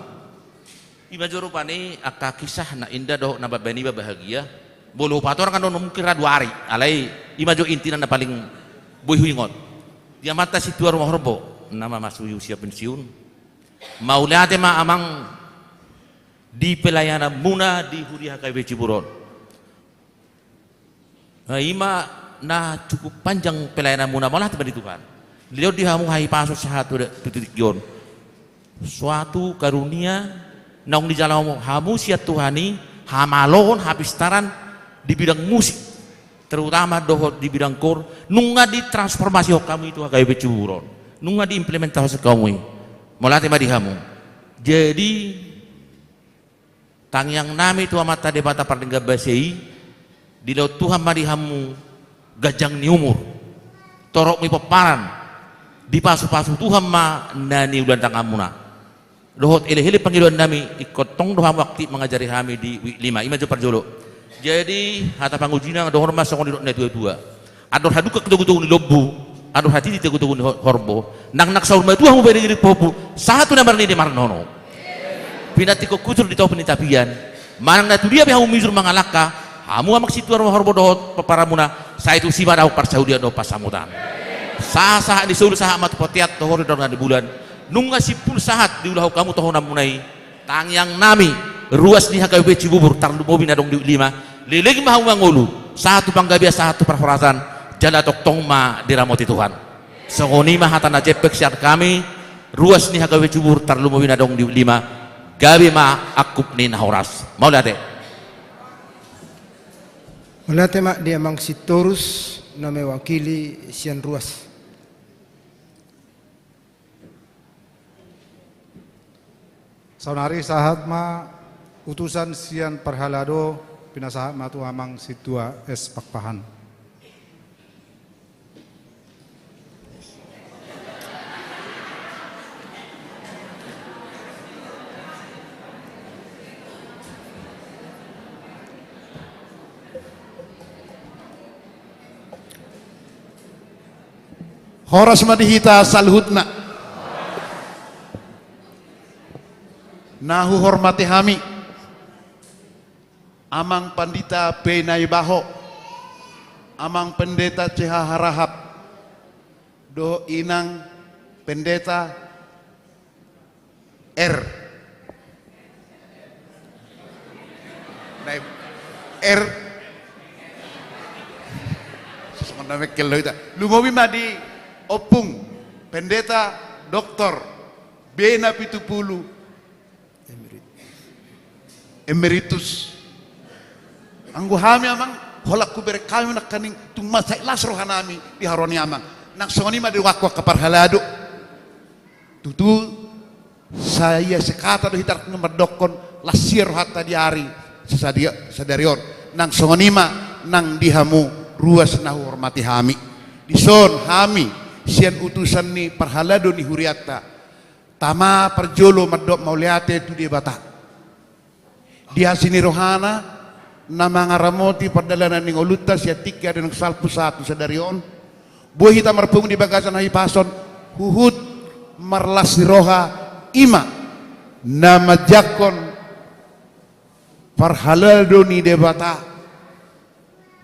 I ma jo rupani angka kisah na indah dohot na mambaen iba bahagia. Molo hupatorang annon mungkin ra dua ari, alai i ma jo intina na paling boi huingot. Di amanta sintua Rumahorbo na mamasui usia pensiun, mauliate ma amang di pelayananmuna di huria H K B P Cibubur on. Nah, i ma na cukup panjang pelayananmuna, mauliate ma di Tuhan. Dilehon di hamu hahipason sahat tu, tu tingki on. Suatu karunia naung dijalo hamu sian Tuhan i, hamaloon, hapistaran di bidang musik, terutama dohot di bidang KUR, nunga ditransformasihon hamu i tu H K B P Cibubur on. Nunga diimplementasihon hamu i. Mauliate ma di hamu. Jadi, tangiang nami tu Amanta Debata pardenggan basa i, dilehon Tuhan ma di hamu ganjang ni umur, torop ni pomparan, dipasupasu Tuhan ma na niulaan tanganmuna. Dohot elehele pangidoan nami, ingkon tong do hamu aktif mangajari hami di W lima. Ima jo parjolo. Jadi, hata pangujina dohor ma songon nidok ni natua-tua. Andor hadungka togu-togu ni lombu, andor hatiti togu-togu ni ho-, horbo. Nang, nang saur matua hamu bere giri popu, sahat tu na marnini marnono. Pinantikhon hujur di topi ni tapian. Manang na tudia pe hamu mijur mangalangka, hamu amang sintua, ruma horbo dohot pomparanmuna, sai tusi ma dao parsaulian dohot pansamotan. Sahat-sahat ni solu sahat ma tu bontean, dohor di dongan ni bulan. Nunga simpul sahat diulahon hamu tohonanmuna i, tangiang nami, ruas ni hagabeon Cibubur, tarlumobi na adong di W lima, leleng ma hamu mangolu, sahat tu panggabean, sahat tu parhorasan, jala tongtong ma diramoti Tuhan. Songon i ma hata na jempek sian hami, ruas ni hagabeon Cibubur, tarlumobi na adong di W lima, gabe ma angkup ni na horas. Mauliate. Mauliate ma di amang Sitorus, na mewakili sian ruas. Saonari sahat ma utusan sian parhalado, pinasahat ma tu amang sintua S. Pakpahan. Horas ma di hita saluhutna. Na huhormati hami, Amang Pandita P. Naibaho, Amang Pendeta C. H. Harahap, dohot Inang Pendeta R. Nai-, R. Songon na mengkel do hita. Lumobi ma di Ompung Pendeta Doktor B. Napitupulu, Emeritus. Anggo hami, Amang, holan hubereng hami nangkaning tung mansai las rohanami di haroro ni Amang. Nang songon i ma di donganku angka parhalado. Tutu, sai ia sekata do hita mandokkon las ia rohanta di ari sasadia-, sadari on. Nang songon i ma nang di hamu ruas na huhormati hami. Dison hami sian utusan ni parhalado ni hurianta, tama parjolo mandok mauliate tu Debata. Di asi ni rohana, na mangaramoti pardalanan ni ngolunta sian tingki ari naung salpu sahat tu sadari on, boi hita marpungu di bagasan hahipason, huhut marlas ni roha, ima na manjangkon parhalado ni Debata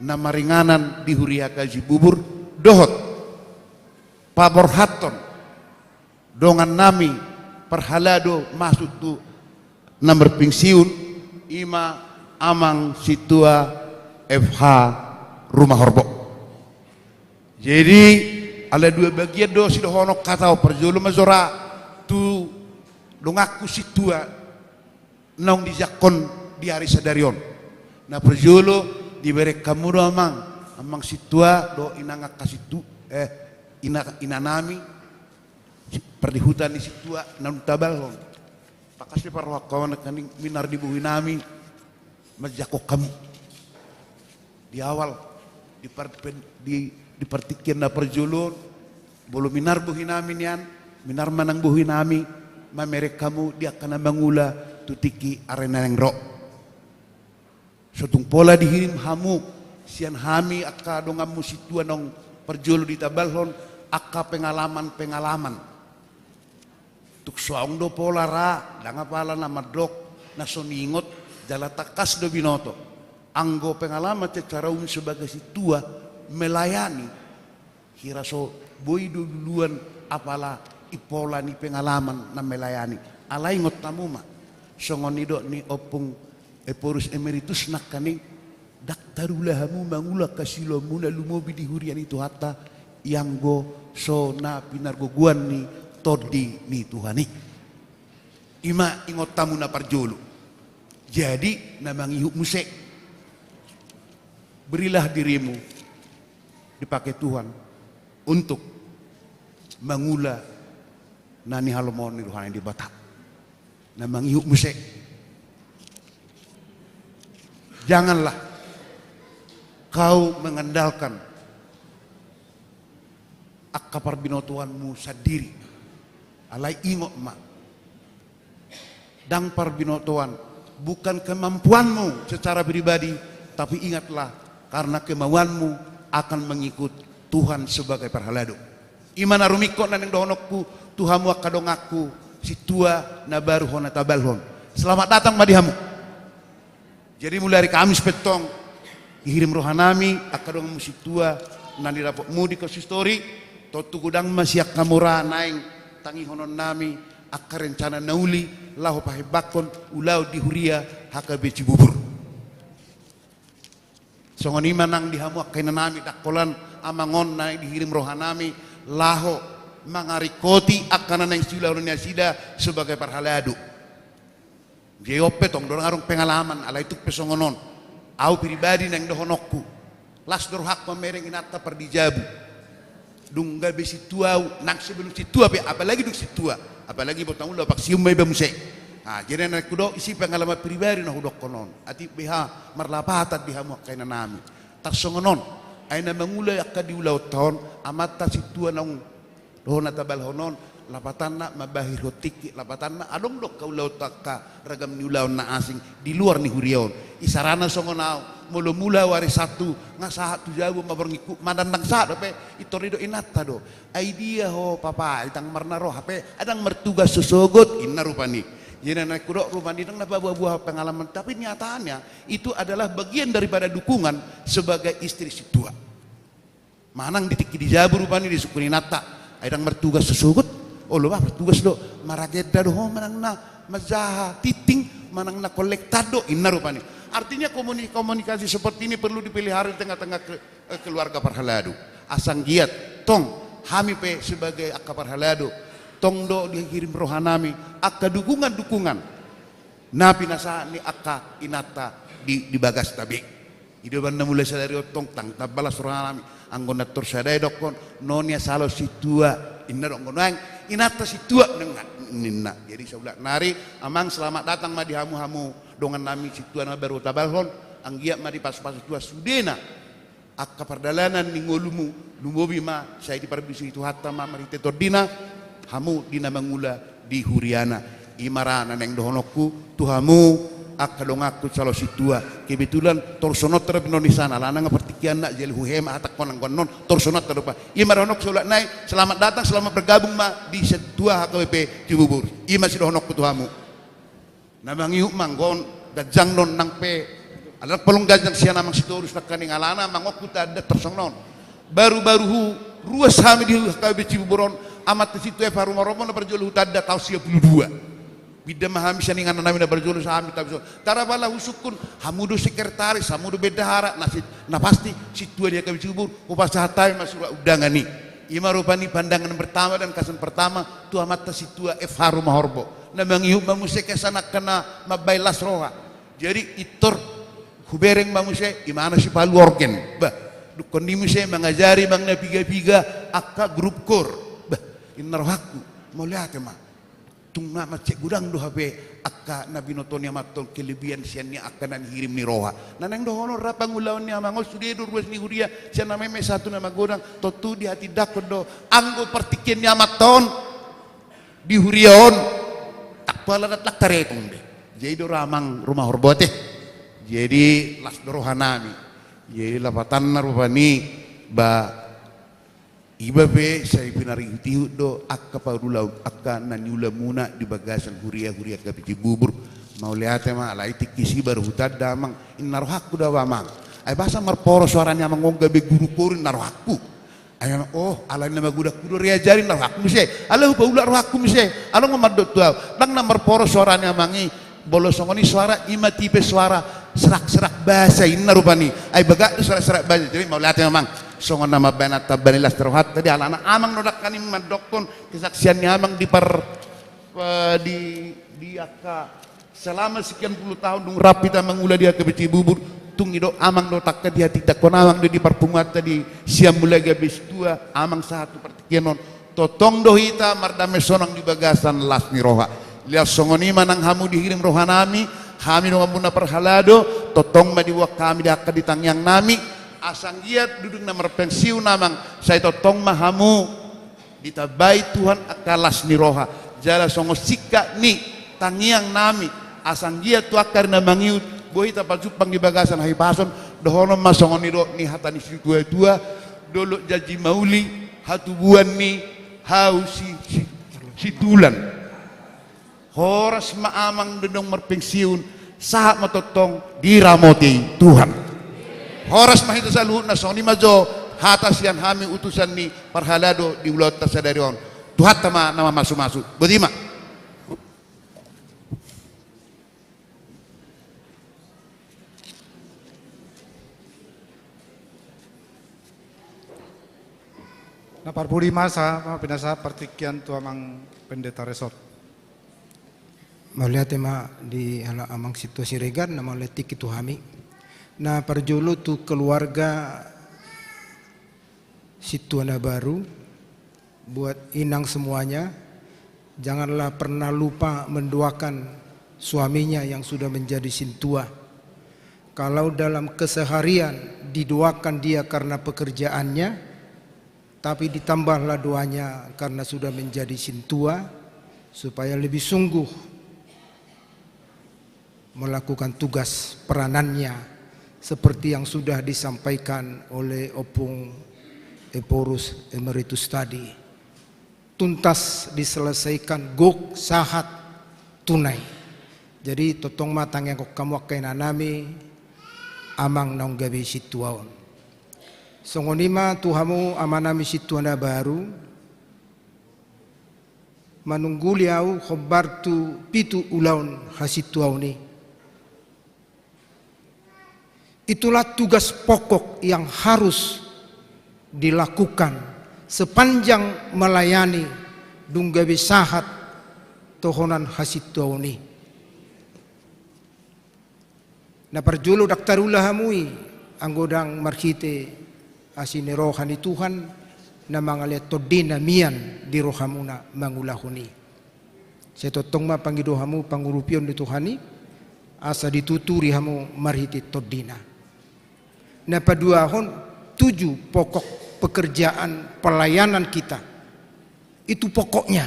na maringanan di huria Cibubur, dohot paborhathon dongannami parhalado masuk tu na marpingsiun, ima Amang Sintua F H Rumahorbo. Jadi, ala dua bagian do sidohonon hata on, parjolo ma jora tu donganku sintua naung dijangkon di ari sadari on. Na parjolo dibereng hamu do, Amang, Amang Sintua dohot Inang angka sintu-, eh, ina, inanami, si-, pardihuta ni sintua naung tabalhon. Tangkas diparrohahon nangkaning minar di bohinami manjangkon hamu. Di awal, di par-, pen-, di, di partingkian na parjolo on, molo minar bohinami nian, minar ma nang bohinami mamereng hamu di angka na mangula tu tingki ari na naeng ro. So tung pola dihirim hamu sian hami angka donganmu sintua naung parjolo ditabalhon angka pengalaman-pengalaman. Tung so adong do pola ra, ndang apala na mandok, na so niingot, jala tangkas do binoto. Anggo pengalaman secara umum sebagai sintua melayani, hira so boi do duluan apala i pola ni pengalaman na melayani. Alai ingot hamu ma, songon nidok ni Ompung Ephorus Emeritus nangkaning, ndang tarula hamu mangula hasiluanmuna lumobi di huria ni Tuhanta, ianggo so na pinargogoan ni Tondi ni Tuhan i. Ima ingot hamu na parjolo. Jadi, na mangihut muse. Berilah dirimu dipakai Tuhan untuk mangula na nihalomohon ni rohana Debata. Na mangihut muse. Janganlah kau mengandalkan angka parbinotoanmu sandiri. Alai ingot ma, Ndang parbinotoan, bukan kemampuanmu secara pribadi, tapi ingatlah, karena kemauanmu akan mengikut Tuhan sebagai parhalado. I ma na rumingkot na naeng dohononku tu hamu angka donganku, sintua na baru hona tabalhon. Selamat datang ma di hamu. Jadi mulai ari Kamis pe tong, dihirim rohanami angka donganmu sintua na nidapotmu di konsistori, tontu godang ma sian angka mura naeng tangihononnami angka rencana na uli laho pahebakkon ulaon di huria H K B Cibubur. Songon i ma nang di hamu angka inanami, ndang holan amang on na dihirim rohanami laho mangaringkoti angka na naeng siulahonon ni nasida sebagai parhalado. Jadi on pe tong do ndang adong pengalaman, alai tung pe songon on. Au pribadi naeng dohononku, las do rohangku mamereng inanta pardijabu. Dung gabe sintua au, nang sebelum sintua pe, apalagi dung sintua, apalagi boto na ula, paksium ma iba muse. Ah, jadi na hudok, isi pengalaman pribadi na hudokkon on. Atik beha marlapatan di hamu angka inanami. Tarsongon on, ai na mangula angka di ulaonta on, amanta sintua naung dohot na tabalhon on, lapatanna mambahirhon tingki, lapatanna adong do angka ulaonta angka ragam ni ulaon na asing di luar ni huria on. Isarana songon au, molo mula au ari Sabtu, nga sahat tu jabu ma borngingku, manang ndang sahat dope, intor didok inanta do. Ai dia ho papa, ai ndang marna ro hape, ai ndang martugas so sogot, inna rupani. Jadi na hudok rupani ndang na paboa-boa pengalaman, tapi nyatanya itu adalah bagian daripada dukungan sebagai istri sintua. Manang di tingki di jabu rupani disungkun inanta, ai ndang martugas so sogot, olo bah martugas do, maragenda do ho manang na manjaha tinting, manang na kolektan do, inna rupani. Artinya komuni-, komunikasi seperti ini perlu dipelihara di tengah-tengah ke-, eh, keluarga parhalado. Asa anggiat tong hami pe sebagai angka parhalado, tong do dihirim rohanami angka dukungan-dukungan na pinasahat ni angka inanta di, di bagasta be. I do umbahen na mulai sadari on tong ndang tamba las rohanami, anggo na tor sada i dokkon, non ia salon sintua, inna do, anggo nuaeng inanta sintua, ninna, ninna. Jadi saulak nari, amang, selamat datang ma di hamu, hamu dongannami sintua na baru tabalhon, anggiat ma dipasu-pasu Tuhan sudena angka pardalanan ni ngolumu, lumobi ma sai diparbisuhi Tuhanta ma marhite tondina, hamu di na mangula di huriana. I ma ra na naeng dohononku tu hamu angka donganku salon sintua. Kebetulan torsononta dope on di sana, alana nga partingkianna, jadi huhehe ma hatangkon anggo annon torsononta dope. I ma dohononku saulak nai, selamat datang, selamat bergabung ma di sintua H K B P Cibubur. I ma sidohononku tu hamu. Na mangihut ma anggo on, ganjang do on nang pe. Ala ndang pola ganjang sian amang Sitorus nangkaning, alana amang on hutanda tarsongon on. Baru-baru huruas hami di H K B P Cibubur on, amanta sintua F H Rumahorbo na parjolo hutanda taon sia pulu dua. Pinda ma hami sian inganannami na parjolo, sa hami taon sia. Tarapala husungkun, hamu do sekretaris, hamu do bendahara, na si-, na pasti sintua di H K B P Cibubur, hupasahat hami ma surat undangan i. I ma rupani pandangan pertama dan kesan pertama tu amanta sintua F H Rumahorbo. Na mangihut ma muse kesan angka na mambahen las roha. Jadi intor hubereng ma muse, imana si Palu orgen. Bah, dungkon i muse mangajari manang na piga-piga angka grup kor. Bah, inna rohangku, mauliate ma. Tung na mansai godang do hape angka na binoto ni amanta on kelebihan sian ni angka na nihirim ni roha. Na naeng dohonon ra pangulaon ni amang on, sude do ruas ni huria sian na meme sahat tu na magodang, tontu dihatindangkon do anggo partingkian ni amanta on di huria on, ndang pola na lang taretong be. Jadi do ra amang Rumahorbo ate. Jadi las do rohanami. Jadi lapatanna rupani, ba, iba pe sai pinarihut-ihut do angka parulaon, angka na niulamuna di bagasan huria-huria H K B P Cibubur. Mauliate ma, alai tingki si baru hutanda amang, inna rohangku do au amang. Ai boasa marporo soara ni amang on gabe guru kor, inna rohangku. Ai amang, oh, alai na magodangku do reajari, inna rohangku muse. Alai hupaulak rohangku muse. Alai nga mandok tu au, ndang na marporo soara ni amang i. Molo songon i soara, i ma tipe soara serak-serak basa, inna rupani. Ai bagak do serak-serak basa. Jadi mauliate amang, songon na mambahen tamba ni las ni rohanta di, alana amang do nangkaning mandokkon kesaksian ni amang di par-, eh, di, di angka selama sekian puluh tahun dung rap hita mangula di H K B P Cibubur, tung i do amang do tangkas dihatindangkon amang do di parpunguanta di sian mulai gabe sintua, amang sahat tu partingkian on. Tongtong do hita mardame sonang di bagasan las ni roha. Lias songon i ma nang hamu dihirim rohanami, hami donganmuna parhalado, tongtong ma diboan hami di angka di tangiangnami, asa anggiat dung na marpensiun amang, sai tongtong ma hamu ditambai Tuhan angka las ni roha. Jala songon singkat ni Tangiang nami, asa anggiat tu angka ari na mangihut, boi tapajumpang di bagasan hahipason, dohonon ma songon nidok ni hata ni situatua, dolok janji mauli, hatubuan ni hau si, si, Situlan. Horas ma amang dodong marpensiun, sahat ma tongtong diramoti Tuhan. Horas ma hita saluhutna, songon i ma jo hata sian hami utusan ni parhalado di ulaonta sadari on. Tuhanta ma na mamasumasu. Boti ma. Na parpudi ma sa, ma pinasahat partingkian tu amang pendeta resort. Mauliate ma di halak amang Sintua Siregar, na mauliate tingki tu hami. Na parjolo tu keluarga Sintua na baru, buat inang semuanya, janganlah pernah lupa mendoakan suaminya yang sudah menjadi sintua. Kalau dalam keseharian didoakan dia karena pekerjaannya, tapi ditambahlah doanya karena sudah menjadi sintua, supaya lebih sungguh melakukan tugas peranannya seperti yang sudah disampaikan oleh Ompung Ephorus Emeritus tadi. Tuntas diselesaikan, gok, sahat, tunai. Jadi tongtong ma tangiangkon hamu angka inanami, amang naung gabe sintua on. Songon i ma tu hamu amanami Sintua na baru, manungguli ahu hombar tu pitu ulaon hasintuaon i. Itulah tugas pokok yang harus dilakukan sepanjang melayani dung gabe sahat tohonan hasintuaon i. Na parjolo ndang tarula hamu i, anggo ndang marhite asi ni roha ni Tuhan, na mangalean tondina mian di rohamuna mangulahon i. Sai tongtong ma pangido hamu pangurupion ni Tuhan i, asa dituturi hamu marhite tondina. Na paduahon, tujuh pokok pekerjaan pelayanan kita. Itu pokoknya,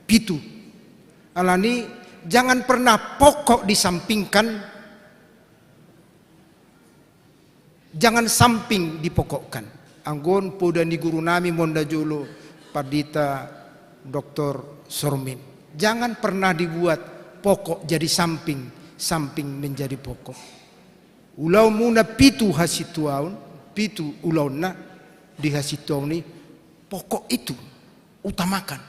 pitu. Alani, jangan pernah pokok disampingkan, jangan samping dipokokkan. Anggo on poda ni guru nami ma on na jolo, Pandita Doktor Sormin. Jangan pernah dibuat pokok jadi samping, samping menjadi pokok. Ulaonmuna pitu hasintuaon, pitu ulaonna di hasintuaon i, pokok itu utamakan.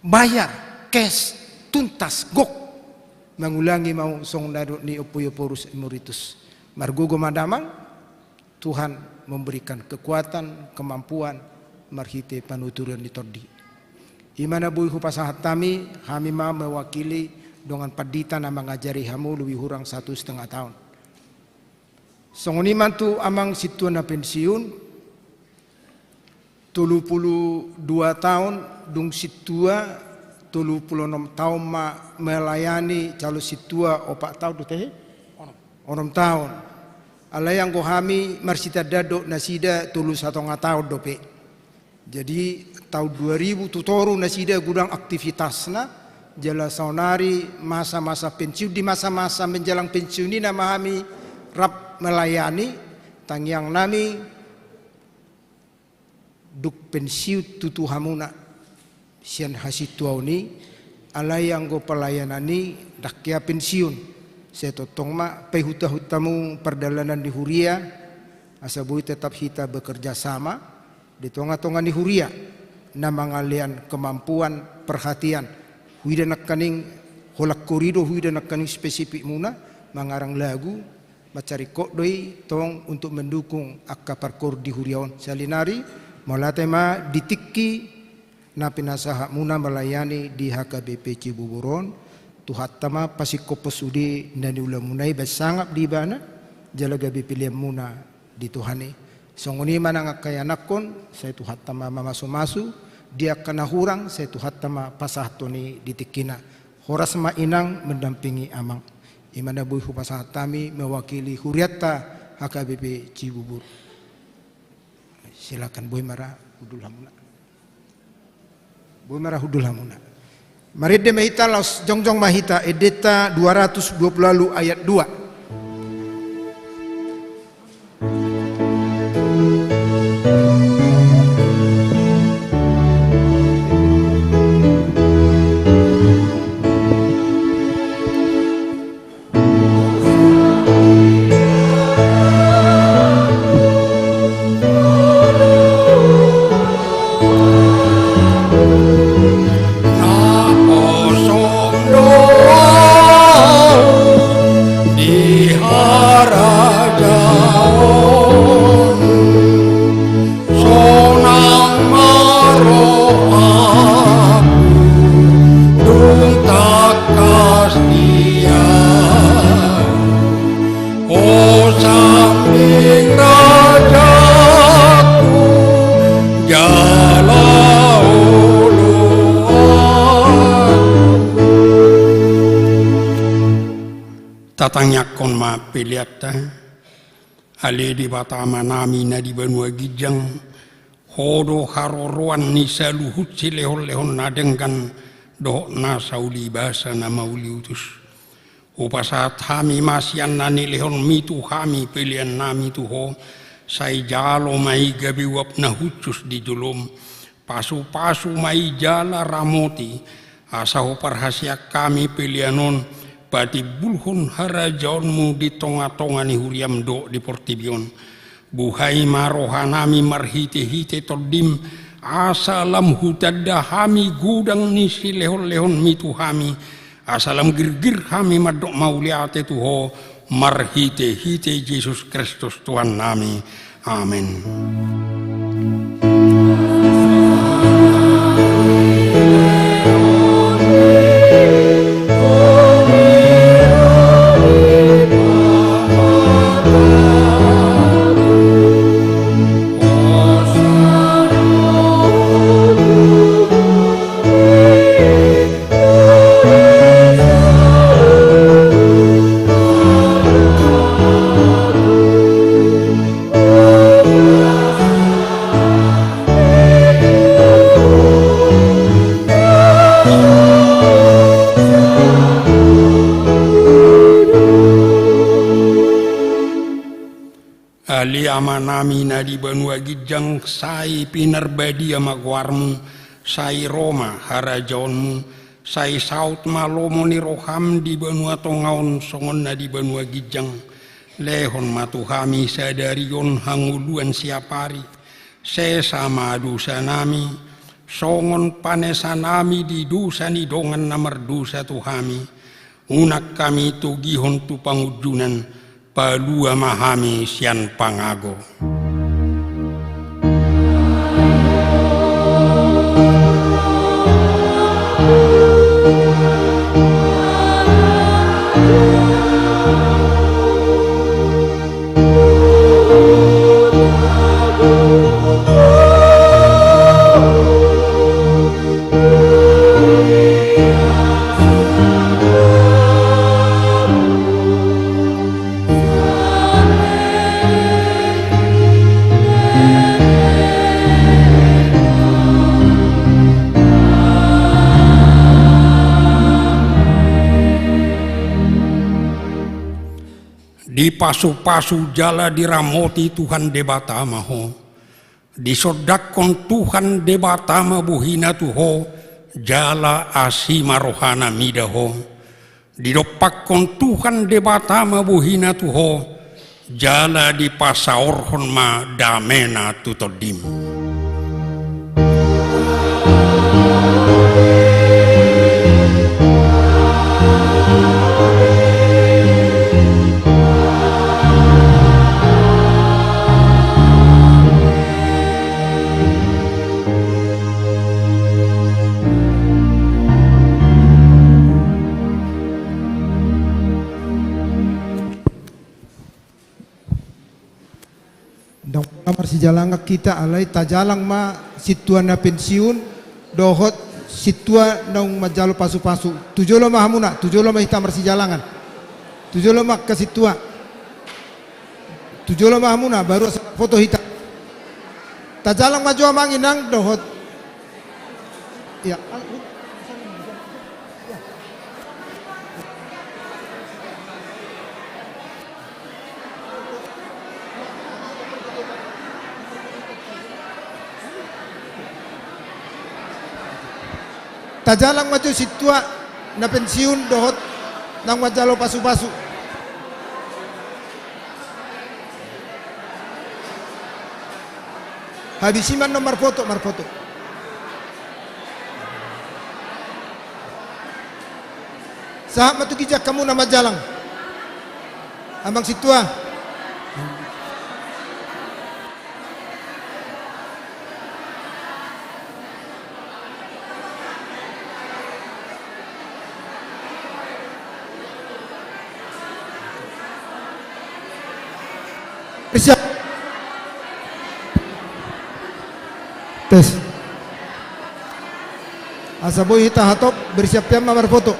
Bayar, cash, tuntas, gok. Mangulangi ma ahu songon na nidok ni Ompu Ephorus Emeritus. Margogo ma damang, Tuhan memberikan kekuatan, kemampuan, marhite panuturion ni tondi. I ma na boi hupasahat hami, hami ma mewakili dongan pandita na mangajari hamu lebih hurang satu setengah tahun. Songon i ma tu amang sintua na pensiun, tolu pulu dua taon dung sintua, tolu pulu onom taon ma melayani calon sintua, opat taon do tehe? Onom. Onom taon. Alai anggo hami marsitandaan dohot nasida tolu satonga taon dope. Jadi taon dua ribu tu toru nasida godang aktivitasna, jala saonari masa-masa pensiun, di masa-masa menjelang pensiun i nama hami rap melayani, tangiang nami dung pensiun tutu hamuna sian hasintuaon i, alai anggo pelayanan i ndang hea pensiun, sai tongtong ma paihut-ihut hamu pardalanan ni huria, asa boi tetap hita bekerja sama di tonga-tonga ni huria, na mangalean kemampuan, perhatian, huida nangkaning holan hori do, huida nangkaning spesifik muna, mangarang lagu, mansai ringkot do i tong untuk mendukung angka parkoor di huria on. Sahali nari, mauliate ma di tingki na pinasahat muna melayani di H K B P Cibubur on, Tuhanta ma pasingkophon sude na niula muna i baen sangap di ibana, jala gabe pelean muna di Tuhan i. Songon i ma nang angka ianakhon, sai Tuhanta ma mamasumasu, di angka na hurang, sai Tuhanta ma pasahathon i di tingkina. Horas ma inang mendampingi amang. I ma na boi hupasahat hami mewakili hurianta H K B P Cibubur. Silakan, boi ma ra hundul hamuna. Boi ma ra hundul hamuna. Marende ma hita, laos jongjong ma hita, endenta dua ratus dua puluh ualu ayat dua. Naposo do ahu di harajaon, sonang ma rohangku dung tangkas di ahu. Ho sambing rajaku, jala oloanku. Tatangiangkon ma peleanta. Ale Debata Amanami na di banua ginjang, Ho do haroroan ni saluhut silehonlehon na denggan dohot nasa ulibasa na mauliutus. Hupasahat hami ma sian na nilehonmi tu hami peleannami tu Ho, sai jalo ma i gabe uap na hushus di jolom, pasupasu ma i jala ramoti, asa huparhaseang hami pelean on patimbulhon harajaonmu di tongatonga ni huriam dohot di portibi on. Buhai ma rohanami marhitehite Tondim, asa lam hutanda hami godang ni silehonlehonmi tu hami, asa lam girgir hami mandok mauliate tu Ho, marhitehite Jesus Kristus Tuhannami. Amen. Ale Amanami na di banua ginjang, sai pinarbadia ma goarmu, sai ro ma harajaonmu, sai saut ma lomo ni roham di banua tonga on songon na di banua ginjang. Lehon ma tu hami sadari on hangoluan siapari. Sesa ma dosanami, songon panesanami di dosa ni dongan na mardosa tu hami. Unang hami togihon tu pangunjunan, palua ma hami sian pangago. Dipasupasu jala diramoti Tuhan Debata ma ho. Disondangkon Tuhan Debata ma bohina tu ho, jala asi ma rohana mida ho. Didompakkon Tuhan Debata ma bohina tu ho, jala dipasaorhon ma damena tu tondim. Ndang pola marsijalangan hita, alai tajalang ma sintua na pensiun dohot sintua naung manjalo pasupasu. Tu jolo ma hamuna, tu jolo ma hita marsijalangan. Tu jolo ma angka sintua. Tu jolo ma hamuna, baru asa foto hita. Tajalang ma jo amang inang dohot. Ya. Jalang ma jo sintua na pensiun dohot naung manjalo pasu-pasu. Habis i ma annon marfoto, marfoto. Sahat ma tu ginjang hamu na manjalang. Amang sintua. Siap. Tes. Asa boi hita hatop, bersiap-siap ma marfoto.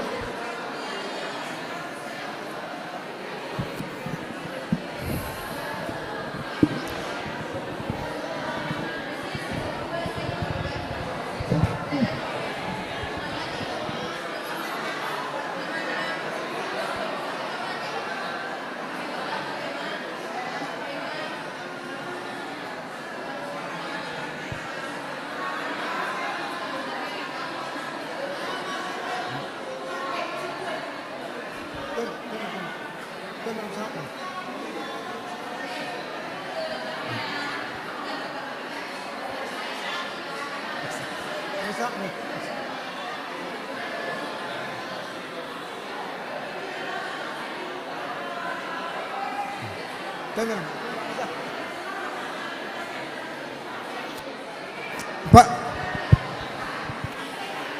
Pak,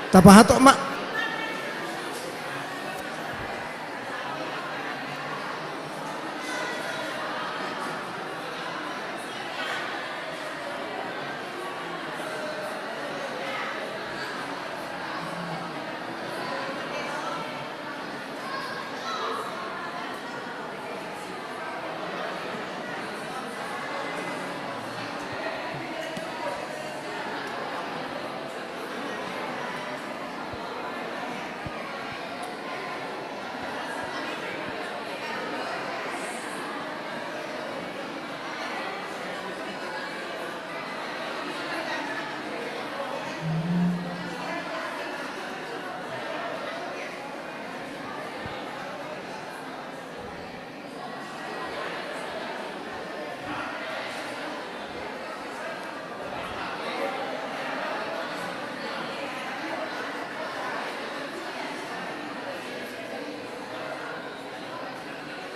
tapahatop ma.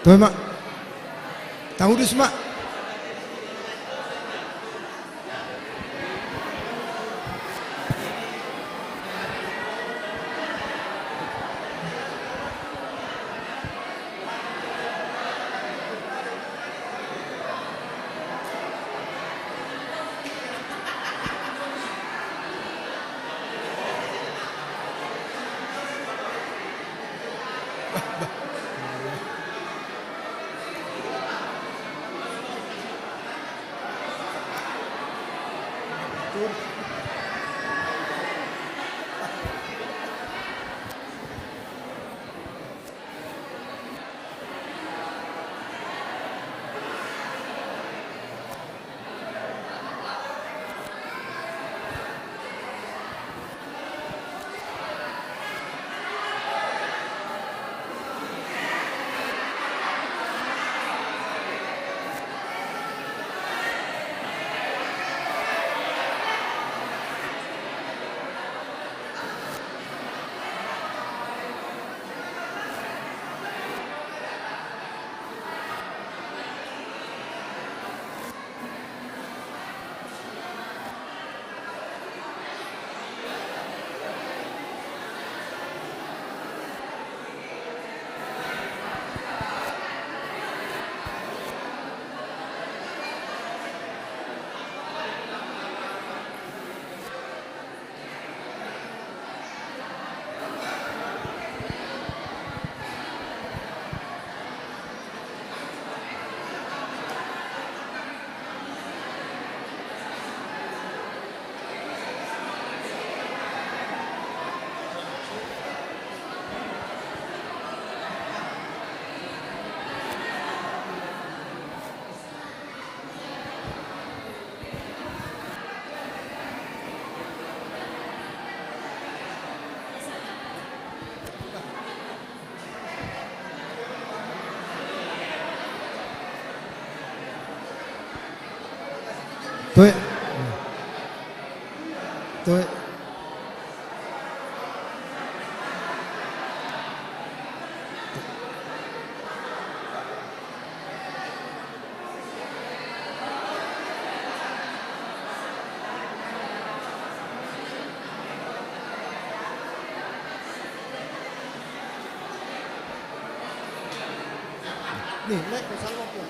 Toe ma. Tangudus ma. Toe. Toe. Nih, naik ke salon tuh.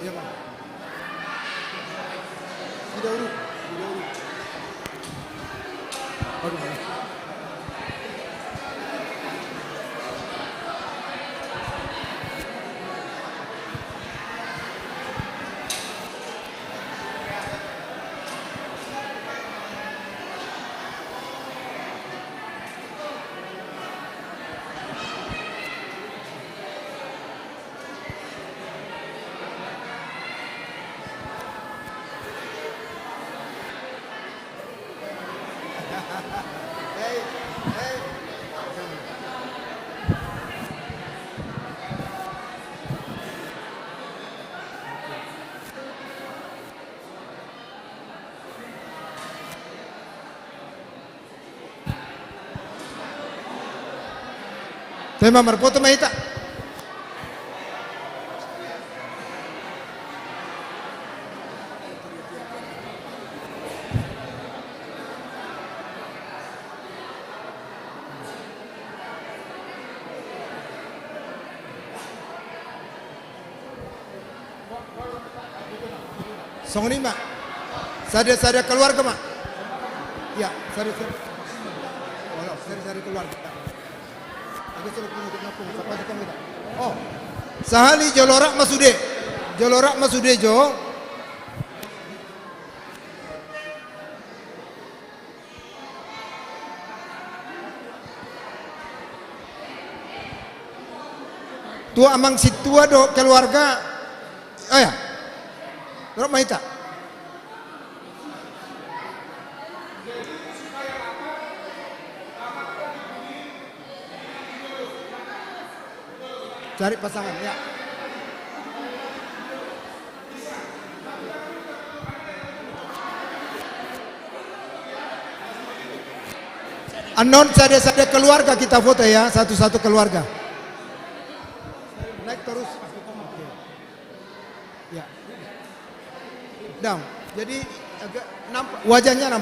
Iya, Bang. Tidak urut, tidak urut. Aduh. Toe ma, marpoto ma hita. Songon i ma. Sada-sada keluarga ma. Ya, sada-sada. Olo, sada-sada keluarga. Oke, sudah punya kita, punya. Siapa kita, kita? Oh. Sahali jolo rap ma sude. Jolo rap ma sude jo. Tu amang sintua dohot keluarga. Aya. Rap ma hita. Cari pasangan, ya. Annon sada-sada keluarga kita foto ya, satu-satu keluarga. Naik terus. Oke. Ya. Dam. Jadi agak nampak wajahnya, nampak.